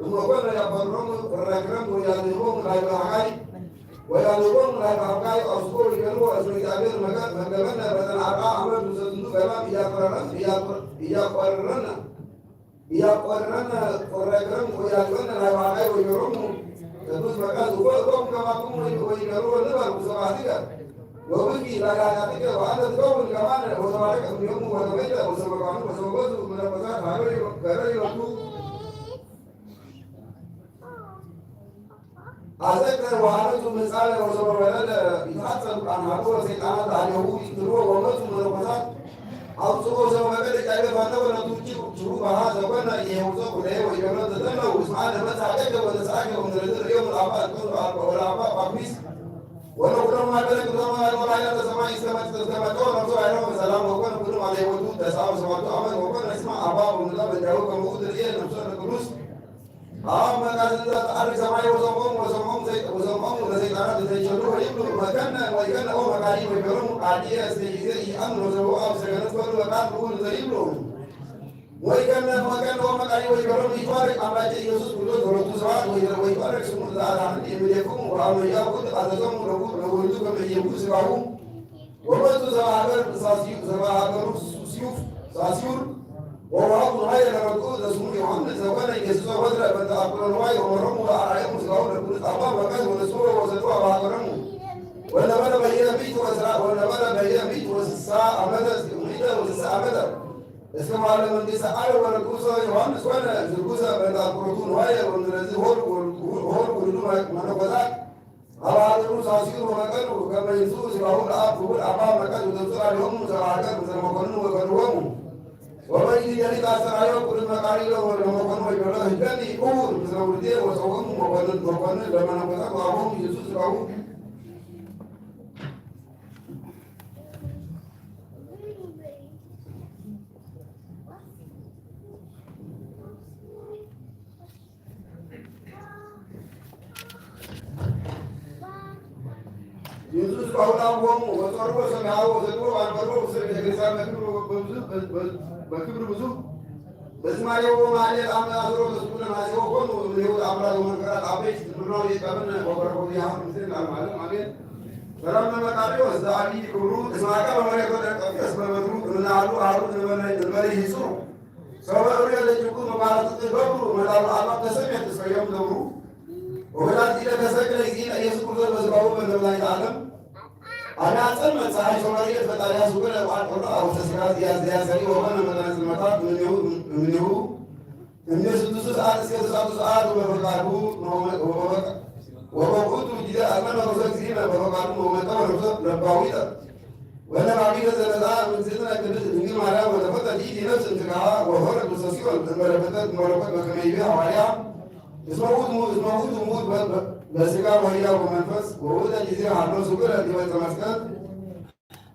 እመኮነ ያበሮም ረክረም ወያዝቦም ላይበ ሀጋይ ወያዝቦም ላይበ ሀጋይ አውስቦ ይገሉ እስመ እግዚአብሔር መገ- መገበነ በተን አርባ ዓመት ውሰትንቱ ገላም እያቆረረን እያቆ- እያቆረረን እያቆረረን ቆረክረም ወያዝበነ ላይበ ሀጋይ ወይገሮሙ ቅዱስ መቃል ዝኮ እቶም ከማኩም ወይ- ወይገሩ ንበር ብሰባትከ ወብኪ ላይላታትከ ወአንተ ትከውን ከማነ ወተባረክ እምኔሙ ወተመይተ ወሰበቃኑ ወሰበበቱ መነኮሳት ሀገር ይበቱ አዘክር ወአመቱ ምጻለ ወሶበ ወረደ ይትሐጸብ ቃንሃቱ ወሰይጣናት አልየሁ ይትልዎ ወመቱ መነኮሳት አውጽኦ ሰው መቀደ ጫይበ ፋነው ለቱ ችሩ ባሃ ዘኮነ የውዞ ኩለየ ወይገመ ተተለው እስማነ መጻደቀ ወተሳቀ ወምድረዝ ርእዮም ለአባ እንጦን ወአባ ወለአባ ጳኩሚስ ወለኩሎም ማደረ ክብሮም ወላይለ ተሰማይ እስከመ እስከመ ነብሶ አይረው ሰላም ወኮነ ኩሉ ማለ ወቱ ተሳው ሰባቱ አመት ወኮነ እስማ አባ ወምላ በጃው ከመኡ ድርየ ነብሶ ለቅዱስ አብ መቃዝን ዘተዓርግ ሰማይ ወሰምዖም ወሰምዖም ዘይ- ወሰምዖም ለሰይጣናት ዘይሸዱ ወይብሉ መከነ ወይከነ ኦ መቃሊ ወይገሮም አዲየ እስከ ጊዜ ኢአምር ወሰምዖ አብ ሰገነት ወሉ መቃል ብኡ ዘይብሉ ወይከነ ወይከነ ኦ መቃሊ ወይገሮም ይትባረክ አምላኬ ኢየሱስ ኩሎ ዘሎቱ ስብሐት ወይ- ወይትባረክ ስሙ ለዓለመ ዓለም እምኔክሙ ወአመ ያዕቁብ አዘዞሙ ለኩ- ለወልዱ ከመ ኢየኩን ስጋሁ ወመቱ ዘማህበር ሳሲዩ ዘማህበሩ ሲዩፍ ሳሲዩር ወውሃቡ ንዋይ ለረድኡ ዘስሙ ዮሐንስ ዘኮነ ኢየሱስ ወትረ በእንተ አኩሎ ንዋይ ወመሮሙ ወአርአዮሙ ስጋሁ ለቅዱስ አባ መቃዝ ወነስኡ ወሰዱ አባሃበረሙ ወነበረ በይነ ሚት ወስራ ወነበረ በይነ ሚት ወስሳ ዓመተ እስከ ሚተ ወስሳ ዓመተ እስከ ማለ መንግስተ አለ ወረድኡ ሰው ዮሐንስ ኮነ ዝርጉሰ በእንተ አኩሎቱ ንዋይ ወንድረዚ ሆር ሆር ውልዱ መነኮሳት አባሉ ሳሲሩ ወመቀሉ ከመ ይንሱ ስጋሁ ለአብ ክቡር አባ መቀል ወተንሱ አሊሆሙ ዘባርከ ምስለ መኮንን ወገንዎሙ ወመይት ጀሊት አስተራዮ ቅዱስ መቃሪ ለመኮኑ ወይበሎ ህገኒ እውር ምስለ ውልዴ ወፀወሙ መኮንን መኮንን ለመነኮሳት ወአቦሙ ኢየሱስ ስጋሁ ኢየሱስ ባውላም ሆሙ ወጾርዎ ሰምያዎ ዘድዎ አንበሮ ውስጥ ቤተክርስቲያን በክብር ብዙ በክብር ብዙ በዝማሬዎ ማሌት አመ አስሮ ተስኩነ ማሴዎ ሆኑ እምኔሁ ለአምራ ወመንከራት አበይት ትምናው የቀብነ ወበረኮት ያሁን ምስል ለዓለም ዓለም አሜን። ሰላም ለመቃሪዎስ ዘአብይ ክብሩ እስማቀ በመሬት ወደ ቀፊስ በመድሩ እምናሉ አሉ እንበለ ይስሩ ሰበ እብሪዮ ለጭቁ መባረቱ ትገብሩ መላሉ አባ ተሰሜት እስከ ዮም ገብሩ ወበዛቲ ለተሰቅለ እግዚእነ ኢየሱስ ክርስቶስ በስጋሁ በእንተ መድኃኒተ ዓለም አነ አጸመ ፀሐይ ሶማሌ ፈጣሪያ ሱገለ ቋል ቆሎ አውሰ ስራ ዚያ ዚያ ሰሪ ወበነ መጠነ ጽልመታት ምንሁ ምንሁ እምነ ስድስቱ ሰዓት እስከ ተስዓቱ ሰዓት ወበፈቃዱ ወበውእቱ ጊዜ አጽመመ ርእሶ እግዚእነ በፈቃዱ ወመጠወ ርእሶ ለባዊተ ወነባቢተ ዘለዛ እምእግዝእትነ ቅድስት ድንግል ማርያም ወተፈጠ ይእቲ ነፍስ እንስጋሃ ወሆረ ውስተ ሲኦል እንበለ ፍጥረት መለኮት በከመ ይቤ ሐዋርያ እስመ ውእቱ እስመ ውእቱ ምውት በ- በ- በስጋ ወሕያው በመንፈስ ወውእተ ጊዜ ሀሎ ስጉረ ዲበ ዕፀ መስቀል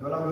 ሰላም